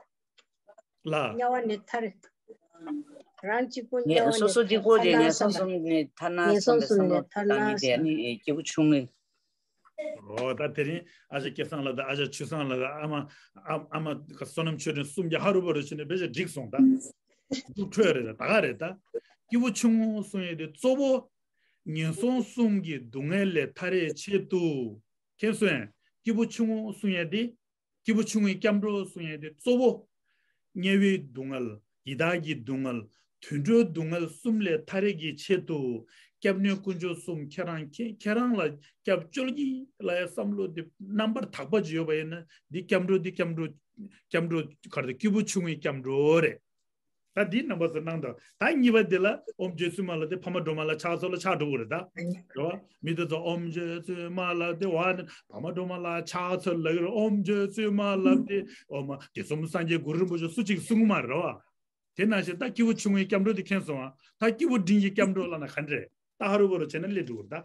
ལ། དམྱལ་བ་ནས་ཐར། རང་གཅིག་པུ་དམྱལ་བ་ནས་ངས་སོ་སོ་གཅིག་པོ་རེད། ངན་སོང་གསུམ་ནས་ཐར་ན། ངན་སོང་གསུམ་ནས་ཐར་ན་བསམ་པའི་བསམ་ནས་ཨ་ནི་སྐྱེས་བུ་ཆུང་ངུ། ཨོ་ད་དེ་རིང་ཨ་ཅག་སྐལ་བཟང་ལགས་དང་ཨ་ཅག་ཆོས་བཟང་ལགས་དང་ཨ་མ་ཨ་ཨ་མ་བསོད་ནམས་ཆོས་སྒྲོན་གསུམ་གྱིས་ཧ་རུ་བ་རུ་བྱས་ནས་དཔེ་ཆ་འགྲིག་སོང་ད། འདུག་འཕྲོད་རེད་ད་ག་རེད་ད། སྐྱེས་བུ་ཆུང་ངུ་གསུང་ཡས་དེ་གཙོ་བོ། ངན་སོང་གསུམ་གྱི་སྡུག་བསྔལ་ལས་ཐར་ཡས་ཆེད་དུ། མཁྱེན་སོང་ངས། སྐྱེས་བུ་ཆུང་ངུ་གསུང་ཡས་དེ། སྐྱེས་བུ་ཆུང་ངུའི་སྐྱབས་འགྲོ་གསུང་ཡས་དེ་གཙོ་བོ། དམྱལ་བའི་སྡུག་བསྔལ། ཡི་དྭགས་ཀྱི་སྡུག་བསྔལ། དུད་འགྲོའི་སྡུག་བསྔལ་གསུམ་ལས་ཐར་ཡས་ཀྱི་ཆེད་དུ། སྐྱབས་གནས་དཀོན་མཆོག་གསུམ་ཁྱེད་རང་ཁྱེད་ཁྱེད་རང་ལ་སྐྱབས་བཅོལ་གྱིས་ལབ་ཡས་བསམ་བློ་དེ་རྣམ་པར་དག་པ་ཅིག་ཡོད་པ་ཡིན་ན་འདི་སྐྱབས་འགྲོ་འདི་སྐྱབས་འགྲོ། སྐྱབས་འགྲོ་ག་རེ་ད་སྐྱེས་བུ་ཆུང་ངུའི་སྐྱབས་འགྲོ་རེད། ད་འདི་རྣམ་པ་ཚོ་གནང་དང་། ད་གཉིས་པ་འདི་ལ་ཨོཾ་རྗེ་བཙུན་མ་ལབ་དེ་ཕ་མ་སྒྲོལ་མ་ལ་ཕྱག་འཚལ་ལ་ཕྱག་འགྲོ་གི་རེད་ད། རེད་བ། མི་དེ་ཚོ་ཨོཾ་རྗེ་བཙུན་མ་ལབ་དེ་བ་ནི་ཕ་མ་སྒྲོལ་མ་ལ་ཕྱག་འཚལ་ལབ་ཀྱི་རེད། ཨོཾ་རྗེ་བཙུན་མ་ལབ་དེ་ཨོཾ་དགེ་གསུམ་སངས་རྒྱས་གུ་རུ་རིན་པོ་ཆེ་སུ་གཅིག་གསུང་གི་མ་རེད་བ། དེ་ནང་བཞིན་ད་སྐྱེས་བུ་ཆུང་ངུའི་སྐྱབས་འགྲོ་དེ་མཁྱེན་སོང་ཨ། ད་སྐྱེས་བུ་འབྲིང་གི་སྐྱབས་འགྲོ་ལབ་ན་ག་འདྲ་རེད། ད་ཧ་རུ་བ་རུ་བྱས་ན་སླེབས་འགྲོ་གི་རེད་ད།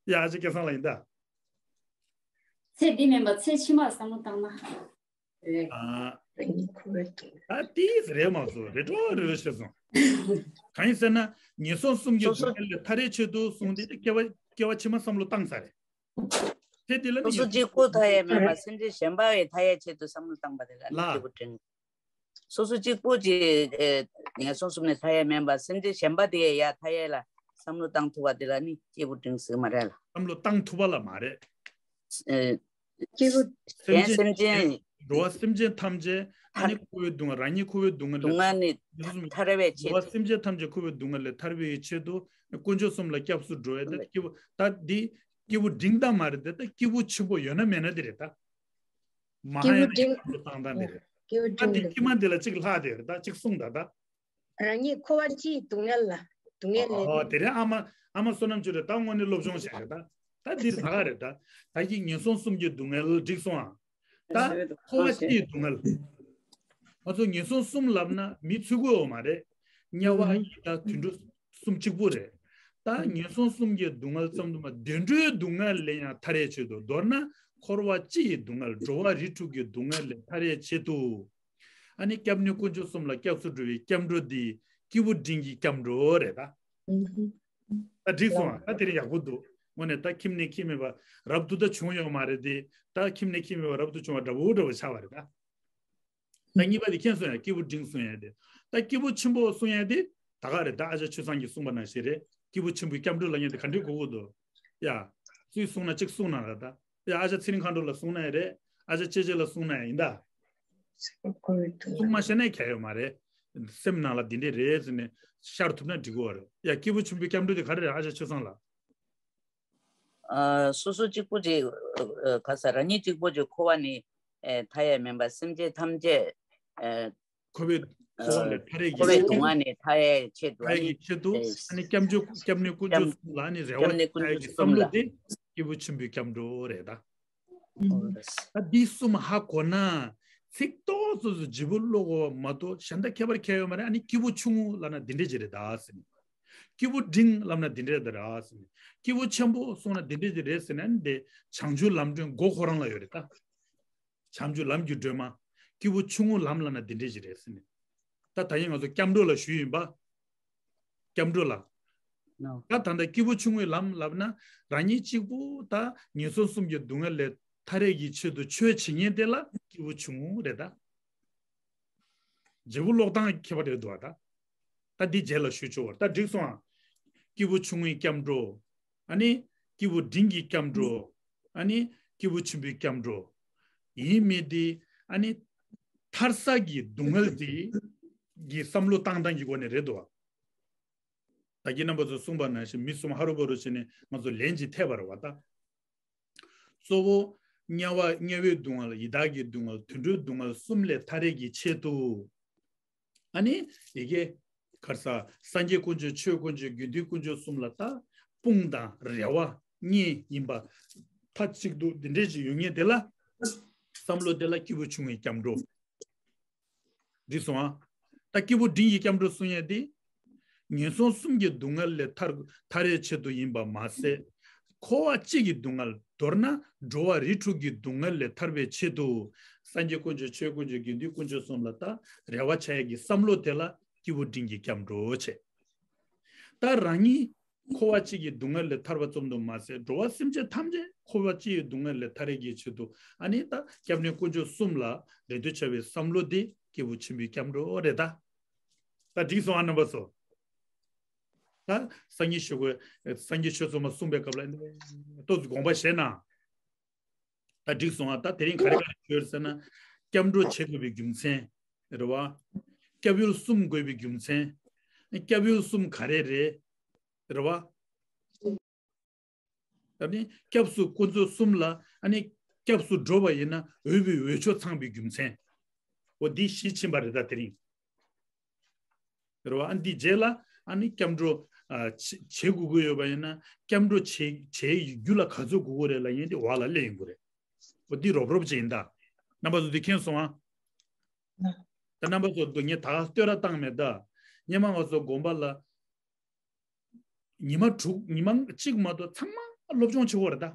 ཡ་ཨ་ཅག་སྐལ་བཟང་ལགས་ཡིན་ད། ཚེ་འདི་མིན་པ་ཚེ་ཕྱི་མར་བསམ་བློ་བཏང་ན། ཨ། ད་ཏིས་རེད་མ་སོང་རེད་འགྲོ་རེད་རེད་བཤད་སོང་། གང་ཡིན་ཟེར་ན་ངན་སོང་གསུམ་གྱི་སོ་སོ་སྡུག་བསྔལ་ལས་ཐར་ཡས་ཆེད་དུ་གསུངས་ཏེ་སྐྱེ་བ་སྐྱེ་བ་ཕྱི་མ་བསམ་བློ་བཏང་ས་རེད། དེ་དེ་ལ་ནི་སོ་སོ་གཅིག་པོ་ཐར་ཡས་མེད་པར་སེམས་ཅན་གཞན་པ་བས་ཐར་ཡས་ཆེད་དུ་བསམ་བློ་བཏང་པ་དེ་ལ་ནི་ལ་སྐྱེ་བོ་དྲན། སོ་སོ་གཅིག་པོ་ཅིག་ཨེ་ངན་སོང་གསུམ་ནས་ཐར་ཡས་མིན་པར་སེམས་ཅན་གཞན་པ་དེ་ཡ་ཐར་ཡས་ལ་བསམ་བློ་བཏང་ཐུབ་པ་དེ་ལ་ནི་སྐྱེས་བུ་འབྲིང་ཟེར་མ་རེད་ལ། བསམ་བློ་བཏང་ཐུབ་པ་ལ་མ་རེད། ཨེ་སྐྱེས་བུ་སེམས་ཅན་སེམས་ཅན་འགྲོ་བ་སེམས་ཅན་ཐམས་ཅད་ཨ་ནི་འཁོར་བའི་སྡུག་བསྔལ། རང་ཉིད་འཁོར་བའི་སྡུག་བསྔལ་ལས། སྡུག་བསྔལ་ནི་འགྲོ་བ་སེམས་ཅན་ཐམས་ཅད་འཁོར་བའི་སྡུག་བསྔལ་ལས་ཐར་བའི་ཆེད་དུ་དཀོན་མཆོག་གསུམ་ལ་སྐྱབས་སུ་འགྲོ་ཡས་དེ་སྐྱེས་བུ་ད་འདི་སྐྱེས་བུ་འབྲིང་ད་མ་རེད་དེ། ད་སྐྱེས་བུ་ཆེན་པོ་ཡོད་ན་མེད་ན་དེ་རེད་ད། མ་ཧཱ་ཡ་ན་གི་བསམ་བློ་བཏང་སྟངས་དེ་རེད། སྐྱེས་བུ་ད་འདི་འབྲིང་དཀྱིལ་མ་འདི་ལ་གཅིག་ལྷག་དེ་རེད་ད། གཅིག་གསུངས་ད་ད། རང་ཉིད་འཁོར་བ་སྤྱིའི་སྡུག་བསྔལ་ལ། སྡུག་བསྔལ་ལས། ཨོ་དེ་རིང་ཨ་མ་ཨ་མ་བསོད་ནམས་ཆོས་སྒྲོན་ད་དངོས་གནས་སློབ་སྦྱོང་བྱས་རེད་ད། ད་འདིར་ད་ག་རེད་ད། ད་གི་ངན་སོང་གསུམ་གྱི་སྡུག་བསྔལ་འགྲིག་སོང་ཨ། ད་འཁོར་བ་སྤྱིའི་སྡུག་བསྔལ། ང་ཚོ་ངན་སོང་གསུམ་ལབ་ན་མི་ཚུད་ཀྱི་ཡོད་མ་རེད། དམྱལ་བ་ཡི་དྭགས་དུད་འགྲོ་གསུམ་གཅིག་པུ་རེད། ད་ངན་སོང་གསུམ་གྱི་སྡུག་བསྔལ་ཙམ་དུ་མ་བདེ་འགྲོའི་སྡུག་བསྔལ་ལས་ཡང་ཐར་ཡས་ཆེད་དུ། མདོར་ན་འཁོར་བ་སྤྱི་ཡི་སྡུག་བསྔལ་འགྲོ་བ་རིགས་དྲུག་གི་སྡུག་བསྔལ་ལས་ཐར་ཡས་ཆེད་དུ། ཨ་ནི་སྐྱབས་གནས་དཀོན་མཆོག་གསུམ་ལ་སྐྱབས་སུ་འགྲོ་བའི་སྐྱབས་འགྲོ་འདི་སྐྱེས་བུ་འབྲིང་གི་སྐྱབས་འགྲོ་རེད་ད། ད་འགྲིག་སོང་ཨ། ད་དེ་རིང་ཡག་པོ་འདུག། དངོས་གནས་ད་ཁྱིམ་ནས་ཁྱིམ་མེད་པ་རབ་ཏུ་ད་བྱུང་ཡོད་མ་རེད་དེ། ད་ཁྱིམ་ནས་ཁྱིམ་མེད་པ་རབ་ཏུ་བྱུང་བ་འདྲ་བོ་འདྲ་བོ་ཆགས་པ་རེད་ད། ད་གཉིས་པ་དེ་མཁྱེན་སོང་ཡ། སྐྱེས་བུ་འབྲིང་གསུང་ཡ་དེ། ད་སྐྱེས་བུ་ཆེན་པོ་གསུང་ཡ་དེ་ད་ག་རེད། ད་ཨ་ཅག་ཆོས་བཟང་གིས་གསུངས་པ་ནང་བཞིན་རེད། སྐྱེས་བུ་ཆེན་པོའི་སྐྱབས་འགྲོ་ལབ་མཁན་དེ་ག་འདྲའི་གོ་གི་འདུག། ཡ། སུས་གསུངས་ན་གཅིག་གསུངས་ན་ར་ད། ཡ་ཨ་ཅག་ཚེ་རིང་མཁའ་འགྲོ་ལ་གསུངས་ན་ཡ་རེད། ཨ་ཅག་ཅེ་ཅེ་ལ་གསུངས་ན་ཡ་ཡིན་ད། གསུངས་མ་ཤེས་ན་གལ་ཡོད་མ་རེད། སེམས་ནང་ལ་འདི་འདྲས་རེད་ཟེར་ནས་ཤར་ཐུབ་ན་འགྲིག་གི་རེད། ཡ་སྐྱེས་བུ་ཆེན་པོའི་སྐྱབས་འགྲོ་དེ་ག་རེ་རེད། ཨ་ཅག་ཆོས་བཟང་ལགས། ཨ། སོ་སོ་གཅིག་པུ་ཅིག་ཨ། ག་ས་རང་ཉིད་གཅིག་པུ་ཅིག་འཁོར་བ་ནས་ཨེ་ཐར་ཡས་མིན་པར་སེམས་ཅན་ཐམས་ཅད་ཨེ། འཁོར་བའི་འཁོར་བ་ལས་ཐར་ཡས་ཀྱི་འཁོར་བའི་ཆེད་དུ། སྡུག་བསྔལ་ནས་ཐར་ཡས་ཆེད་དུ། ཐར་ཡས་ཀྱི་ཆེད་དུ། ཨ་ནི་སྐྱབས་འཇུག་སྐྱབས་གནས་དཀོན་མཆོག་གསུམ་ལ་ཨ་ནི་རེ་བ་བཅངས་ཡས་ཀྱི་བསམ་བློ་དེ་སྐྱེས་བུ་ཆེན་པོའི་སྐྱབས་འགྲོ་རེད་ད། ད་འདི་གསུམ་ཧ་གོ་ན་ཚིག་ཏོག་ཙམ་ཙམ་བརྗེ་པོ་ཀློག་དགོས་པ་མ་གཏོགས་གཞན་དག་ཁྱད་པར་གང་ཡང་ཡོད་མ་རེད། ཨ་ནི་སྐྱེས་བུ་ཆུང་ངུ་ལབ་ན་འདི་འདྲས་ཅིག་རེད་ད་ཟེར་ནས། སྐྱེས་བུ་འབྲིང་ལབ་ན་འདི་འདྲས་དེ་རེད་ཟེར་ནས། སྐྱེས་བུ་ཆེན་པོ་གསུངས་ན་འདི་འདྲས་དེ་རེད་ཟེར་ནས། ཨ་ནི་དེ་བྱང་ཆུབ་ལམ་སྒྲོན་མགོ་ཁོ་རང་ལ་ཡོད་རེད་ད། བྱང་ཆུབ་ལམ་གྱི་སྒྲོན་མ། སྐྱེས་བུ་ཆུང་ངུ་ལམ་ལབ་ན་འདི་འདྲས་ཅིག་རེད་ཟེར་ནས། ད་ད་ཡིན་ང་ཚོ་སྐྱབས་འགྲོ་ལ་ཞུས་ཡིན་པ། སྐྱབས་འགྲོ་ལ། ད་ད་ལྟ་སྐྱེས་བུ་ཆུང་ངུའི་ལམ་ལབ་ན་རང་ཉིད་གཅིག་པུ་ད་ངན་སོང་གསུམ་གྱི་སྡུག་བསྔལ་ལས་ཐར་ཡས་ཀྱི་ཆེད་དུ་ཆོས་བྱེད་མཁན་དེ་ལ་སྐྱེས་བུ་ཆུང་ངུ་རེད་ད། བརྗེ་པོ་ཀློག་སྟངས་ཁྱད་པར་རེད་འདུག་བ་ད། ད་འདི་རྗེས་ལ་ཞུ་ཆོག་བར་ད་འགྲིག་སོང་ཨ། སྐྱེས་བུ་ཆུང་ངུའི་སྐྱབས་འགྲོ། ཨ་ནི་སྐྱེས་བུ་འབྲིང་གི་སྐྱབས་འགྲོ། ཨ་ནི་སྐྱེས་བུ་ཆེན་པོའི་སྐྱབས་འགྲོ། ཡིན་མིན་དེ་ཨ་ནི་ཐར་ས་གི་སྡུག་བསྔལ་དེ་གི་བསམ་བློ་བཏང་སྟངས་ཀྱི་སྒོ་ནས་རེད་འདུག་བ། ད་གིན་རྣམ་པ་ཚོ་གསུངས་པ་ནང་བཞིན་མི་གསུམ་ཧ་རུ་བ་རུ་བྱས་ནས་ང་ཚོ་ལན་ཅིག་ཐེབས་པ་རེད་བ་ད། གཙོ་བོ་དམྱལ་བ་དམྱལ་བའི་སྡུག་བསྔལ། ཡི་དྭགས་ཀྱི་སྡུག་བསྔལ། དུད་འགྲོའི་སྡུག་བསྔལ་གསུམ་ལས་ཐར་ཡས་ཀྱི་ཆེད་དུ། ཨ་ནི་ཡི་གེ་གར་ས་སངས་རྒྱས་དཀོན་མཆོག་ཆོས་དཀོན་མཆོག་དགེ་འདུན་དཀོན་མཆོག་གསུམ་ལ་ད་དཔུང་དང་རེ་བ་གཉིས་ཡིན་པ་མཐའ་གཅིག་ཏུ་འདི་འདྲས་ཅིག་ཡོད་མཁན་དེ་ལ་བསམ་བློ་དེ་ལ་སྐྱེས་བུ་ཆུང་ངུའི་སྐྱབས་འགྲོ། འགྲིག་སོང་ཨ། ད་སྐྱེས་བུ་འབྲིང་གི་སྐྱབས་འགྲོ་གསུང་ཡས་དེ། ངན་སོང་གསུམ་གྱི་སྡུག་བསྔལ་ལས་ཐར་ཐར་ཡས་ཆེད་དུ་ཡིན་པ་མ་ཟད། འཁོར་བ་སྤྱི་གི་སྡུག་བསྔལ་མདོར་ན་འགྲོ་བ་རིགས་དྲུག་གི་སྡུག་བསྔལ་ལས་ཐར་བའི་ཆེད་དུ། སངས་རྒྱས་དཀོན་མཆོག་ཆོས་དཀོན་མཆོག་དགེ་འདུན་དཀོན་མཆོག་གསུམ་ལ་ད་རེ་བ་བྱ་ཡས་ཀྱི་བསམ་བློ་དེ་ལ་སྐྱེས་བུ་འབྲིང་གི་སྐྱབས་འགྲོ་བྱེད། ད་རང་ཉིད་འཁོར་བ་སྤྱི་གི་སྡུག་བསྔལ་ལས་ཐར་བ་ཙམ་དུ་མ་ཟད། འགྲོ་བ་སེམས་ཅན་ཐམས་ཅད་འཁོར་བ་སྤྱི་ཡི་སྡུག་བསྔལ་ལས་ཐར་ཡས་ཀྱི་ཆེད་དུ། ཨ་ནི་ད་སྐྱབས་གནས་དཀོན་མཆོག་གསུམ་ལ་རེ་ལྟོས་བྱ་བའི་བསམ་བློ་དེ་སྐྱེས་བུ་ཆེན་པོའི་སྐྱབས་འགྲོ་རེད་ད། ད་འགྲིག་སོང་ཨ་རྣམ་པ་ཚོ། ད་སངས་རྒྱས་ཆོས་གོས་སངས་རྒྱས་ཆོས་ཚོགས་མ་གསུངས་པའི་སྐབས་ལ་ཏོག་ཙམ་དགོངས་པ་བཞེས་ན། ད་འགྲིག་སོང་ཨ། ད་དེ་རིང་ག་རེ་ག་རེ་ཞུས་ཟེར་ན། སྐྱབས་འགྲོ་བྱེད་དགོས་པའི་རྒྱུ་མཚན་རེད་བ། སྐྱབས་ཡུལ་གསུམ་དགོས་པའི་རྒྱུ་མཚན། སྐྱབས་ཡུལ་གསུམ་ག་རེ་རེད། རེད་བ། ཨ་ནི་སྐྱབས་སུ་དཀོན་མཆོག་གསུམ་ལ་ཨ་ནི་སྐྱབས་སུ་འགྲོ་བ་ཡིན་ན་འོས་པའི་འོས་ཆོས་ཚང་བའི་རྒྱུ་མཚན། འོ་འདི་གཞི་ཕྱིན་པ་རེད་ད་དེ་རིང་། རེད་བ། ཨ་འདི་རྗེས་ལ་ཨ་ནི་སྐྱབས་འགྲོ་ཨ་བྱེད་བྱེད་དགོས་ཀྱི་ཡོད་པ་ཡིན་ན་སྐྱབས་འགྲོ་བྱེད་བྱེད་རྒྱུ་ལ་ག་ཚོད་དགོས་ཀྱི་རེད་ལབ་ཡིན་དེ་འོག་ལ་སླེབས་ཡོང་གི་རེད། འོ་འདི་རོབ་རོབ་ཅིག་ཡིན་ད། རྣམ་པ་ཚོ་འདི་མཁྱེན་སོང་ཨ། ད་རྣམ་པ་ཚོ་འདི་ངས་ད་ག་བསྟོད་ར་བཏང་མེད་ད། སྔོན་མ་ང་ཚོ་དགོན་པ་ལ། ཉི་མ་དྲུག་ཉི་མ་གཅིག་མ་གཏོགས་ཚང་མ་སློབ་སྦྱོང་བྱེད་དགོས་རེད་ད།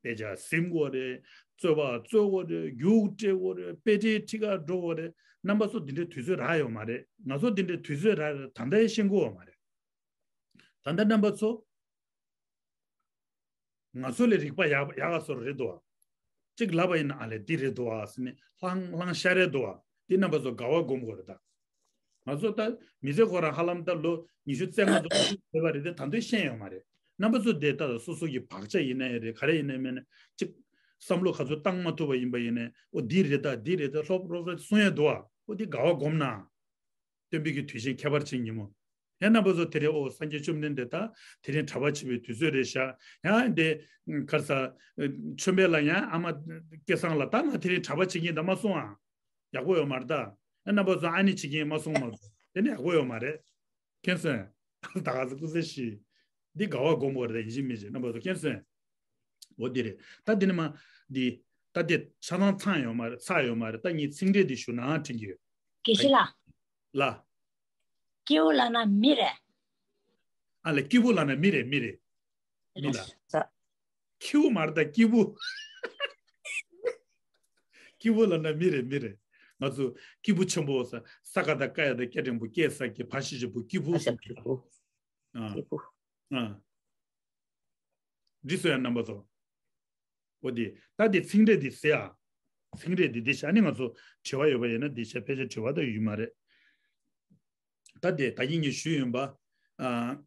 དཔེ་ཆ་ཟིན་དགོས་རེད། རྩོད་པ་རྩོད་དགོས་རེད། རྒྱུགས་སྤྲད་དགོས་རེད། དཔེ་ཁྲིད་ཁྲིད་ག་འགྲོ་དགོས་རེད། རྣམ་པ་ཚོ་འདི་འདྲའི་དུས་ཚོད་རག་ཡོད་མ་རེད། ང་ཚོ་འདི་འདྲའི་དུས་ཚོད་རག་རེད། ད་ལྟ་ཡང་ཤེས་དགོས་ཡོད་མ་རེད། ད་ལྟ་རྣམ་པ་ཚོ་ང་ཚོ་ལས་རིག་པ་ཡག་ཡག་ག་སོ་རེད་དོ། གཅིག་ལབ་པ་ཡིན་ན་ཨ་ལས་འདི་རེད་དོ་ཨ་ཟེར་ནས་ལྷང་ལྷང་ཤ་རེད་དོ་ཨ། དེ་རྣམ་པ་ཚོ་དགའ་བ་སྒོམ་དགོས་རེད་ད། ང་ཚོ་ད་མི་ཚེ་ཁོ་རང་ཧ་ལམ་ད་ལོ་ཉི་ཤུ་རྩ་ལྔ་ཙམ་བྱས་པ་རེད་དེ། ད་དུང་ཤེས་ཡོད་མ་རེད། རྣམ་པ་ཚོ་དེ་ད་སོ་སོ་གི་བག་ཆགས་ཡིན་ན་ཡང་རེད། ག་རེ་ཡིན་ན་མིན་ན་ཅིག་བསམ་བློ་ག་ཚོད་བཏང་མ་ཐུབ་པ་ཡིན་པ་ཡིན་ནའི། འོ་འདི་རེད་ད་འདི་རེད་ད་ལྷོབ་ལྷོབ་རེད་གསུང་ཡ་འདུག་ཨ། འོ་འདི་དགའ་བ་སྒོམ་ན། སྟོན་པའི་གི་དུས་ཆེན་ཁྱད་པར་ཅན་ཉིན་མོ། ཡང་རྣམ་པ་ཚོ་དེ་རིང་འོ་སངས་རྒྱས་བཅོམ་ལྡན་འདས་ད་དེ་རིང་གྲྭ་པ་བྱེད་པའི་དུས་ཚོད་རེད་ཤག། ཡང་འདི་གར་ས་ཆོས་འཕེལ་ལ་ཡང་ཨ་མ་སྐལ་བཟང་ལ་ད་ང་དེ་རིང་གྲྭ་པ་བྱེད་ཀྱིན་ད་མ་གསུང་ཨ། ཡག་པོ་ཡོད་མ་རེད་ད། ཡང་རྣམ་པ་ཚོ་ཨ་ནི་བྱེད་ཀྱིན་མ་གསུང་མ་གསུང་དེ་ནི་ཡག་པོ་ཡོད་མ་རེད། མཁྱེན་སོང་། ད་ག་ཚོད་སྐུ་ཚེ་ཞི། འདི་དགའ་བ་སྒོམ་དགོས་རེད་ཡིན་གཅིག་མིན་གཅིག་རྣམ་པ་ཚོ་མཁྱེན་སོང་། འོ་འདི་རེད་ད། འདི་ནི་མ། འདི། ད་འདི་ཆ་ཚང་ཚང་ཡོད་མ་རེད། ཚར་ཡོད་མ་རེད། ད་ངས་ཚིག་འགྲེལ་འདི་ཞུ་ན་དྲན་གྱི་ཡོད། དགེ་བཤེས་ལགས། ལ། སྐྱེས་བུ་ལབ་ན་མི་རེད། ཨ་ལ་སྐྱེས་བུ་ལབ་ན་མི་རེད་མི་རེད། མི་ལ། ས། ཁྱེའུ་མ་རེད་ད་སྐྱེས་བུ། སྐྱེས་བུ་ལབ་ན་མི་རེད་མི་རེད། ང་ཚོ་སྐྱེས་བུ་ཆེན་པོ་ས་ས་ག་ད་ཀ་ཡ་ད་སྐྱ་འགྲེང་བུ་སྐྱེ་ས་སྐྱེ་ཕ་ཤི་ཞི་བུ་སྐྱེས་བུ་ཨ་ཞབས་ཀྱི་བུ། ཨ། སྐྱེས་བུ། ཨ། འདི་སོ་ཡ་རྣམ་པ་ཚོ། འོ་དེ་ད་དེ་ཚིག་འགྲེལ་དེ་ཟེར་ཨ། ཚིག་འགྲེལ་དེ་དེ་བྱ་ནི་ང་ཚོ་དྲི་བ་ཡོད་པ་ཡིན་ན་དེ་བྱ་ཕལ་ཆེར་དྲི་བ་ད་ཡོད་མ་རེད། ད་དེ་ད་ཡིན་ངས་ཞུས་ཡོན་པ། ཨ།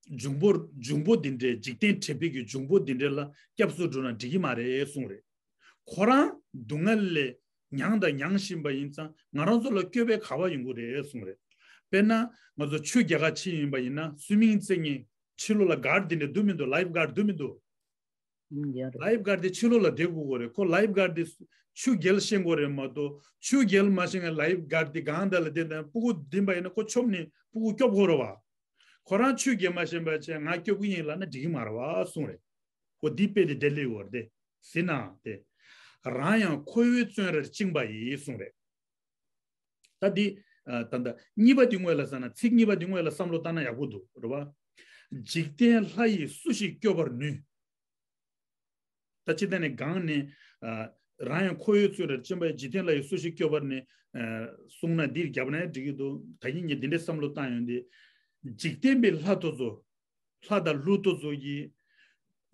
འབྱུང་པོ་འབྱུང་པོ་འདི་འདྲའི་འཇིག་རྟེན་འབྲེལ་བའི་གི་འབྱུང་པོ་འདི་འདྲའི་ལ་སྐྱབས་སུ་འགྲོ་ན་འགྲིག་གི་མ་རེད་གསུངས་རེད། ཁོ་རང་སྡུག་བསྔལ་ལས་མྱངས་དང་མྱང་བཞིན་པ་ཡིན་ཙང་ང་རང་ཚོ་ལ་སྐྱོབ་པའི་ག་བ་ཡོང་གི་རེད་གསུངས་རེད། དཔེར་ན་ང་ཚོ་ཆུ་རྒྱག་ག་ཕྱིན་ཡིན་པ་ཡིན་ན་སུ་མིང་རྩེ་ངེས་ཕྱི་ལོགས་ལ་གཱར་འདི་འདྲ་འདུག་མི་འདུག་ལའིབ་གཱར་འདུག་མི་འདུག་ཡོད་རེད། ལའིབ་གཱར་དེ་ཕྱི་ལོགས་ལ་བསྡད་དགོས་ཀྱི་རེད། ཁོ་ལའིབ་གཱར་དེ་ཆུ་རྒྱལ་ཤེས་དགོས་རེད་མ་གཏོགས་ཆུ་རྒྱལ་མ་ཤེས་ན་ལའིབ་གཱར་དེ་གང་དག་ལ་བསྡད་ན་སྤུ་གུ་ལྡིང་པ་ཡིན་ན་ཁོ་ཆོབ་ནས་སྤུ་གུ་སྐྱོབ་དགོས་རེད་བ། ཁོ་རང་ཆུ་རྒྱལ་མ་ཤེས་པ་བྱས་ང་སྐྱོབ་ཀྱི་ཡིན་ལབ་ན་འགྲིག་གི་མ་རེད་བ་གསུངས་རེད། ཁོ་འདི་དཔེ་དེ་དེ་ལས་ཡོད་རེད་དེ། ཟིན་ན་དེ། རང་ཡང་ཁོ་བོའི་བཙོན་རར་བཅིངས་པ་ཡིས་གསུངས་རེད། ད་འདི། ད་ལྟ་གཉིས་པ་འདི་དངོས་ལ་བསམ་ན་ཚིག་གཉིས་པ་འདི་དངོས་ལ་བསམ་བློ་བཏང་ན་ཡག་པོ་འདུག་རེད་བ། འཇིག་རྟེན་ལྷ་ཡིས་སུ་ཞིག་སྐྱོབ་པར་ནུས། ད་ཅི་ལྟ་ནས་གང་ནས། རང་ཡང་ཁོ་བོའི་ཚུལ་རེར་ཕྱིན་པའི་འཇིག་རྟེན་ལྷ་ཡིས་སུ་ཞིག་སྐྱོབ་པར་ནུས། གསུངས་ན་འདིར་རྒྱབ་ན་ཡང་འགྲིག་གི་འདུག་ད་ཡིན་ངས་འདི་འདྲའི་བསམ་བློ་བཏང་ཡོང་དུས། འཇིག་རྟེན་པའི་ལྷ་དེ་ཚོ། ལྷ་དང་ཀླུ་དེ་ཚོ་ཡིས།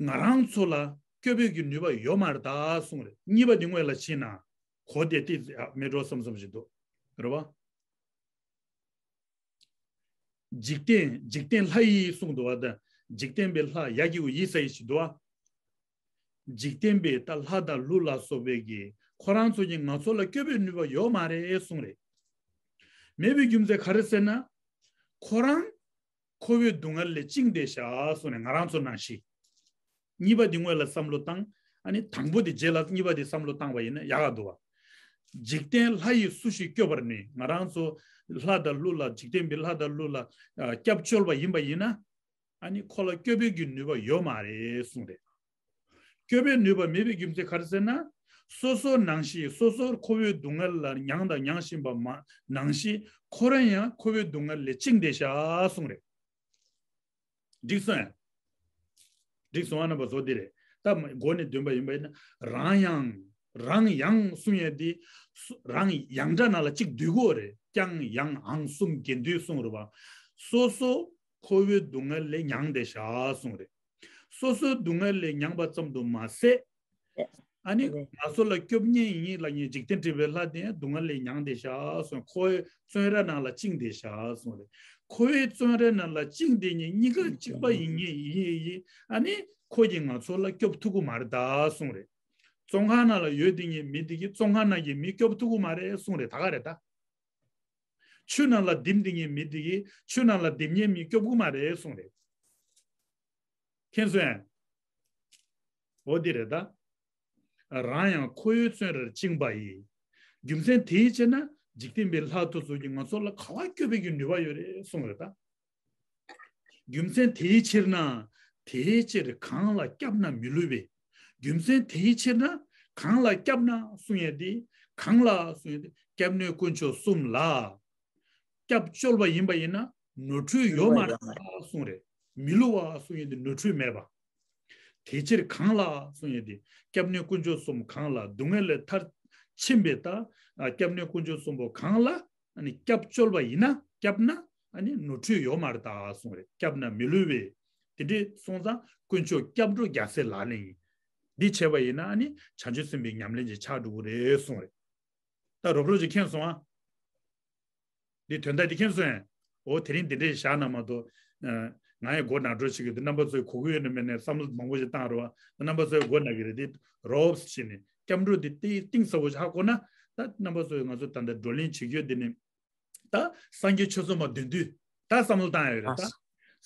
ང་རང་ཚོ་ལ་སྐྱོབ་པའི་གི་ནུས་པ་ཡོད་མ་རེད་ད་གསུངས་རེད། གཉིས་པ་འདི་དངོས་ལ་ཕྱིན་ན། གོ་བདེ་ཏིག་མེད་འགྲོ་བསམ་བསམ་ཞིག་འདུག་རེད་བ། འཇིག་རྟེན་འཇིག་རྟེན་ལྷ་ཡིས་གསུངས་འདུག་བ་དང་འཇིག་རྟེན་པའི་ལྷ་ཡ་གི་གུ་ཡིས་ས་ཡིས་ཞིག་འདུག་བ། འཇིག་རྟེན་པའི་ད་ལྷ་དང་ཀླུ་ལ་སོགས་པའི་གི་ཁོ་རང་ཚོ་གིས་ང་ཚོ་ལ་སྐྱོབ་པའི་ནུས་པ་ཡོད་མ་རེད་གསུངས་རེད། མེད་པའི་རྒྱུ་མཚན་ག་རེ་ཟེར་ན། ཁོ་རང་། ཁོ་བོའི་སྡུག་བསྔལ་ལས་བཅིངས་ཏེ་བཞག་གསུངས་ནས་ང་རང་ཚོ་ནང་བཞིན། གཉིས་པ་འདི་དངོས་ལ་བསམ་བློ་བཏང་། ཨ་ནི་དང་པོ་འདི་རྗེས་ལ་གཉིས་པ་འདི་བསམ་བློ་བཏང་བ་ཡིན་ན་ཡག་ག་འདུག་བ། འཇིག་རྟེན་ལྷ་ཡིས་སུ་ཞིག་སྐྱོབ་པར་ནུས། ང་རང་ཚོ་ལྷ་དང་ཀླུ་ལ་འཇིག་རྟེན་པའི་ལྷ་དང་ཀླུ་ལ་ཨ་སྐྱབས་བཅོལ་བ་ཡིན་པ་ཡིན་ན། ཨ་ནི་ཁོ་ལ་སྐྱོབ་པའི་གི་ནུས་པ་ཡོད་མ་རེད་གསུངས་རེད། སྐྱོབ་པའི་ནུས་པ་མེད་པའི་རྒྱུ་མཚན་ག་རེ་ཟེར་ན། སོ་སོ་ནང་བཞིན་སོ་སོར་ཁོ་བོའི་སྡུག་བསྔལ་ལ་མྱངས་དང་མྱང་བཞིན་པ་མ་ནང་བཞིན་ཁོ་རང་ཡང་ཁོ་བོའི་སྡུག་བསྔལ་ལས་བཅིངས་ཏེ་བཞག་གསུངས་རེད། འགྲིག་སོང་ཡ། འགྲིག་སོང་ཨ་རྣམ་པ་ཚོ་འདི་རེད། ད་མགོ་ནས་འདོན་པ་ཡིན་པ་ཡིན་ན་རང་ཡང་རང་ཡང་གསུང་ཡས་འདི། སུ་རང་ཡང་སྒྲ་ནང་ལ་གཅིག་བསྡུས་དགོས་རེད། ཀྱང་ཡང་འང་གསུམ་རྒྱན་བསྡུས་གསུངས་རེད་བ། སོ་སོ་ཁོ་བོའི་སྡུག་བསྔལ་ལས་མྱངས་ཏེ་བཞག་གསུངས་རེད། སོ་སོའི་སྡུག་བསྔལ་ལས་མྱངས་པ་ཙམ་དུ་མ་ཟད། ཨ་ནི་རེད། ང་ཚོ་ལ་སྐྱོབ་མཁན་ཡིན་ལབ་མཁན་འཇིག་རྟེན་འབྲེལ་བའི་ལྷ་དེ་ཡང་སྡུག་བསྔལ་ལས་མྱངས་ཏེ་བཞག་གསུངས། ཁོ་བོའི་བཙོན་ར་ནང་ལ་བཅིངས་ཏེ་བཞག་གསུངས་རེད། ཁོ་བོའི་བཙོན་ར་ནང་ལ་བཅིངས་བསྡད་མཁན་གཉིས་ཀ་གཅིག་པ་ཡིན་མཁན་ཡིན་ཡིན་ཡིན། ཨ་ནི་ཁོ་གིས་ང་ཚོ་ལ་སྐྱོབ་ཐུབ་ཀྱི་མ་རེད་ད་གསུངས་རེད། བཙོན་ཁང་ནང་ལ་ཡོད་བསྡད་མཁན་མི་དེ་གིས་བཙོན་ཁང་ནང་གི་མི་སྐྱོབ་ཐུབ་ཀྱི་མ་རེད་གསུངས་རེད། ད་ག་རེད་ད། ཆུ་ནང་ལ་ལྡིམ་བསྡད་མཁན་མི་དེ་གིས་ཆུ་ནང་ལ་ལྡིམ་མཁན་མི་སྐྱོབ་ཀྱི་མ་རེད་གསུངས་རེད། མཁྱེན་སོང་ངས། འོ་འདི་རེད་ད། རང་ཡང་ཁོ་བོའི་བཙོན་རར་བཅིངས་པ་ཡིས། རྒྱུ་མཚན་དེའི་ཕྱིར་ན་འཇིག་རྟེན་པའི་ལྷ་དེ་ཚོ་གིས་ང་ཚོ་ལ་ག་བ་སྐྱོབ་པའི་གི་ནུས་པ་ཡོད་རེད་གསུངས་རེད་ད། རྒྱུ་མཚན་དེའི་ཕྱིར་ན། དེའི་ཕྱིར་གང་ལ་སྐྱབས་ན་མི་བསླུ་བའི། རྒྱུ་མཚན་དེའི་ཕྱིར་ན། གང་ལ་སྐྱབས་ན་གསུང་ཡས་དེ། གང་ལ་གསུང་ཡས་དེ་སྐྱབས་གནས་དཀོན་མཆོག་གསུམ་ལ། སྐྱབས་བཅོལ་བ་ཡིན་པ་ཡིན་ན་ནོར་འཁྲུལ་ཡོད་མ་རེད་གསུང་རེད། མི་བསླུ་བ་གསུང་ཡས་དེ་ནོར་འཁྲུལ་མེད་པ། དེ་ཕྱིར་གང་ལ་གསུང་ཡས་དེ་སྐྱབས་གནས་དཀོན་མཆོག་གསུམ་གང་ལ་སྡུག་བསྔལ་ལས་ཐར་ཕྱིན་པའི་ད། སྐྱབས་གནས་དཀོན་མཆོག་གསུམ་པོ་གང་ལ། ཨ་ནི་སྐྱབས་བཅོལ་བ་ཡིན་ན་སྐྱབས་ན་ཨ་ནི་ནོར་འཁྲུལ་ཡོད་མ་རེད་ད་གསུངས་རེད། སྐྱབས་ན་མི་བསླུ་བས། དེ་འདྲའི་སོང་ཙང་དཀོན་མཆོག་སྐྱབས་འགྲོ་རྒྱལ་སྲས་ལག་ལེན་ཡིན། འདི་བྱས་པ་ཡིན་ན་ཨ་ནི་བྱང་ཆུབ་སེམས་དཔའི་ཉམས་ལེན་ཅིག་ཆགས་འགྲོ་གི་རེད་གསུངས་རེད། ད་རོབ་རོབ་ཅིག་མཁྱེན་སོང་ཨ། འདི་དོན་དག་འདི་མཁྱེན་སོང་ཨ། འོ་དེ་རིང་འདི་འདྲས་བཞག་ན་མ་གཏོགས། ཨ། ང་ཡི་མགོ་ནག་འགྲོ་བྱེད་ཀྱི་འདུག་རྣམ་པ་ཚོས་གོ་གི་ཡོད་ན་མེད་ན་བསམ་བློ་མང་པོ་ཞིག་བཏང་རོགས། རྣམ་པ་ཚོའི་མགོ་ནག་གི་རེད་དེ། རོབ་ཟེར་ནས་སྐྱབས་འགྲོ་འདི་ཏི་གཏིང་ཟབ་པོ་ཞིག་ཧ་གོ་ན། ད་རྣམ་པ་ཚོས་ང་ཚོ་ད་ལྟ་བགྲོ་གླེང་བྱེད་རྒྱུ་འདི་ནི། ད་སངས་རྒྱས་ཆོས་ཚོགས་མ་འདོན་དུས་ད་བསམ་བློ་བཏང་ཡ་ཡོད་རེད་ད།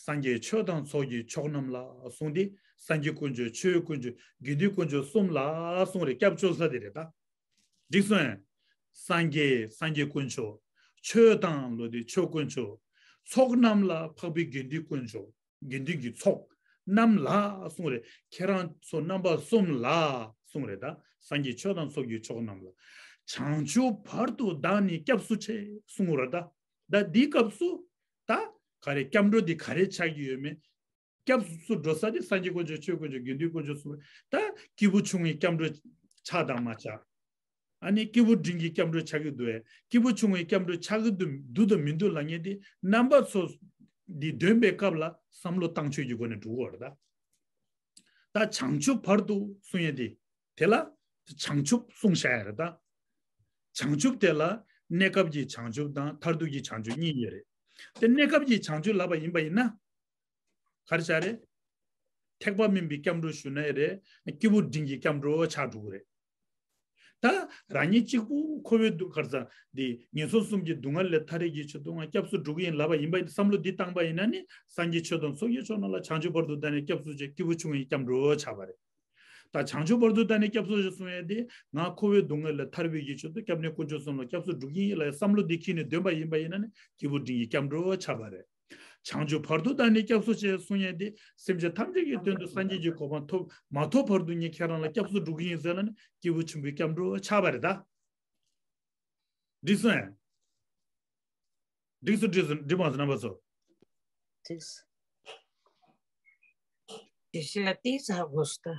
སངས་རྒྱས་ཆོས་དང་ཚོགས་ཀྱི་མཆོག་རྣམས་ལ་གསུངས་ཏེ། སངས་རྒྱས་དཀོན་མཆོག་ཆོས་དཀོན་མཆོག་དགེ་འདུན་དཀོན་མཆོག་གསུམ་ལ་གསུངས་རེད། སྐྱབས་བཅོལ་ས་དེ་རེད་ད། འགྲིག་སོང་ཨེ། སངས་རྒྱས་སངས་རྒྱས་དཀོན་མཆོག་ཆོས་དང་ལོ་དེ་ཆོས་དཀོན་མཆོག་ཚོགས་རྣམས་ལ་འཕགས་པའི་དགེ་འདུན་དཀོན་མཆོག་དགེ་འདུན་གྱི་ཚོགས་རྣམས་ལ་གསུངས་རེད། ཁྱེད་རང་ཚོ་རྣམ་པ་གསུམ་ལ་གསུངས་རེད་ད། སངས་རྒྱས་ཆོས་དང་ཚོགས་ཀྱི་མཆོག་རྣམས་ལ། བྱང་ཆུབ་བར་དུ་བདག་ནི་སྐྱབས་སུ་མཆི་གསུངས་རེད་ད། ད་འདིའི་སྐབས་སུ་ད་ག་རེ་སྐྱབས་འགྲོ་འདི་ག་རེ་ཆགས་ཀྱི་ཡོད་མེད། སྐྱབས་སུ་འགྲོ་ས་དེ་སངས་རྒྱས་དཀོན་མཆོག་ཆོས་དཀོན་མཆོག་དགེ་འདུན་དཀོན་མཆོག་གསུམ། ད་སྐྱེས་བུ་ཆུང་ངུའི་སྐྱབས་འགྲོ་ཆགས་དང་མ་ཆགས། ཨ་ནི་སྐྱེས་བུ་འབྲིང་གི་སྐྱབས་འགྲོ་ཆགས་ཀྱི་འདུག་ཨེ། སྐྱེས་བུ་ཆུང་ངུའི་སྐྱབས་འགྲོ་ཆགས་ཀྱི་འདུག་འདུག་དང་མི་འདུག་ལབ་མཁན་དེ་རྣམ་པ་ཚོ་འདི་འདོན་པའི་སྐབས་ལ་བསམ་བློ་བཏང་ཆོས་ཀྱི་སྒོ་ནས་འགྲོ་གི་ཡོད་རེད་ད། ད་བྱང་ཆུབ་བར་དུ་གསུང་ཡས་དེ། དེ་ལ་བྱང་ཆུབ་གསུངས་བཞག་ཡ་རེད་ད། བྱང་ཆུབ་དེ་ལ་གནས་སྐབས་ཀྱི་བྱང་ཆུབ་དང་མཐར་ཐུག་གི་བྱང་ཆུབ་གཉིས་ཡོད་རེད། དེ་གནས་སྐབས་ཀྱི་བྱང་ཆུབ་ལབ་པ་ཡིན་པ་ཡིན་ན། ག་རེ་ཆགས་རེད། ཐེག་པ་དམན་པའི་སྐྱབས་འགྲོ་ཞུ་ན་ཡང་རེད། སྐྱེས་བུ་འབྲིང་གི་སྐྱབས་འགྲོ་ཆགས་འགྲོ་གི་རེད། ད་རང་ཉིད་གཅིག་པུ་འཁོར་བའི་སྡུག་ག་རེ་ཟ་འདི་ངན་སོང་གསུམ་གྱི་སྡུག་བསྔལ་ལས་ཐར་ཡས་ཀྱི་ཆེད་དུ་ང་སྐྱབས་སུ་འགྲོ་གི་ཡིན་ལབ་པ་ཡིན་པ་ཡིན་བསམ་བློ་འདི་བཏང་པ་ཡིན་ན་ནི་སངས་རྒྱས་ཆོས་དང་ཚོགས་ཀྱི་མཆོག་རྣམས་ལ་བྱང་ཆུབ་བར་དུ་བདག་ནི་སྐྱབས་སུ་མཆི། སྐྱེས་བུ་ཆུང་ངུའི་སྐྱབས་འགྲོ་ཆགས་པ་རེད། ད་བྱང་ཆུབ་བར་དུ་བདག་ནི་སྐྱབས་སུ་མཆི་གསུང་ཡས་དེ་ང་འཁོར་བའི་སྡུག་བསྔལ་ལས་ཐར་བའི་ཀྱི་ཆེད་དུ་སྐྱབས་གནས་དཀོན་མཆོག་གསུམ་ལ་སྐྱབས་སུ་འགྲོ་གི་ཡིན་ལབ་ཡས་བསམ་བློ་འདི་འཁྱེར་ནས་འདོན་པ་ཡིན་པ་ཡིན་ན་ནི་སྐྱེས་བུ་འབྲིང་གི་སྐྱབས་འགྲོ་ཆགས་པ་རེད། བྱང་ཆུབ་བར་དུ་བདག་ནི་སྐྱབས་སུ་མཆི་གསུང་ཡས་དེ་སེམས་ཅན་ཐམས་ཅད་ཀྱི་དོན་དུ་སངས་རྒྱས་ཀྱི་གོ་འཕང་ཐོབ་མ་ཐོབ་བར་དུ་ངས་ཁྱེད་རང་ལ་སྐྱབས་སུ་འགྲོ་གི་ཡིན་ཟེར་ན་ནི་སྐྱེས་བུ་ཆེན་པོའི་སྐྱབས་འགྲོ་ཆགས་པ་རེད་ད། འགྲིག་སོང་ཨེ། འགྲིག་སོང་འགྲིག་སོང་འགྲིག་མ་སོང་རྣམ་པ་ཚོ། འགྲིག་སོང་། དེ་བཞིན་ལ་ཏིས་ཧ་གོ་སྟ།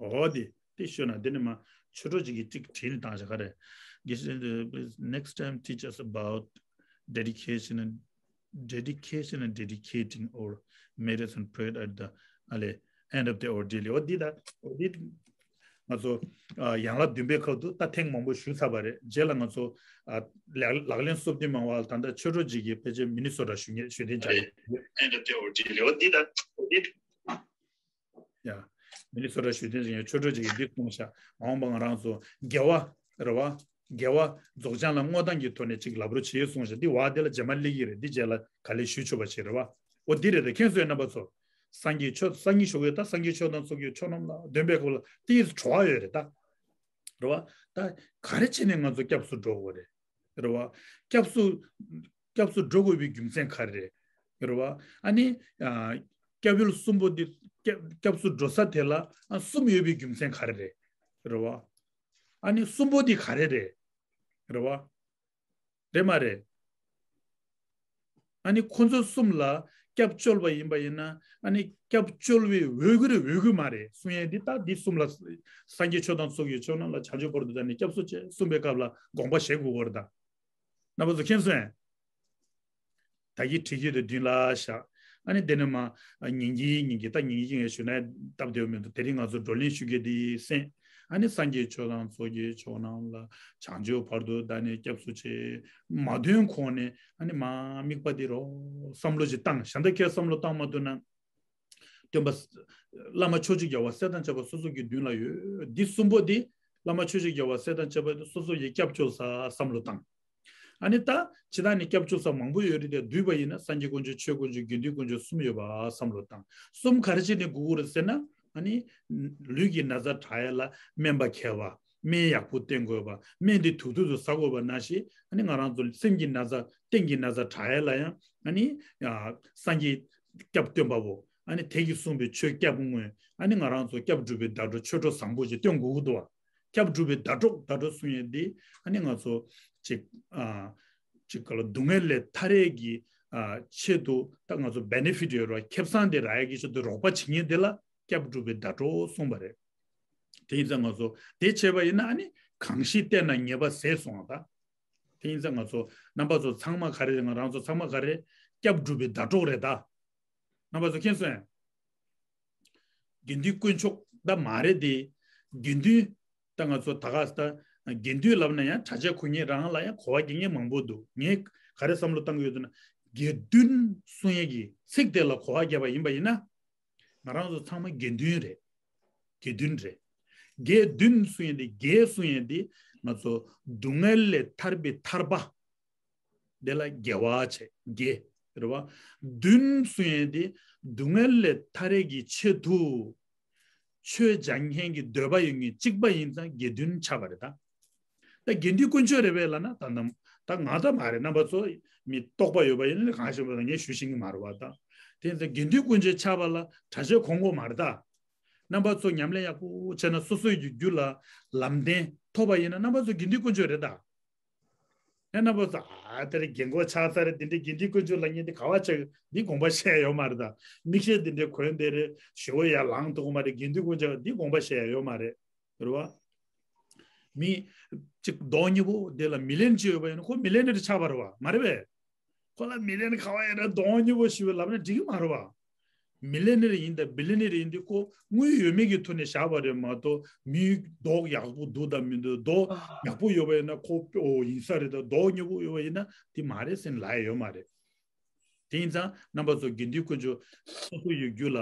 འོ་དེ་དེ་ཤོད་ན་དེ་ནི་མ་ཆོས་གྲོགས་ཅིག་གིས་ཅིག་བྲིས་ནས་བཏང་བཞག་ག་རེད། Please next time teach us about dedication and dedication and dedicating our merits and prayer at the ཨ་ལེ། End of the ordeal. འོ་འདི་ད་འོ་འདི་ང་ཚོ་ཨ་ཡན་ལག་བདུན་པའི་ཁག་ཏུ་ད་ཐེངས་མང་པོ་ཞུས་ཚར་བ་རེད། རྗེས་ལ་ང་ཚོ་ཨ་ལག་ལག་ལེན་སོ་བདུན་མང་བ་ད་ལྟ་ཆོས་གྲོགས་ཅིག་གིས་ཕལ་ཆེར་མི་ནི་སོ་ཊ་ཞུ་མཁན་ཞུ་གཏན་བཅག་ཡོད། End of the ordeal. འོ་འདི་ད་འོ་འདི། ཡ། མི་ནི་སོ་ཊ་ཞུ་གཏན་ཅན་གྱི་ཆོས་གྲོགས་ཅིག་གིས་འདི་གསུངས་ཤག་མ་འོངས་པ་ང་རང་ཚོ་དགེ་བ་རེད་བ། དགེ་བ་རྫོགས་བྱང་ལ་བསྔོ་སྟངས་ཀྱི་ཐོག་ནས་ཅིག་ལབ་རོགས་བྱེད་གསུངས་ཤག་འདི་བ་དེ་ལ་རྗེས་མ་སླེབས་ཀྱི་རེད། འདི་རྗེས་ལ་ག་ལེར་ཞུ་ཆོག་པ་ཅིག་རེད་བ། འོ་འདི་རེད་དེ་མཁྱེན་སོང་ངས་རྣམ་པ་ཚོ། སངས་རྒྱས་ཆོས་སངས་རྒྱས་ཞུ་གི་ད་སངས་རྒྱས་ཆོས་དང་ཚོགས་ཀྱི་མཆོག་རྣམས་ལ་འདོན་པའི་སྐབས་ལ་དེ་ཡི་བྲོ་བ་ཡོད་རེད་ད། རེད་བ། ད་ག་རེ་བྱས་ནས་ང་ཚོ་སྐྱབས་སུ་འགྲོ་དགོས་རེད། རེད་བ། སྐྱབས་སུ་སྐྱབས་སུ་འགྲོ་དགོས་པའི་རྒྱུ་མཚན་ག་རེ་རེད། རེད་བ། ཨ་ནི་ཨ་སྐྱབས་ཡུལ་གསུམ་པོ་འདི་སྐྱབས་སྐྱབས་སུ་འགྲོ་ས་དེ་ལ་ཨ་གསུམ་ཡོད་པའི་རྒྱུ་མཚན་ག་རེ་རེད། རེད་བ། ཨ་ནི་གསུམ་པོ་འདི་ག་རེ་རེད། རེད་བ། རེད་མ་རེད། ཨ་ནི་ཁོ་ཚོ་གསུམ་ལ་སྐྱབས་བཅོལ་བ་ཡིན་པ་ཡིན་ན་ཨ་ནི་སྐྱབས་བཅོལ་བའི་འོས་གི་རེད་འོས་གི་མ་རེད་གསུང་ཡས་འདི་ལྟ་འདི་གསུམ་ལ་སངས་རྒྱས་ཆོས་དང་ཚོགས་ཀྱི་མཆོག་རྣམས་ལ་བྱང་ཆུབ་བར་དུ་བདག་ནི་སྐྱབས་སུ་མཆི་གསུངས་པའི་སྐབས་ལ་དགོངས་པ་བཞེས་དགོས་པ་རེད་ད། རྣམ་པ་ཚོ་མཁྱེན་སོང་ངས། ད་གི་བྲིས་རྒྱུ་དེ་མདུན་ལ་བཞག་ཨ་ནི་དེ་ནས་མ་ཉིན་གྱིན་ཉིན་གྱིན་ད་ཉིན་གྱིན་ངས་ཞུ་ན་སྟབས་བདེ་བོ་མི་འདུག་དེ་རིང་ང་ཚོ་བགྲོ་གླེང་ཞུ་རྒྱུ་དེ་གསན། ཨ་ནི་སངས་རྒྱས་ཆོས་དང་ཚོགས་ཀྱི་མཆོག་རྣམས་ལ་བྱང་ཆུབ་བར་དུ་བདག་ནི་སྐྱབས་སུ་མཆི། མ་འདོན་གོང་ནས་ཨ་ནི་མ་དམིགས་པ་དེ་རོ་བསམ་བློ་ཅིག་བཏང་། གཞན་དག་གིས་བསམ་བློ་བཏང་མ་ཐུབ་ན། སྟོན་པ། བླ་མ་མཆོག་སྤྱོད་རྒྱལ་བ་སྲས་དང་བཅས་པ་སོ་སོ་གི་མདུན་ལ་ཡོད། འདི་གསུམ་པོ་འདི། བླ་མ་མཆོག་སྤྱོད་རྒྱལ་བ་སྲས་དང་བཅས་པ་འདི་སོ་སོ་ཡི་སྐྱབས་བཅོལ་ས་བསམ་བློ་བཏང་། ཨ་ནི་ད། ཇི་ལྟར་ནི་སྐྱབས་བཅོལ་ས་མང་པོ་ཡོད་རེད་དེ་བསྡུས་པ་ཡིན་ན་སངས་རྒྱས་དཀོན་མཆོག་ཆོས་དཀོན་མཆོག་དགེ་འདུན་དཀོན་མཆོག་གསུམ་ཡོད་པ་བསམ་བློ་བཏང་། གསུམ་ག་རེ་བྱས་ནས་དགོས་ཀྱི་རེད་ཟེར་ན། ཨ་ནི། ལུས་ཀྱི་ན་ཚ་དྲག་ཡ་ལ་སྨན་པ་མཁས་པ། སྨན་ཡག་པོ་བསྟེན་དགོས་པ། སྨན་དེ་དུས་ཐོག་ཏུ་ཟ་དགོས་པ་ནང་བཞིན་ཨ་ནི་ང་རང་ཚོ་སེམས་ཀྱི་ན་ཚ་རྟེན་གྱི་ན་ཚ་དྲག་ཡ་ལ་ཡང་ཨ་ནི། ཡ། སངས་རྒྱས་སྐྱབས་སྟོན་པ་བོ། ཨ་ནི་དེ་གིས་གསུངས་པའི་ཆོས་སྐྱབས་དངོས། ཨ་ནི་ང་རང་ཚོ་སྐྱབས་སྒྲུབ་པའི་བརྡ་སྤྲོད་ཆོས་སྒྲོ་བཟང་པོ་ཞིག་སྟོན་དགོས་ཀྱི་འདུག་བ། སྐྱབས་སྒྲུབ་པའི་ཟླ་གྲོགས་ཟླ་གྲོགས་གསུང་ཡས་འདི་ཨ་ནི་ང་ཚོ་ཅིག་ཨ། ཅིག་ག་ལ་སྡུག་བསྔལ་ལས་ཐར་ཡས་ཀྱི་ཨ། ཆེད་དུ་ད་ང་ཚོ་བེ་ནེ་ཕིཊ་ཡོད་ར་ཁེ་བཟང་དེ་རག་ཡས་ཀྱི་ཆེད་དུ་རོགས་པ་བྱེད་མཁན་དེ་ལ་སྐྱབས་སྒྲུབ་པའི་ཟླ་གྲོགས་གསུངས་པ་རེད། དེ་ཡིན་ཙང་ང་ཚོ་དེ་བྱས་པ་ཡིན་ན་ཨ་ནི་གང་ཞིག་བསྟེན་ན་ཉེས་པ་ཟད་སོང་བ་ད། དེ་ཡིན་ཙང་ང་ཚོ་རྣམ་པ་ཚོ་ཚང་མ་ག་རེ་རེད། ང་རང་ཚོ་ཚང་མ་ག་རེ་སྐྱབས་སྒྲུབ་པའི་ཟླ་གྲོགས་རེད་ད། རྣམ་པ་ཚོ་མཁྱེན་སོང་ངས། དགེ་འདུན་དཀོན་མཆོག་ད་མ་རེད་དེ། དགེ་འདུན་ད་ང་ཚོ་ད་ག་ད་ དགེ་འདུན་ལབ་ན་ཡང་གྲྭ་ཆས་གོན་མཁན་རང་ལ་ཡང་གོ་བ་རྒྱག་མཁན་མང་པོ་འདུག་ངས་ག་རེ་བསམ་བློ་བཏང་གི་ཡོད་ཟེར་ན། དགེ་འདུན་གསུང་ཡས་ཀྱི་ཚིག་དེ་ལ་གོ་བ་བརྒྱབ་པ་ཡིན་པ་ཡིན་ན། ང་རང་ཚོ་ཚང་མ་དགེ་འདུན་རེད། དགེ་འདུན་རེད། དགེ་འདུན་གསུང་ཡས་འདི། དགེ་གསུང་ཡས་འདི་ང་ཚོ་སྡུག་བསྔལ་ལས་ཐར་པའི་ཐར་པ། དེ་ལ་དགེ་བ་བྱས། དགེ་རེད་བ། འདུན་གསུང་ཡས་འདི་སྡུག་བསྔལ་ལས་ཐར་ཡས་ཀྱི་ཆེད་དུ་ཆོས་སྦྱང་མཁན་གྱི་འདོད་པ་ཡོད་མཁན་གཅིག་པ་ཡིན་ཙང་དགེ་འདུན་ཆགས་པ་རེད་ད། ད་དགེ་འདུན་དཀོན་མཆོག་རེད་པས་ལབ་ན། ད་ནམ་ད་ང་ད་མ་རེད། རྣམ་པ་ཚོ་མི་རྟོགས་པ་ཡོད་པ་ཡིན་ན་གང་ཞིག་པ་ངས་ཞུ་ཤེས་ཀྱི་མ་རེད་བ་ད། དེ་ཡིན་ཙང་དགེ་འདུན་དཀོན་མཆོག་ཆགས་པ་ལ་གྲྭ་ཆས་གོན་དགོས་མ་རེད་ད། རྣམ་པ་ཚོ་ཉམས་ལེན་ཡག་པོ་བྱས་ན་སོ་སོའི་རྒྱུད་ལ་ལམ་བདེན་ཐོབ་པ་ཡིན་ན་རྣམ་པ་ཚོ་དགེ་འདུན་དཀོན་མཆོག་རེད་ད། ཨེ་རྣམ་པ་ཚོ། ཨ་དེ་རིང་རྒན་གོག་ཆགས་ཚར་རེད། དེ་འདྲའི་དགེ་འདུན་དཀོན་མཆོག་ལབ་མཁན་དེ་ག་བ་ཆགས། འདི་དགོངས་པ་བཞེས་ཡ་ཡོད་མ་རེད་ད། མིག་ཤེལ་དེ་འདྲའི་གོན་བསྡད་རེད། ཞེ་པོ་ཡར་ལངས་ཐུབ་ཀྱི་མ་རེད། དགེ་འདུན་དཀོན་མཆོག་འདི་དགོངས་པ་བཞེས་ཡ་ཡོད་མ་རེད། རེད་བ། མི་གཅིག་མདོག་སྙན་པོ་དེ་ལ་མི་ལེན་ཅིག་ཡོད་པ་ཡིན་ན་ཁོ་མི་ལེན་ནེར་ཆགས་པ་རེད་བ། མ་རེད་པས། ཁོ་ལ་མི་ལེན་ག་བ་ཡིན་ན་མདོག་སྙན་པོ་ཞེ་པོ་ལབ་ན་འགྲིག་གི་མ་རེད་བ། མི་ལེ་ནེར་ཡིན་དང་བི་ལེ་ནེར་ཡིན་དུས་ཁོ་དངུལ་ཡོད་མེད་ཀྱི་ཐོག་ནས་བཞག་པ་རེད་མ་གཏོགས། མི་མདོག་ཡག་པོ་འདུག་དང་མི་འདུག་མདོག་ཡག་པོ་ཡོད་པ་ཡིན་ན་ཁོ་ཨོ་ཡིན་ས་རེད། ད་མདོག་སྙན་པོ་ཡོད་པ་ཡིན་ན་དེ་མ་རེད་ཟེར་ལབ་ཡ་ཡོད་མ་རེད། དེ་ཡིན་ཙང་རྣམ་པ་ཚོ་དགེ་འདུན་དཀོན་མཆོག་སོ་སོ་ཡི་རྒྱུད་ལ་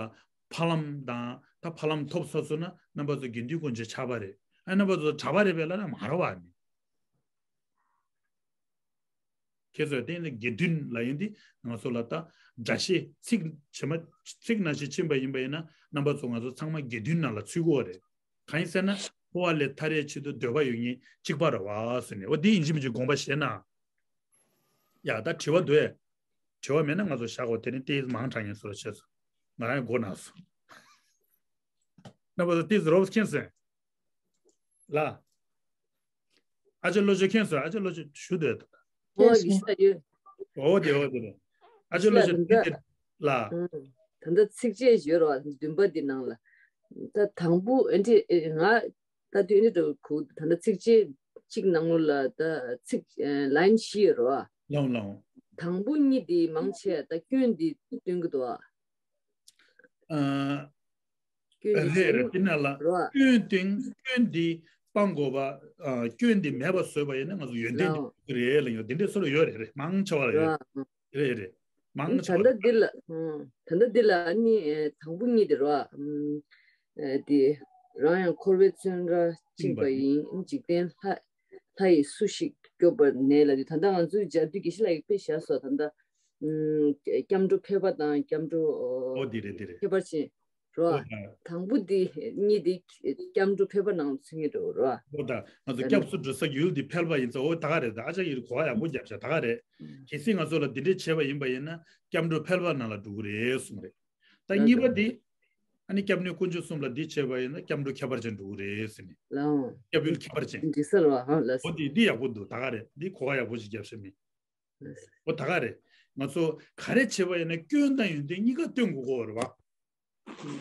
ཕ་ལམ་དང་ད་ཕ་ལམ་ཐོབ་ཚར་སོང་ན་རྣམ་པ་ཚོ་དགེ་འདུན་དཀོན་མཆོག་ཆགས་པ་རེད། ཨ་རྣམ་པ་ཚོ་གྲྭ་པ་རེད་པས་ལབ་ན་མ་རེད་བ་ནི། ཁྱེད་ཚོས་བརྟེན་ནས་དགེ་འདུན་ལབ་ཡོང་དུས་ང་ཚོ་ལ་ད་སྒྲ་བཤད་ཚིག་བྱེ་མ་ཚིག་ནང་བཞིན་ཕྱིན་པ་ཡིན་པ་ཡིན་ན་རྣམ་པ་ཚོ་ང་ཚོ་ཚང་མ་དགེ་འདུན་ནང་ལ་ཚུད་དགོས་རེད། གང་ཡིན་ཟེར་ན་འཁོར་བ་ལས་ཐར་ཡའི་ཆེད་དུ་འདོད་པ་ཡོད་མཁན་གཅིག་པ་རེད་བ་ཟེར་ནས། འོ་འདི་ཡིན་གཅིག་མིན་གཅིག་དགོངས་པ་བཞེས་ན། ཡ་ད་དྲི་བ་འདུག་ཨེ། དྲི་བ་མེད་ན་ང་ཚོ་བཞག་གོ། དེ་ནི་ཏིས་མང་དྲགས་ངེས་སོ་ཆེ་སོ། ང་རང་མགོ་ན་སོང་། རྣམ་པ་ཚོ་ཏིས་རོབ་མཁྱེན་སོང་། ལ། ཨ་ཅེ་བློ་ཆོས་མཁྱེན་སོང་། ཨ་ཅེ་བློ་ཆོས་ཞུ་འདོད། ཨོ་ཡིན་ས་ཡོད། ཨོ་དེ་ཨོ་དེ་རེད། ཨ་ཅེ་བློ་ཆོས་ལ་དེ་དེ་ལ། ད་ལྟ་ཚིགས་བཅད་ཡོད་རོ་བདུན་པ་འདི་ནང་ལ། ད་དང་པོ་ཨེ་འདྲི་ང་ད་དུས་ཨེ་འདྲི་འགྲོ་གུ་ད་ལྟ་ཚིགས་བཅད་གཅིག་ནང་ལོ་ལ་ད་ཚིག་ལན་བཞི་ཡོད་རོ། ལའོ་ལའོ། དང་པོ་གཉིས་དེ་མང་ཆེ་ད་སྐྱོན་དེ་སྟོན་གི་འདུག་ཨ། ཨ། སྐྱོན་དེ་རེད་རེད། དེ་ན་ལ་རོ། སྐྱོན་སྟོན་སྐྱོན་དེ་སྤང་དགོས་པ། ཨ། སྐྱོན་དེ་མེད་པ་བཟོས་པ་ཡིན་ན་ང་ཚོ་ཡོན་ཏན་དེ་ལའོ། རེད་ལ་ཡོད། དེ་འདྲས་སོ་ལ་ཡོད་རེད་རེད། མང་ཆེ་བ་ལ་ཡོད་རོ། རེད་རེད། མང་ཆེ་ད་བ་ལ་ལྟ་འདི་ལ་ད་ལྟ་འདི་ལ་ཨ་ནི་དང་པོ་གཉིས་དེ་རོ། དེ་རང་ཡང་འཁོར་བའི་བཙོན་རར་བཅིངས་པ་ཡིན། འཇིག་རྟེན་ལྷ་ལྷ་ཡིས་སུ་ཞིག་སྐྱོབ་པར་ནས་ལ་དེ་ད་ལྟ་ང་ཚོའི་མཇལ་དུས་དགེ་བཤེས་ལགས་ཀྱིས་དཔེ་བཞག་སོ། ད་ལྟ་སྐྱབས་འགྲོ་ཕལ་པ་དང་སྐྱབས་འགྲོ་ཨོ་དེ་རེད་དེ་རེད། ཁྱད་པར་ཅན། རོ། ཨོ་ད། དང་པོ་འདི་གཉིས་འདི་སྐྱབས་འགྲོ་ཕལ་པ་ནང་ཚུད་ངེས་འགྲོ་རོ། ཨོ་ད། ང་ཚོ་སྐྱབས་སུ་འགྲོ་ས་ཡུལ་འདི་ཕལ་པ་ཡིན་ཙང་ཨོ་ད་ག་རེད། ད་ཨ་ཅག་ཡིར་གོ་བ་ཡག་པོ་རྒྱབ་ཤག་ད་ག་རེད། གལ་སྲིད་ང་ཚོ་ལ་འདི་འདྲས་བྱས་པ་ཡིན་པ་ཡིན་ན་སྐྱབས་འགྲོ་ཕལ་པ་ནང་ལ་འགྲོ་གི་རེད་གསུངས་རེད། ད་གཉིས་པ་འདི། ཨ་ནི་སྐྱབས་གནས་དཀོན་མཆོག་གསུམ་ལ་འདི་བྱས་པ་ཡིན་ན་སྐྱབས་འགྲོ་ཁྱད་པར་ཅན་འགྲོ་གི་རེད་ཟེར་ནས། ལའོ། སྐྱབས་ཡུལ་ཁྱད་པར་ཅན། འདི་སར་བ་ཧང་ལ། ཨོ་འདི་འདི་ཡག་པོ་འདུག་ད་ག་རེད། འདི་གོ་བ་ཡག་པོ་ཞིག་རྒྱབ་ཤག་མི། ཨོ་ད་ག་རེད། ང་ཚོ་ག་རེ་བྱེད་པ་ཡིན་ན་སྐྱོན་དང་ཡོན་ཏན་གཉིས་ཀ་སྟོན་དགོས་ཀྱི་ཡོད་རེད་བ།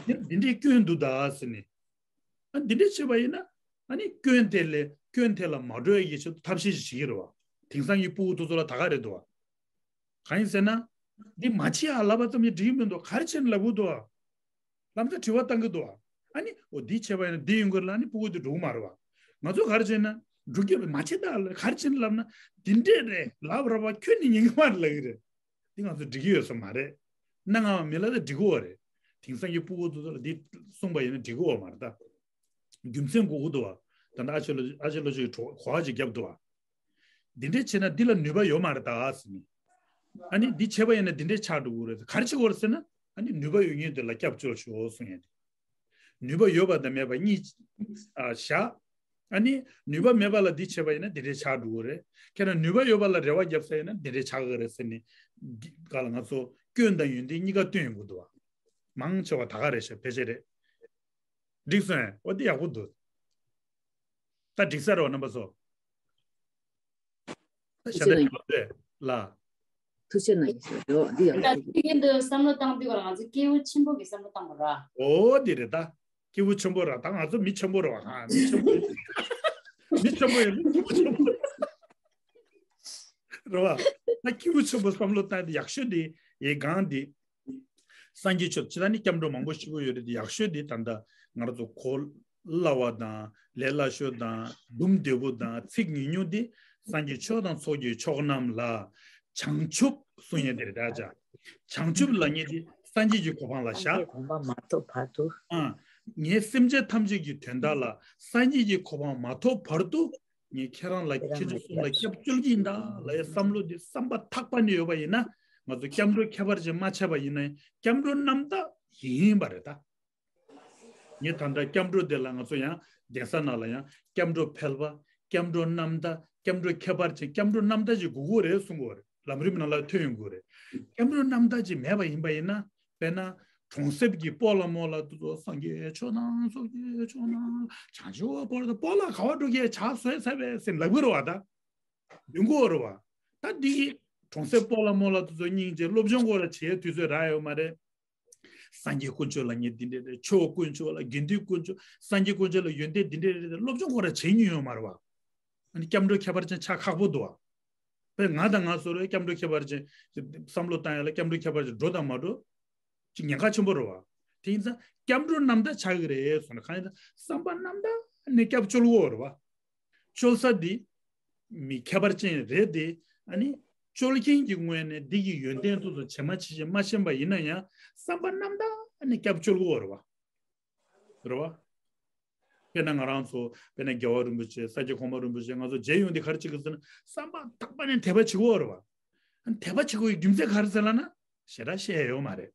འདི་འདི་འདྲའི་སྐྱོན་འདུག་ད་ཟེར་ནས། ཨ་འདི་འདྲའི་བྱེད་པ་ཡིན་ན། ཨ་ནི་སྐྱོན་དེ་ལས་སྐྱོན་དེ་ལ་མ་འགྲོ་ཡ་གི་ཆེད་དུ་ཐབས་ཤེས་ཤིག་བྱེད་ཀྱི་རེད་བ། དེང་སང་གི་སྤུ་གུ་དེ་ཚོ་ལ་ད་ག་རེད་འདུག་བ། གང་ཡིན་ཟེར་ན། འདི་མ་བྱེད་ཨ་ལབ་པ་ཙམ་གྱིས་འགྲིག་གི་མི་འདུག་ག་རེ་བྱས་ནས་ལབ་དགོས་འདུག་བ། ལམ་སང་དྲི་བ་བཏང་གི་འདུག་བ། ཨ་ནི་འོ་འདི་བྱས་པ་ཡིན་ན་འདི་ཡོང་གི་རེད་ལ་ཨ་ནི་སྤུ་གུ་དེ་འགྲོ་གི་མ་རེད་བ། ང་ཚོ་ག་རེ་བྱས་ན་འགྲོ་རྒྱུ་མ་བྱེད་ད་ལ་ག་རེ་བྱས་ནས་ལབ་ན་འདི་འདྲས་རེད་ལབ་ར་བ་ཁྱོད་ནི་ཉན་གི་མ་རེད་ལབ་གི་རེད། འདི་ང་ཚོ་འགྲིག་གི་ཡོད་ས་མ་རེད། གནའ་སྔ་མ་མི་ལ་ད་འགྲིག་གི་ཡོད་རེད། དེང་སང་གི་སྤུ་གུ་དེ་ཚོ་ལ་འདི་གསུངས་པ་ཡིན་ན་འགྲིག་གི་ཡོད་མ་རེད་ད། རྒྱུ་མཚན་དགོས་ཀྱི་འདུག་བ། ད་ལྟ་ཨ་ཅེ་ལོ་ཨ་ཅེ་ལོ་ཅིག་གྲོ་གོ་བ་ཅིག་བརྒྱབ་འདུག་བ། འདི་འདྲས་བྱས་ན་འདི་ལ་ནུས་པ་ཡོད་མ་རེད་ད་ཟེར་ནས། ཨ་ནི་འདི་བྱས་པ་ཡིན་ན་འདི་འདྲས་ཆགས་འགྲོ་གི་རེད། ག་རེ་བྱེད་དགོས་རེད་ཟེར་ན་ཨ་ནི་ནུས་པ་ཡོད་མཁན་དེ་ལ་སྐྱབས་བཅོལ་ཤོག་གསུང་ཡ་དེ། ནུས་པ་ཡོད་པ་དང་མེད་པ་གཉིས་ཨ་བཞག་ཨ་ནི་ནུས་པ་མེད་པ་ལ་འདི་བྱས་པ་ཡིན་ན་འདི་འདྲས་ཆགས་འགྲོ་གི་རེད། ཁྱེད་རང་ནུས་པ་ཡོད་པ་ལ་རེ་བ་བརྒྱབ་ས་ཡིན་ན་འདི་འདྲས་ཆགས་གི་རེད་ཟེར་ནས། ག་ལ་ང་ཚོ་སྐྱོན་དང་ཡོན་ཏན་གཉིས་ཀ་སྟོན་ཡོང་གི་འདུག་བ། མང་ཆེ་བ་ད་ག་རེད་ཤག་ཕལ་ཆེར་རེད། འགྲིག་སོང་ཨེ། འོ་འདི་ཡག་པོ་འདུག་ད་འགྲིག་ས་རེད་བ་རྣམ་པ་ཚོ། ད་ཞྭ་ཐུགས་རྟ་རྒྱག་པ་རེད་ལ། ཐུགས་རྗེ་གནང་། ཡོ་འདི་ཡག་པོ་འདུག་ད་དེ་གིན་དུ་བསམ་བློ་བཏང་དུས་ཀ་ང་ཚོ་སྐྱེས་བུ་ཆེན་པོ་གི་བསམ་བློ་བཏང་དགོས་ར། འོ་འདི་རེད་ད། སྐྱེས་བུ་ཆེན་པོ་ར་ད་ང་ཚོ་མི་ཆེན་པོ་རེད་བ། ཧ་མི་ཆེན་པོ་ཡིན། མི་ཆེན་པོ་ཡིན་མི་སྐྱེས་བུ་ཆེན་པོ་རེད་བ། ད་སྐྱེས་བུ་ཆེན་པོ་བསམ་བློ་བཏང་དེ་ཡག་ཤོས་དེ་ཡི་གང་དེ། སངས་རྒྱས་ཆོས་ཇི་ལྟར་ནི་སྐྱབས་འགྲོ་མང་པོ་ཞིག་ཡོད་རེད་དེ་ཡག་ཤོས་དེ་ད་ལྟ་ང་རང་ཚོ་གོ་ སླ་བ་དང་ལས་སླ་ཤོས་དང་སྡུག་བདེ་པོ་དང་ཚིག་ཉུང་ཉུང་དེ་སངས་རྒྱས་ཆོས་དང་ཚོགས་ཀྱི་མཆོག་རྣམས་ལ་བྱང་ཆུབ་གསུང་ཡས་དེ་རེད་ད་ཅག་བྱང་ཆུབ་ལབ་མཁན་དེ་སངས་རྒྱས་ཀྱི་གོ་འཕང་ལ་བཞག་དགོངས་པ་མ་ཐོབ་བར་དུ། ཨ། ངས་སེམས་ཅན་ཐམས་ཅད་ཀྱི་དོན་དག་ལ་སངས་རྒྱས་ཀྱི་གོ་འཕང་མ་ཐོབ་བར་དུ་ངས་ཁྱེད་རང་ལ་ཁྱེད་ཚོ་གསུམ་ལ་སྐྱབས་བཅོལ་གྱི་ཡིན་ད་ལབ་ཡས་བསམ་བློ་འདི་བསམ་པ་ཐག་པ་ནས་ཡོད་པ་ཡིན་ན། ང་ཚོ་སྐྱབས་འགྲོ་ཁྱད་པར་ཅན་མ་ཆགས་པ་ཡིན་ན་སྐྱབས་འགྲོ་རྣམ་དག་ཡིན་པ་རེད་ད། ངས་ད་ལྟ་སྐྱབས་འགྲོ་དེ་ལ་ང་ཚོ་ཡང་གདན་ས་ནང་ལ་ཡང་སྐྱབས་འགྲོ་ཕལ་པ། སྐྱབས་འགྲོ་རྣམ་དག་སྐྱབས་འགྲོ་ཁྱད་པར་ཅན། སྐྱབས་འགྲོ་རྣམ་དག་ཅིག་དགོས་ཀྱི་རེད་གསུང་གི་ཡོད་རེད། ལམ་རིམ་ནང་ལ་ཐོན་ཡོང་གི་ཡོད་རེད། སྐྱབས་འགྲོ་རྣམ་དག་ཅིག་མེད་པ་ཡིན་པ་ཡིན་ན། དཔེར་ན་གྲོང་གསེབ་ཀྱི་སྤོ་ལགས་རྨོ་ལགས་དེ་ཚོ་སངས་རྒྱས་ཆོས་དང་ཚོགས་ཀྱི་མཆོག་རྣམས་ལ། བྱང་ཆུབ་བར་དུ་སྤོ་ལགས་ག་པར་འགྲོ་གི་ཡོད། ཇ་བཟོས་ཚར་བས་ཟེར་ལབ་ཀྱི་རེད་བ་ད། འདོན་གྱི་ཡོད་རེད་བ། ད་འདི་གི་གྲོང་གསེབ་སྤོ་ལགས་རྨོ་ལགས་དེ་ཚོ་སྙིང་རྗེ། སློབ་སྦྱོང་སྐོར་ལ་བྱེད་ཡས་དུས་ཚོད་རག་ཡོད་མ་རེད། སངས་རྒྱས་དཀོན་མཆོག་ལབ་མཁན་འདི་འདྲ་རེད། ཆོས་དཀོན་མཆོག་ལ་དགེ་འདུན་དཀོན་མཆོག་སངས་རྒྱས་དཀོན་མཆོག་ལ་ཡོན་ཏན་འདི་འདྲ་རེད་ཟེར་སློབ་སྦྱོང་སྐོར་ལ་བྱེད་མྱོང་ཡོད་མ་རེད་བ། ཨ་ནི་སྐྱབས་འགྲོ་ཁྱད་པར་ཅན་ཆགས་ཁག་པོ་འདུག་བ། དཔེར་ང་དང་ང་ཚོ་རེད། སྐྱབས་འགྲོ་ཁྱད་པར་ཅན་བསམ་བློ་བཏང་ཡ་ལ་སྐྱབས་འགྲོ་ཁྱད་པར་ཅན་འགྲོ་དང་མ་འགྲོ་ཅིག་ཉེན་ཁ་ཆེན་པོ་རེད་བ། དེ་ཡིན་ཙང་སྐྱབས་འགྲོ་རྣམ་དག་ཆགས་ཀྱི་རེད་གསུངས་ན། གང་ཡིན་ཙང་བསམ་པ་རྣམ་དག་ནས་སྐྱབས་བཅོལ་དགོས་རེད་བ། བཅོལ་ས་འདི་མི་ཁྱད་པར་ཅན་རེད་དེ། ཨ་ནི་བཅོལ་མཁན་གྱི་ངོས་ནས་འདི་གི་ཡོན་ཏན་དེ་ཚོ་ཇི་མ་ཇི་བཞིན་མ་ཤེས་པ་ཡིན་ན་ཡང་བསམ་པ་རྣམ་དག་ནས་སྐྱབས་བཅོལ་དགོས་རེད་བ། རེད་བ། དཔེར་ན་ང་རང་ཚོ་དཔེར་ན་རྒྱལ་བ་རིན་པོ་ཆེ་ས་སྐྱ་གོང་མ་རིན་པོ་ཆེ་ང་ཚོ་མཇལ་ཡོང་དུས་ག་རེ་བྱེད་ཀྱི་ཟེར་ན། བསམ་པ་དག་པ་ནས་དད་པ་བྱེད་དགོས་རེད་བ། ཨ་ནི་དད་པ་བྱེད་དགོས་ཡི་རྒྱུ་མཚན་ག་རེ་ཟེར་ལབ་ན་ཞེ་དྲག་བཤད་ཡོད་མ་རེད།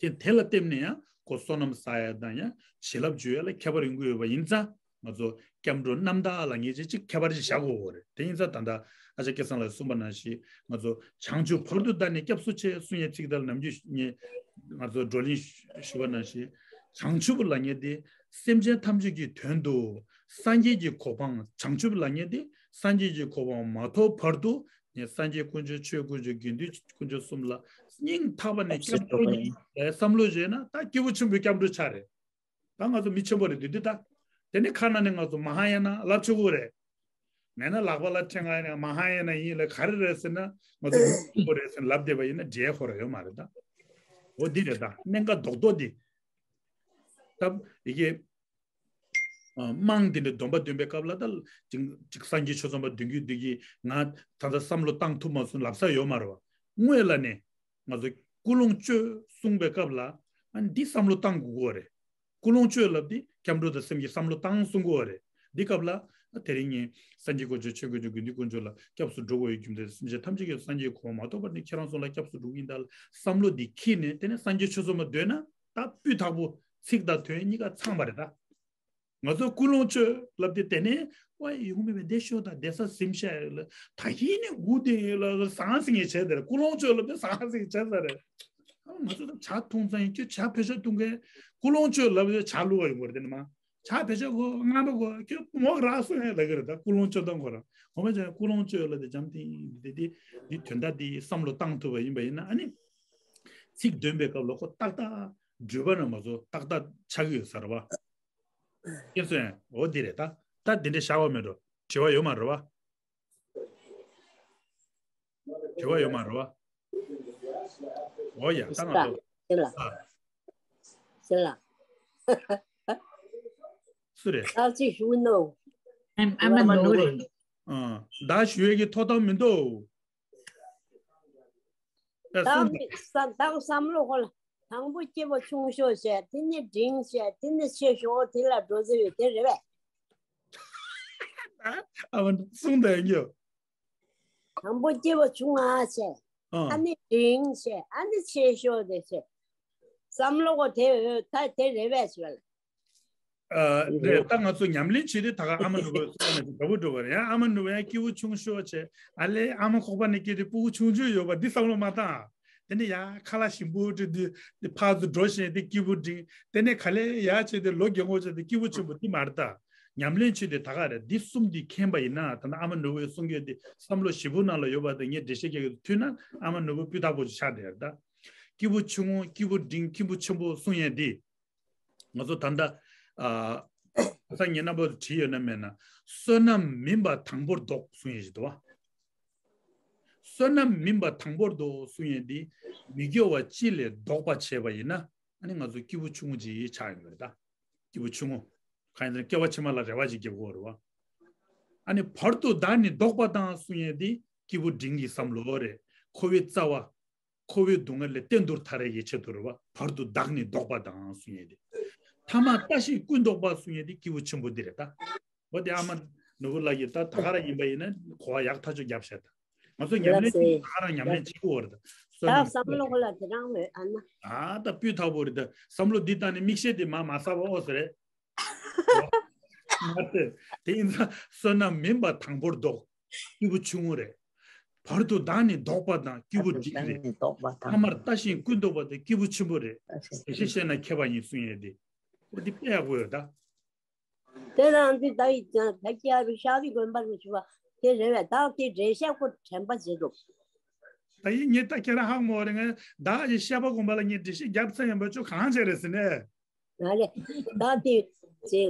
དེ་དེ་ལ་བརྟེན་ནས་ཡང་ཁོ་བསོད་ནམས་བསགས་ཡ་དང་ཡང་བྱིན་རླབས་འཇུག་ཡ་ལ་ཁྱད་པར་ཡོང་གི་ཡོད་པ་ཡིན་ཙང་། ང་ཚོ་སྐྱབས་འགྲོ་རྣམ་དག་ལབ་མཁན་ཅིག་ཅིག་ཁྱད་པར་ཅིག་བཞག་དགོས་ཀྱི་རེད། དེ་ཡིན་ཙང་ད་ལྟ་ཨ་ཅག་སྐལ་བཟང་ལགས་གསུངས་པ་ནང་བཞིན་ང་ཚོ་བྱང་ཆུབ་བར་དུ་བདག་ནི་སྐྱབས་སུ་མཆི་གསུང་ཡའི་ཚིག་དེ་ལ་ནམ་རྒྱུན་ངས་ང་ཚོ་བགྲོ་གླེང་ཞུ་བ་ནང་བཞིན། བྱང་ཆུབ་ལབ་མཁན་དེ་སེམས་ཅན་ཐམས་ཅད་ཀྱི་དོན་དུ་སངས་རྒྱས་ཀྱི་གོ་འཕང་། བྱང་ཆུབ་ལབ་མཁན་དེ་སངས་རྒྱས་ཀྱི་གོ་འཕང་མ་ཐོབ་བར་དུ་ངས་སངས་རྒྱས་དཀོན་མཆོག་ཆོས་དཀོན་མཆོག་དགེ་འདུན་དཀོན་མཆོག་གསུམ་ལ་སྙིང་ཐག་པ་ནས་སྐྱབས་འགྲོ་གི་ཡིན་ལབ་བསམ་བློ་བྱས་ན་ད་སྐྱེས་བུ་ཆེན་པོའི་སྐྱབས་འགྲོ་ཆགས་རེད། ད་ང་ཚོ་མི་ཆེན་པོ་རེད་འདུག་འདི་ད། དེ་ནས་ཁ་ནང་ནས་ང་ཚོ་མ་ཧཱ་ཡ་ན་ལབ་ཆོག་གི་རེད། མེད་ན་ལག་པ་ལ་ཕྲེང་ང་ཡ་ན་མ་ཧཱ་ཡ་ན་ཡིན་ལ་ག་རེ་རེད་ཟེར་ན་ང་ཚོ་མི་ཆེན་པོ་རེད་ཟེར་ལབ་བསྡད་པ་ཡིན་ན་འགྲིག་ཡ་ཁོ་རང་ཡོད་མ་རེད་ད། འོ་འདི་རེད་ད། གནད་འགག་རྡོག་རྡོག་འདི། ད་ཡི་གེ་ཨ་རྨང་འདི་འདྲ་སྡོམ་པ་འདོན་པའི་སྐབས་ལ་ད་ཅིག་ཅིག་སངས་རྒྱས་ཆོས་ཚོགས་པ་འདོན་རྒྱུ་འདི་གིས་ང་ད་ལྟ་བསམ་བློ་བཏང་ཐུབ་མ་སོང་ལབ་ས་ཡོད་མ་རེད་བ། དངོས་ལ་ནས་ང་ཚོ་ཀུན་སློང་བཅོས་གསུངས་པའི་སྐབས་ལ་ཨ་ནི་འདི་བསམ་བློ་བཏང་དགོས་ཀྱི་ཡོད་རེད། ཀུན་སློང་བཅོས་ལབ་འདི་སྐྱབས་འགྲོ་དང་སེམས་ཀྱི་བསམ་བློ་བཏང་གསུང་གི་ཡོད་རེད། འདི་སྐབས་ལ་དེ་རིང་ངས་སངས་རྒྱས་དཀོན་མཆོག་ཆོས་དཀོན་མཆོག་དགེ་འདུན་དཀོན་མཆོག་ལ་སྐྱབས་སུ་འགྲོ་དགོས་ཡོད་རྒྱུ་མཚན་སེམས་ཅན་ཐམས་ཅད་ཀྱི་སངས་རྒྱས་གོ་འཕང་མ་ཐོབ་པར་ནི་ཁྱེད་རང་ཚོ་ལ་སྐྱབས་སུ་འགྲོ་གི་ཡིན་ད་ལ་བསམ་བློ་འདི་འཁྱེར་ནས་དེ་ནས་སངས་རྒྱས་ཆོས་ཚོགས་མ་འདོན་ན་ད་སྤུས་དག་པོ་ཚིག་དང་དོན་གཉིས་ཀ་ཚང་བ་རེད་ད། ང་ཚོ་ཀུན་སློང་བཅོས་ལབ་དེ་དེ་ནས་ཝའི་ཡོང་མེད་པའི་བདེ་ཤོག་དང་བདེ་ས་ཟིམ་ཤ་ཡོད་ལ་ད་ཡིན་ནས་འུ་དེ་ཡོད་ལ་ཟང་ཟིང་ངེ་བྱས་དེ་རེད། ཀུན་སློང་བཅོས་ལབ་དེ་ཟང་ཟིང་བྱས་ས་རེད། ང་ཚོ་ད་ཇ་འཐུང་ཙང་ཡིན་ཁྱོད་ཇ་བེད་སྤྱོད་གཏོང་མཁན་ཀུན་སློང་བཅོས་ལབ་དེ་ཇ་བླུགས་པ་ཡོང་གི་རེད་དེ་ནི་མ། ཇ་བེད་སྤྱོད་གོ་རྔན་པ་གོ་ཁྱོད་མོག་རག་སོང་ཡང་ལབ་ཀྱི་རེད། ད་ཀུན་སློང་བཅོས་སྟངས་ཁོ་རང་ངོ་མ་བྱས་ཀུན་སློང་བཅོས་ལ་དེ་འཇམ་ཐིང་དེ་དེ་དེ་དོན་དག་དེ་བསམ་བློ་བཏང་ཐུབ་པ་ཡིན་པ་ཡིན་ན་ཨ་ནི་ཚིག་འདོན་པའི་སྐབས་ལ་ཁོ་ཏག་ཏག་འགྲུལ་པ་ན་མ་ཚོ་ཏག་ཏག་ཆགས་ཀྱི་ཡོད་ས་རེད་བ། ཁྱེད་ཚོས་འོ་འདི་རེད་ད། ད་འདི་འདྲ་བཞག་པ་མེད་འགྲོ། དྲི་བ་ཡོད་མ་རེད་བ། དྲི་བ་ཡོད་མ་རེད་བ། འོ་ཡ་ད་ང་ཚོ་ཤེས་ལ། ཨ། ཤེས་ལ། སུ་རེད། ཨ་ཅི་ཞུ་ནོ། ཨ་མ་ནོར་བུ་རེད། ཨ། བདག་ཞུ་ཡས་ཀྱི་ཐོབ་ཐང་མི་འདུག་ཨ་བདག་གསུངས། མི་བསམ་བདག་བསམ་བློ་ཁོ་ལ་དང་པོ་སྐྱེས་བུ་ཆུང་ཤོས་བྱས། དེ་ནས་འབྲིང་བྱས། དེ་ནས་ཆེ་ཤོས་དེ་ལ་འགྲོ་རྩིས་ཡོད་དེ་རེད་པས། ཨ་མ་གསུངས་དང་ཡོད། དང་པོ་སྐྱེས་བུ་ཆུང་ང་བྱས། ཨ། ཨ་ནི་འབྲིང་བྱས། ཨ་ནི་ཆེ་ཤོས་དེ་བྱས། བསམ་བློ་ཁོ་དེ་ད་དེ་རེད་པས་ཞུ་བ་ལ། ཨ། རེད། ད་ང་ཚོ་ཉམས་ལེན་བྱེད་དུས་ད་ག་ཨ་མ་ནོར་བུ་གསུངས་ནས་འདྲ་པོ་འགྲོ་བ་རེད། ཡང་ཨ་མ་ནོར་བུ་ཡང་སྐྱེས་བུ་ཆུང་ཤོས་བྱས། ཨ་ལས་ཨ་མ་ཁོག་པ་ནས་སྐྱེས་དུས་སྤུ་གུ་ཆུང་ཆུང་ཡོད་པ་འདི་བསམ་བློ་མ་བཏང་། དེ་ནས་ཡང་ཁ་ལག་ཞིམ་པོ་སྤྲད་དུས་འདི་ཕར་ཚུར་འགྲོ་བཞིན་དེ་སྐྱེས་བུ་འབྲིང་། དེ་ནས་ག་ལེ་ཡར་བྱས་ཏེ་ལོ་རྒན་གོག་བྱས་ཏེ་སྐྱེས་བུ་ཆེན་པོ་འདི་མ་རེད་ད། ཉམས་ལེན་བྱེད་དུས་ད་ག་རེད། འདི་གསུམ་འདི་མཁྱེན་པ་ཡིན་ན་ད་ནི་ཨ་མ་ནོར་བུའི་གསུང་སྐད་འདི་བསམ་བློ་ཞིབ་པོ་ནང་ལ་ཡོད་པ་དང་ངས་འགྲེལ་བཤད་རྒྱག་གི་འདུག་ཐུག་ན་ཨ་མ་ནོར་བུ་སྤུས་དག་པོ་ཞིག་ཆགས་བསྡད་ཡོད་རེད་ད། སྐྱེས་བུ་ཆུང་ངུ་སྐྱེས་བུ་འབྲིང་སྐྱེས་བུ་ཆེན་པོ་གསུང་ཡས་འདི། ང་ཚོ་ད་ལྟ་ཨ་ས་ངེད་རྣམ་པ་བྲིས་ཡོད་ན་མེད་ན། བསོད་ནམས་མིན་པ་དང་པོར་བདོག་གསུང་ཡས་ཞིག་འདུག་བ། བསོད་ནམས་མིན་པ་དང་པོར་བདོག་གསུང་ཡས་འདི་མི་དགེ་བ་སྤྱི་ལས་བཟློག་པ་བྱས་པ་ཡིན་ན་ཨ་ནི་ང་ཚོ་སྐྱེས་བུ་ཆུང་ངུ་ཅིག་ཆགས་ཡོང་གི་རེད་ད། སྐྱེས་བུ་ཆུང་ངུ། གང་ཡིན་ཟེར་ན་སྐྱེ་བ་ཕྱི་མ་ལ་རེ་བ་ཅིག་རྒྱབ་དགོས་རེད་བ། ཨ་ནི་བར་དུ་བདག་ནི་བཟློག་པ་དང་གསུང་ཡས་དེ་སྐྱེས་བུ་འབྲིང་གི་བསམ་བློ་རེད། འཁོར་བའི་རྩ་བ། འཁོར་བའི་སྡུག་བསྔལ་ལས་གཏན་དུ་ཐར་ཡས་ཀྱི་ཆེད་དུ་རེད་བ། བར་དུ་བདག་ནི་བཟློག་པ་དང་གསུང་ཡས་དེ། ཐ་མ་ལྟ་ཞིང་ཀུན་བཟློག་པ་གསུང་ཡས་དེ་སྐྱེས་བུ་ཆེན་པོ་འདི་རེད་ད། འོ་དེ་ཨ་མ་ནོར་བུ་ལགས་ཀྱིས་ད་ད་ག་རང་ཡིན་པ་ཡིན་ན་གོ་བ་ཡག་ཐག་ཆོད་བརྒྱབ་ཤག་ད། ང་ཚོ་ཉམས་ལེན་ལགས་སེ། ད་ག་རང་ཉམས་ལེན་བྱེད་ཀྱི་ཡོད་རེད་ད། བསོད་ད་ནམས་བསམ་བློ་ཁོ་ལ་དེ་རང་མེད་ཨ་ན། ཨ་ད་སྤུས་དག་པོ་རེད་ད། བསམ་བློ་འདི་བཏང་ནས་མིག་ཤེལ་དེ་མ་མ་གསལ་བ་ཨོ་ཟེར་རེད། མ་རེད། དེ་ཡིན་ཙང་བསོད་ནམས་མིན་པ་དང་པོར་བཟློག་སྐྱེས་བུ་ཆུང་ངུ་རེད། བར་དུ་བདག་ནི་བཟློག་པ་དང་སྐྱེས་བུ་འབྲིང་རེད། ཐ་མར་ལྟ་ཞིང་ཀུན་བཟློག་པ་དེ་སྐྱེས་བུ་ཆེན་པོ་རེད། དེ་བཞིན་གཤེགས་ན་མཁས་པ་ཡིན་གསུང་ཡས་དེ། འོ་དེ་དཔེ་ཡག་པོ་ཡོད་ད། དེ་རང་དེ་ད་ཡི་ད་སྐྱ་རུ་ཤ་རི་དགོན་པར་ཞུ་བ་དེ་རེད་བས། ད་དེ་འགྲེལ་བཤད་ཁོ་དྲན་པ་བྱེད་འདུག་ད་ཡིན་ངས་ད་ཁྱེད་རང་ཧ་གོ་མ་རེད། ངས་ད་ཡི་ཤ་པ་དགོན་པ་ལ་ངས་འགྲེལ་བཤད་རྒྱབ་ཚར་ཡིན་པ་ཅོ་གང་བྱས་རེད་ཟེར་ནས། ང་ལས་ད་དེ་ཚེ་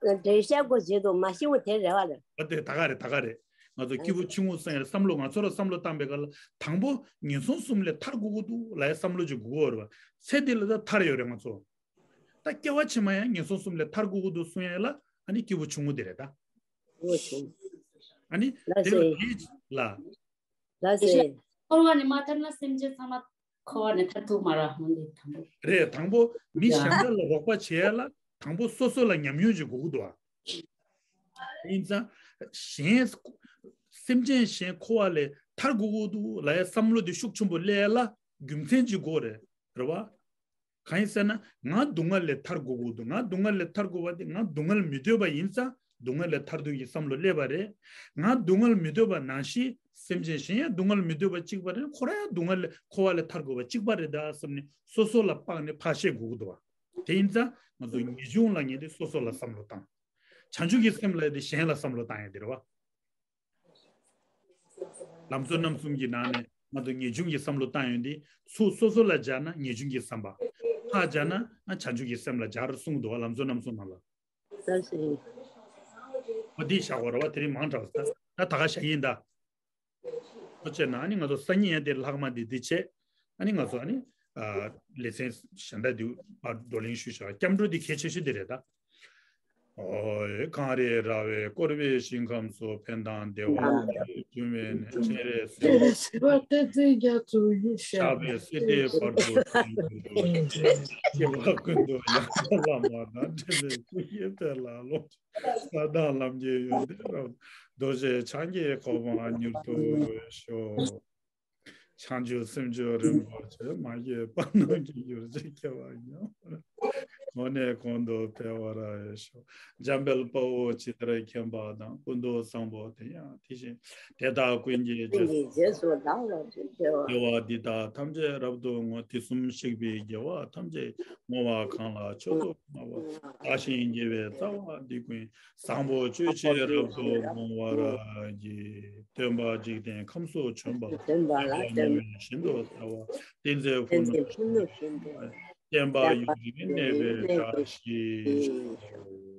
འགྲེལ་བཤད་ཁོ་བྱེད་འདུག་མ་ཤེས་བོ་དེ་རེད་བ་རེད། ཨ་དེ་ད་ག་རེད་ད་ག་རེད། ང་ཚོ་སྐྱེས་བུ་ཆུང་ངུ་སང་ཡར་བསམ་བློ་ང་ཚོ་ལ་བསམ་བློ་བཏང་པའི་སྐབས་ལ་དང་པོ་ངན་སོང་གསུམ་ལས་ཐར་དགོས་ཀྱི་འདུག་ལ་ཡ་བསམ་བློ་ཅིག་དགོས་ཀྱི་ཡོད་རེད་བ། ཚེ་འདི་ལ་ད་ཐར་ཡོད་རེད་ང་ཚོ། ད་སྐྱེ་བ་ཕྱི་མ་ཡང་ངན་སོང་གསུམ་ལས་ཐར་དགོས་ཀྱི་འདུག་གསུང་ཡ་ལ་ཨ་ནི་སྐྱེས་བུ་ཆུང་ངུ་དེ་རེད་ད། ཨ་ནི་དེ་ལ་དེ་ལ། ལ་སེ། འཁོར་བ་ནས་མ་ཐར་ན་སེམས་ཅན་ཚང་མ་འཁོར་བ་ནས་ཐར་ཐུབ་མ་རེད་འོན་ཏེ་དང་པོ། རེད། དང་པོ་མི་གཞན་པ་ལ་རོགས་པ་བྱེད་ཡ་ལ་དང་པོ་སོ་སོ་ལ་ཉམས་མྱོང་ཅིག་དགོས་ཀྱི་འདུག་ཨ། ཡིན་ཙང་གཞན་སེམས་ཅན་གཞན་འཁོར་བ་ལས་ཐར་དགོས་ཀྱི་འདུག་ལ་ཡ་བསམ་བློ་དེ་ཤུགས་ཆེན་པོ་སླེབས་ཡ་ལ་རྒྱུ་མཚན་ཅིག་དགོས་རེད། རེད་བ། གང་ཡིན་ཟེར་ན་ང་སྡུག་བསྔལ་ལས་ཐར་དགོས་ཀྱི་འདུག་ང་སྡུག་བསྔལ་ལས་ཐར་དགོས་པ་དེ་ང་སྡུག་བསྔལ་མི་འདོད་པ་ཡིན་ཙང་སྡུག་བསྔལ་ལས་ཐར་འདོད་ཀྱི་བསམ་བློ་སླེབས་པ་རེད། ང་སྡུག་བསྔལ་མི་འདོད་པ་ནང་བཞིན་སེམས་ཅན་གཞན་ཡང་སྡུག་བསྔལ་མི་འདོད་པ་གཅིག་པ་རེད། ཁོ་རང་ཡང་སྡུག་བསྔལ་ལས་འཁོར་བ་ལས་ཐར་དགོས་པ་གཅིག་པ་རེད་ད་བསམ་ནས་སོ་སོ་ལ་དཔག་ནས་ཕར་བཤད་དགོས་ཀྱི་འདུག་བ། དེ་ཡིན་ཙང་ང་ཚོ་ངེས་འབྱུང་ལབ་མཁན་དེ་སོ་སོ་ལ་བསམ་བློ་བཏང་། བྱང་ཆུབ་ཀྱི་སེམས་ལབ་དེ་གཞན་ལ་བསམ་བློ་བཏང་ཡ་དེ་རེད་བ། ལམ་གཙོ་རྣམ་གསུམ་གྱི་ནང་ནས་ང་ཚོ་ངེས་འབྱུང་གི་བསམ་བློ་བཏང་ཡོང་དུས་ཚུར་སོ་སོ་ལ་སྦྱར་ན་ངེས་འབྱུང་གི་བསམ་པ། ཕར་སྦྱར་ན་ཨ་བྱང་ཆུབ་ཀྱི་སེམས་ལ་སྦྱར་གསུངས་འདུག་བ། ལམ་གཙོ་རྣམ་གསུམ་ནང་ལ། ད་ཟེར། ཨ་འདི་བཞག་པ་རེད་བ། དེ་རིང་མང་དྲགས་ད། ད་ད་ག་བཞག་ཡིན་ད། ཁོ་བྱས་ན་ཨ་ནི་ང་ཚོ་སང་ཉིན་ཡང་དེ་ལྷག་མ་འདི་འདི་བྱས། ཨ་ནི་ང་ཚོ་ཨ་ནི་ཨ་ལེ་ཚན་གཞན་དག་འདི་བར་བགྲོ་གླེང་ཞུས་བཞག་སྐྱབས་འགྲོ་འདི་གལ་ཆེ་ཤོས་འདི་རེད་ད། ཨོ་ཡེ། གངས་རི་ར་བས་བསྐོར་བའི་ཞིང་ཁམས་སུ། ཕན་དང་བདེ་བ་ཡོངས་སུ་འབྱུང་བའི་གནས། སྤྱན་རས་གཟིགས་པ་ཏིའི་རྒྱ་མཚོ་ཡི་ཞབས་ལ་གཤེགས་པའི་སྲིད་མཐའི་བར་དུ་བརྟན་པར་གྱུར་ཅིག་སྐྱེ་བ་ཀུན་ཏུ་ཡང་དག་བླ་མ་དང་འབྲེལ་བའི་སྐུ་གཤེགས་དེ་ལ་ལོངས་སྤྱོད་ས་དང་ལམ་གྱི་ཡོན་ཏན་རབ་རྡོ་རྗེ་འཆང་གི་གོ་འཕང་མྱུར་དུ་ཤོག་བྱང་ཆུབ་སེམས་མཆོག་རིན་པོ་ཆེ། མ་སྐྱེས་པ་རྣམས་ཀྱི་རྒྱུར་གྱུར་སྐྱེ་བ་ཡང་། གོང་ནས་གོང་དུ་འཕེལ་བར་ཤོག་འཇམ་དཔལ་དཔའ་བོས་ཇི་ལྟར་མཁྱེན་པ་དང་། ཀུན་ཏུ་བཟང་པོ་དེ་ཡང་དེ་བཞིན་ཏེ། དེ་དག་ཀུན་གྱི་རྗེས་སུ་བདག་སློབ་ཅིང་། དགེ་བ་འདི་དག་ཐམས་ཅད་རབ་ཏུ་བསྔོ། དུས་གསུམ་གཤེགས་པའི་རྒྱལ་བ་ཐམས་ཅད་བསྔོ་བ་གང་ལ་མཆོག་ཏུ་བསྔགས་པ། བདག་གཞན་དགེ་བའི་རྩ་བ་འདི་ཀུན། བཟང་པོ་སྤྱོད་ཕྱིར་རབ་ཏུ་བསྔོ་བར་བགྱི། སྟོན་པ་འཇིག་རྟེན་ཁམས་སུ་བྱོན་པ། སྟོན་པ་ལ་བསྟན་པ་ཤིན་ཏུ་གསལ་བ། བསྟན་འཛིན་ཕུ་ནུ་བཞིན་དུ་གསལ་བ། བསྟན་པ་ཡུན་རིང་གནས་པའི་བཀྲ་ཤིས་ཤོག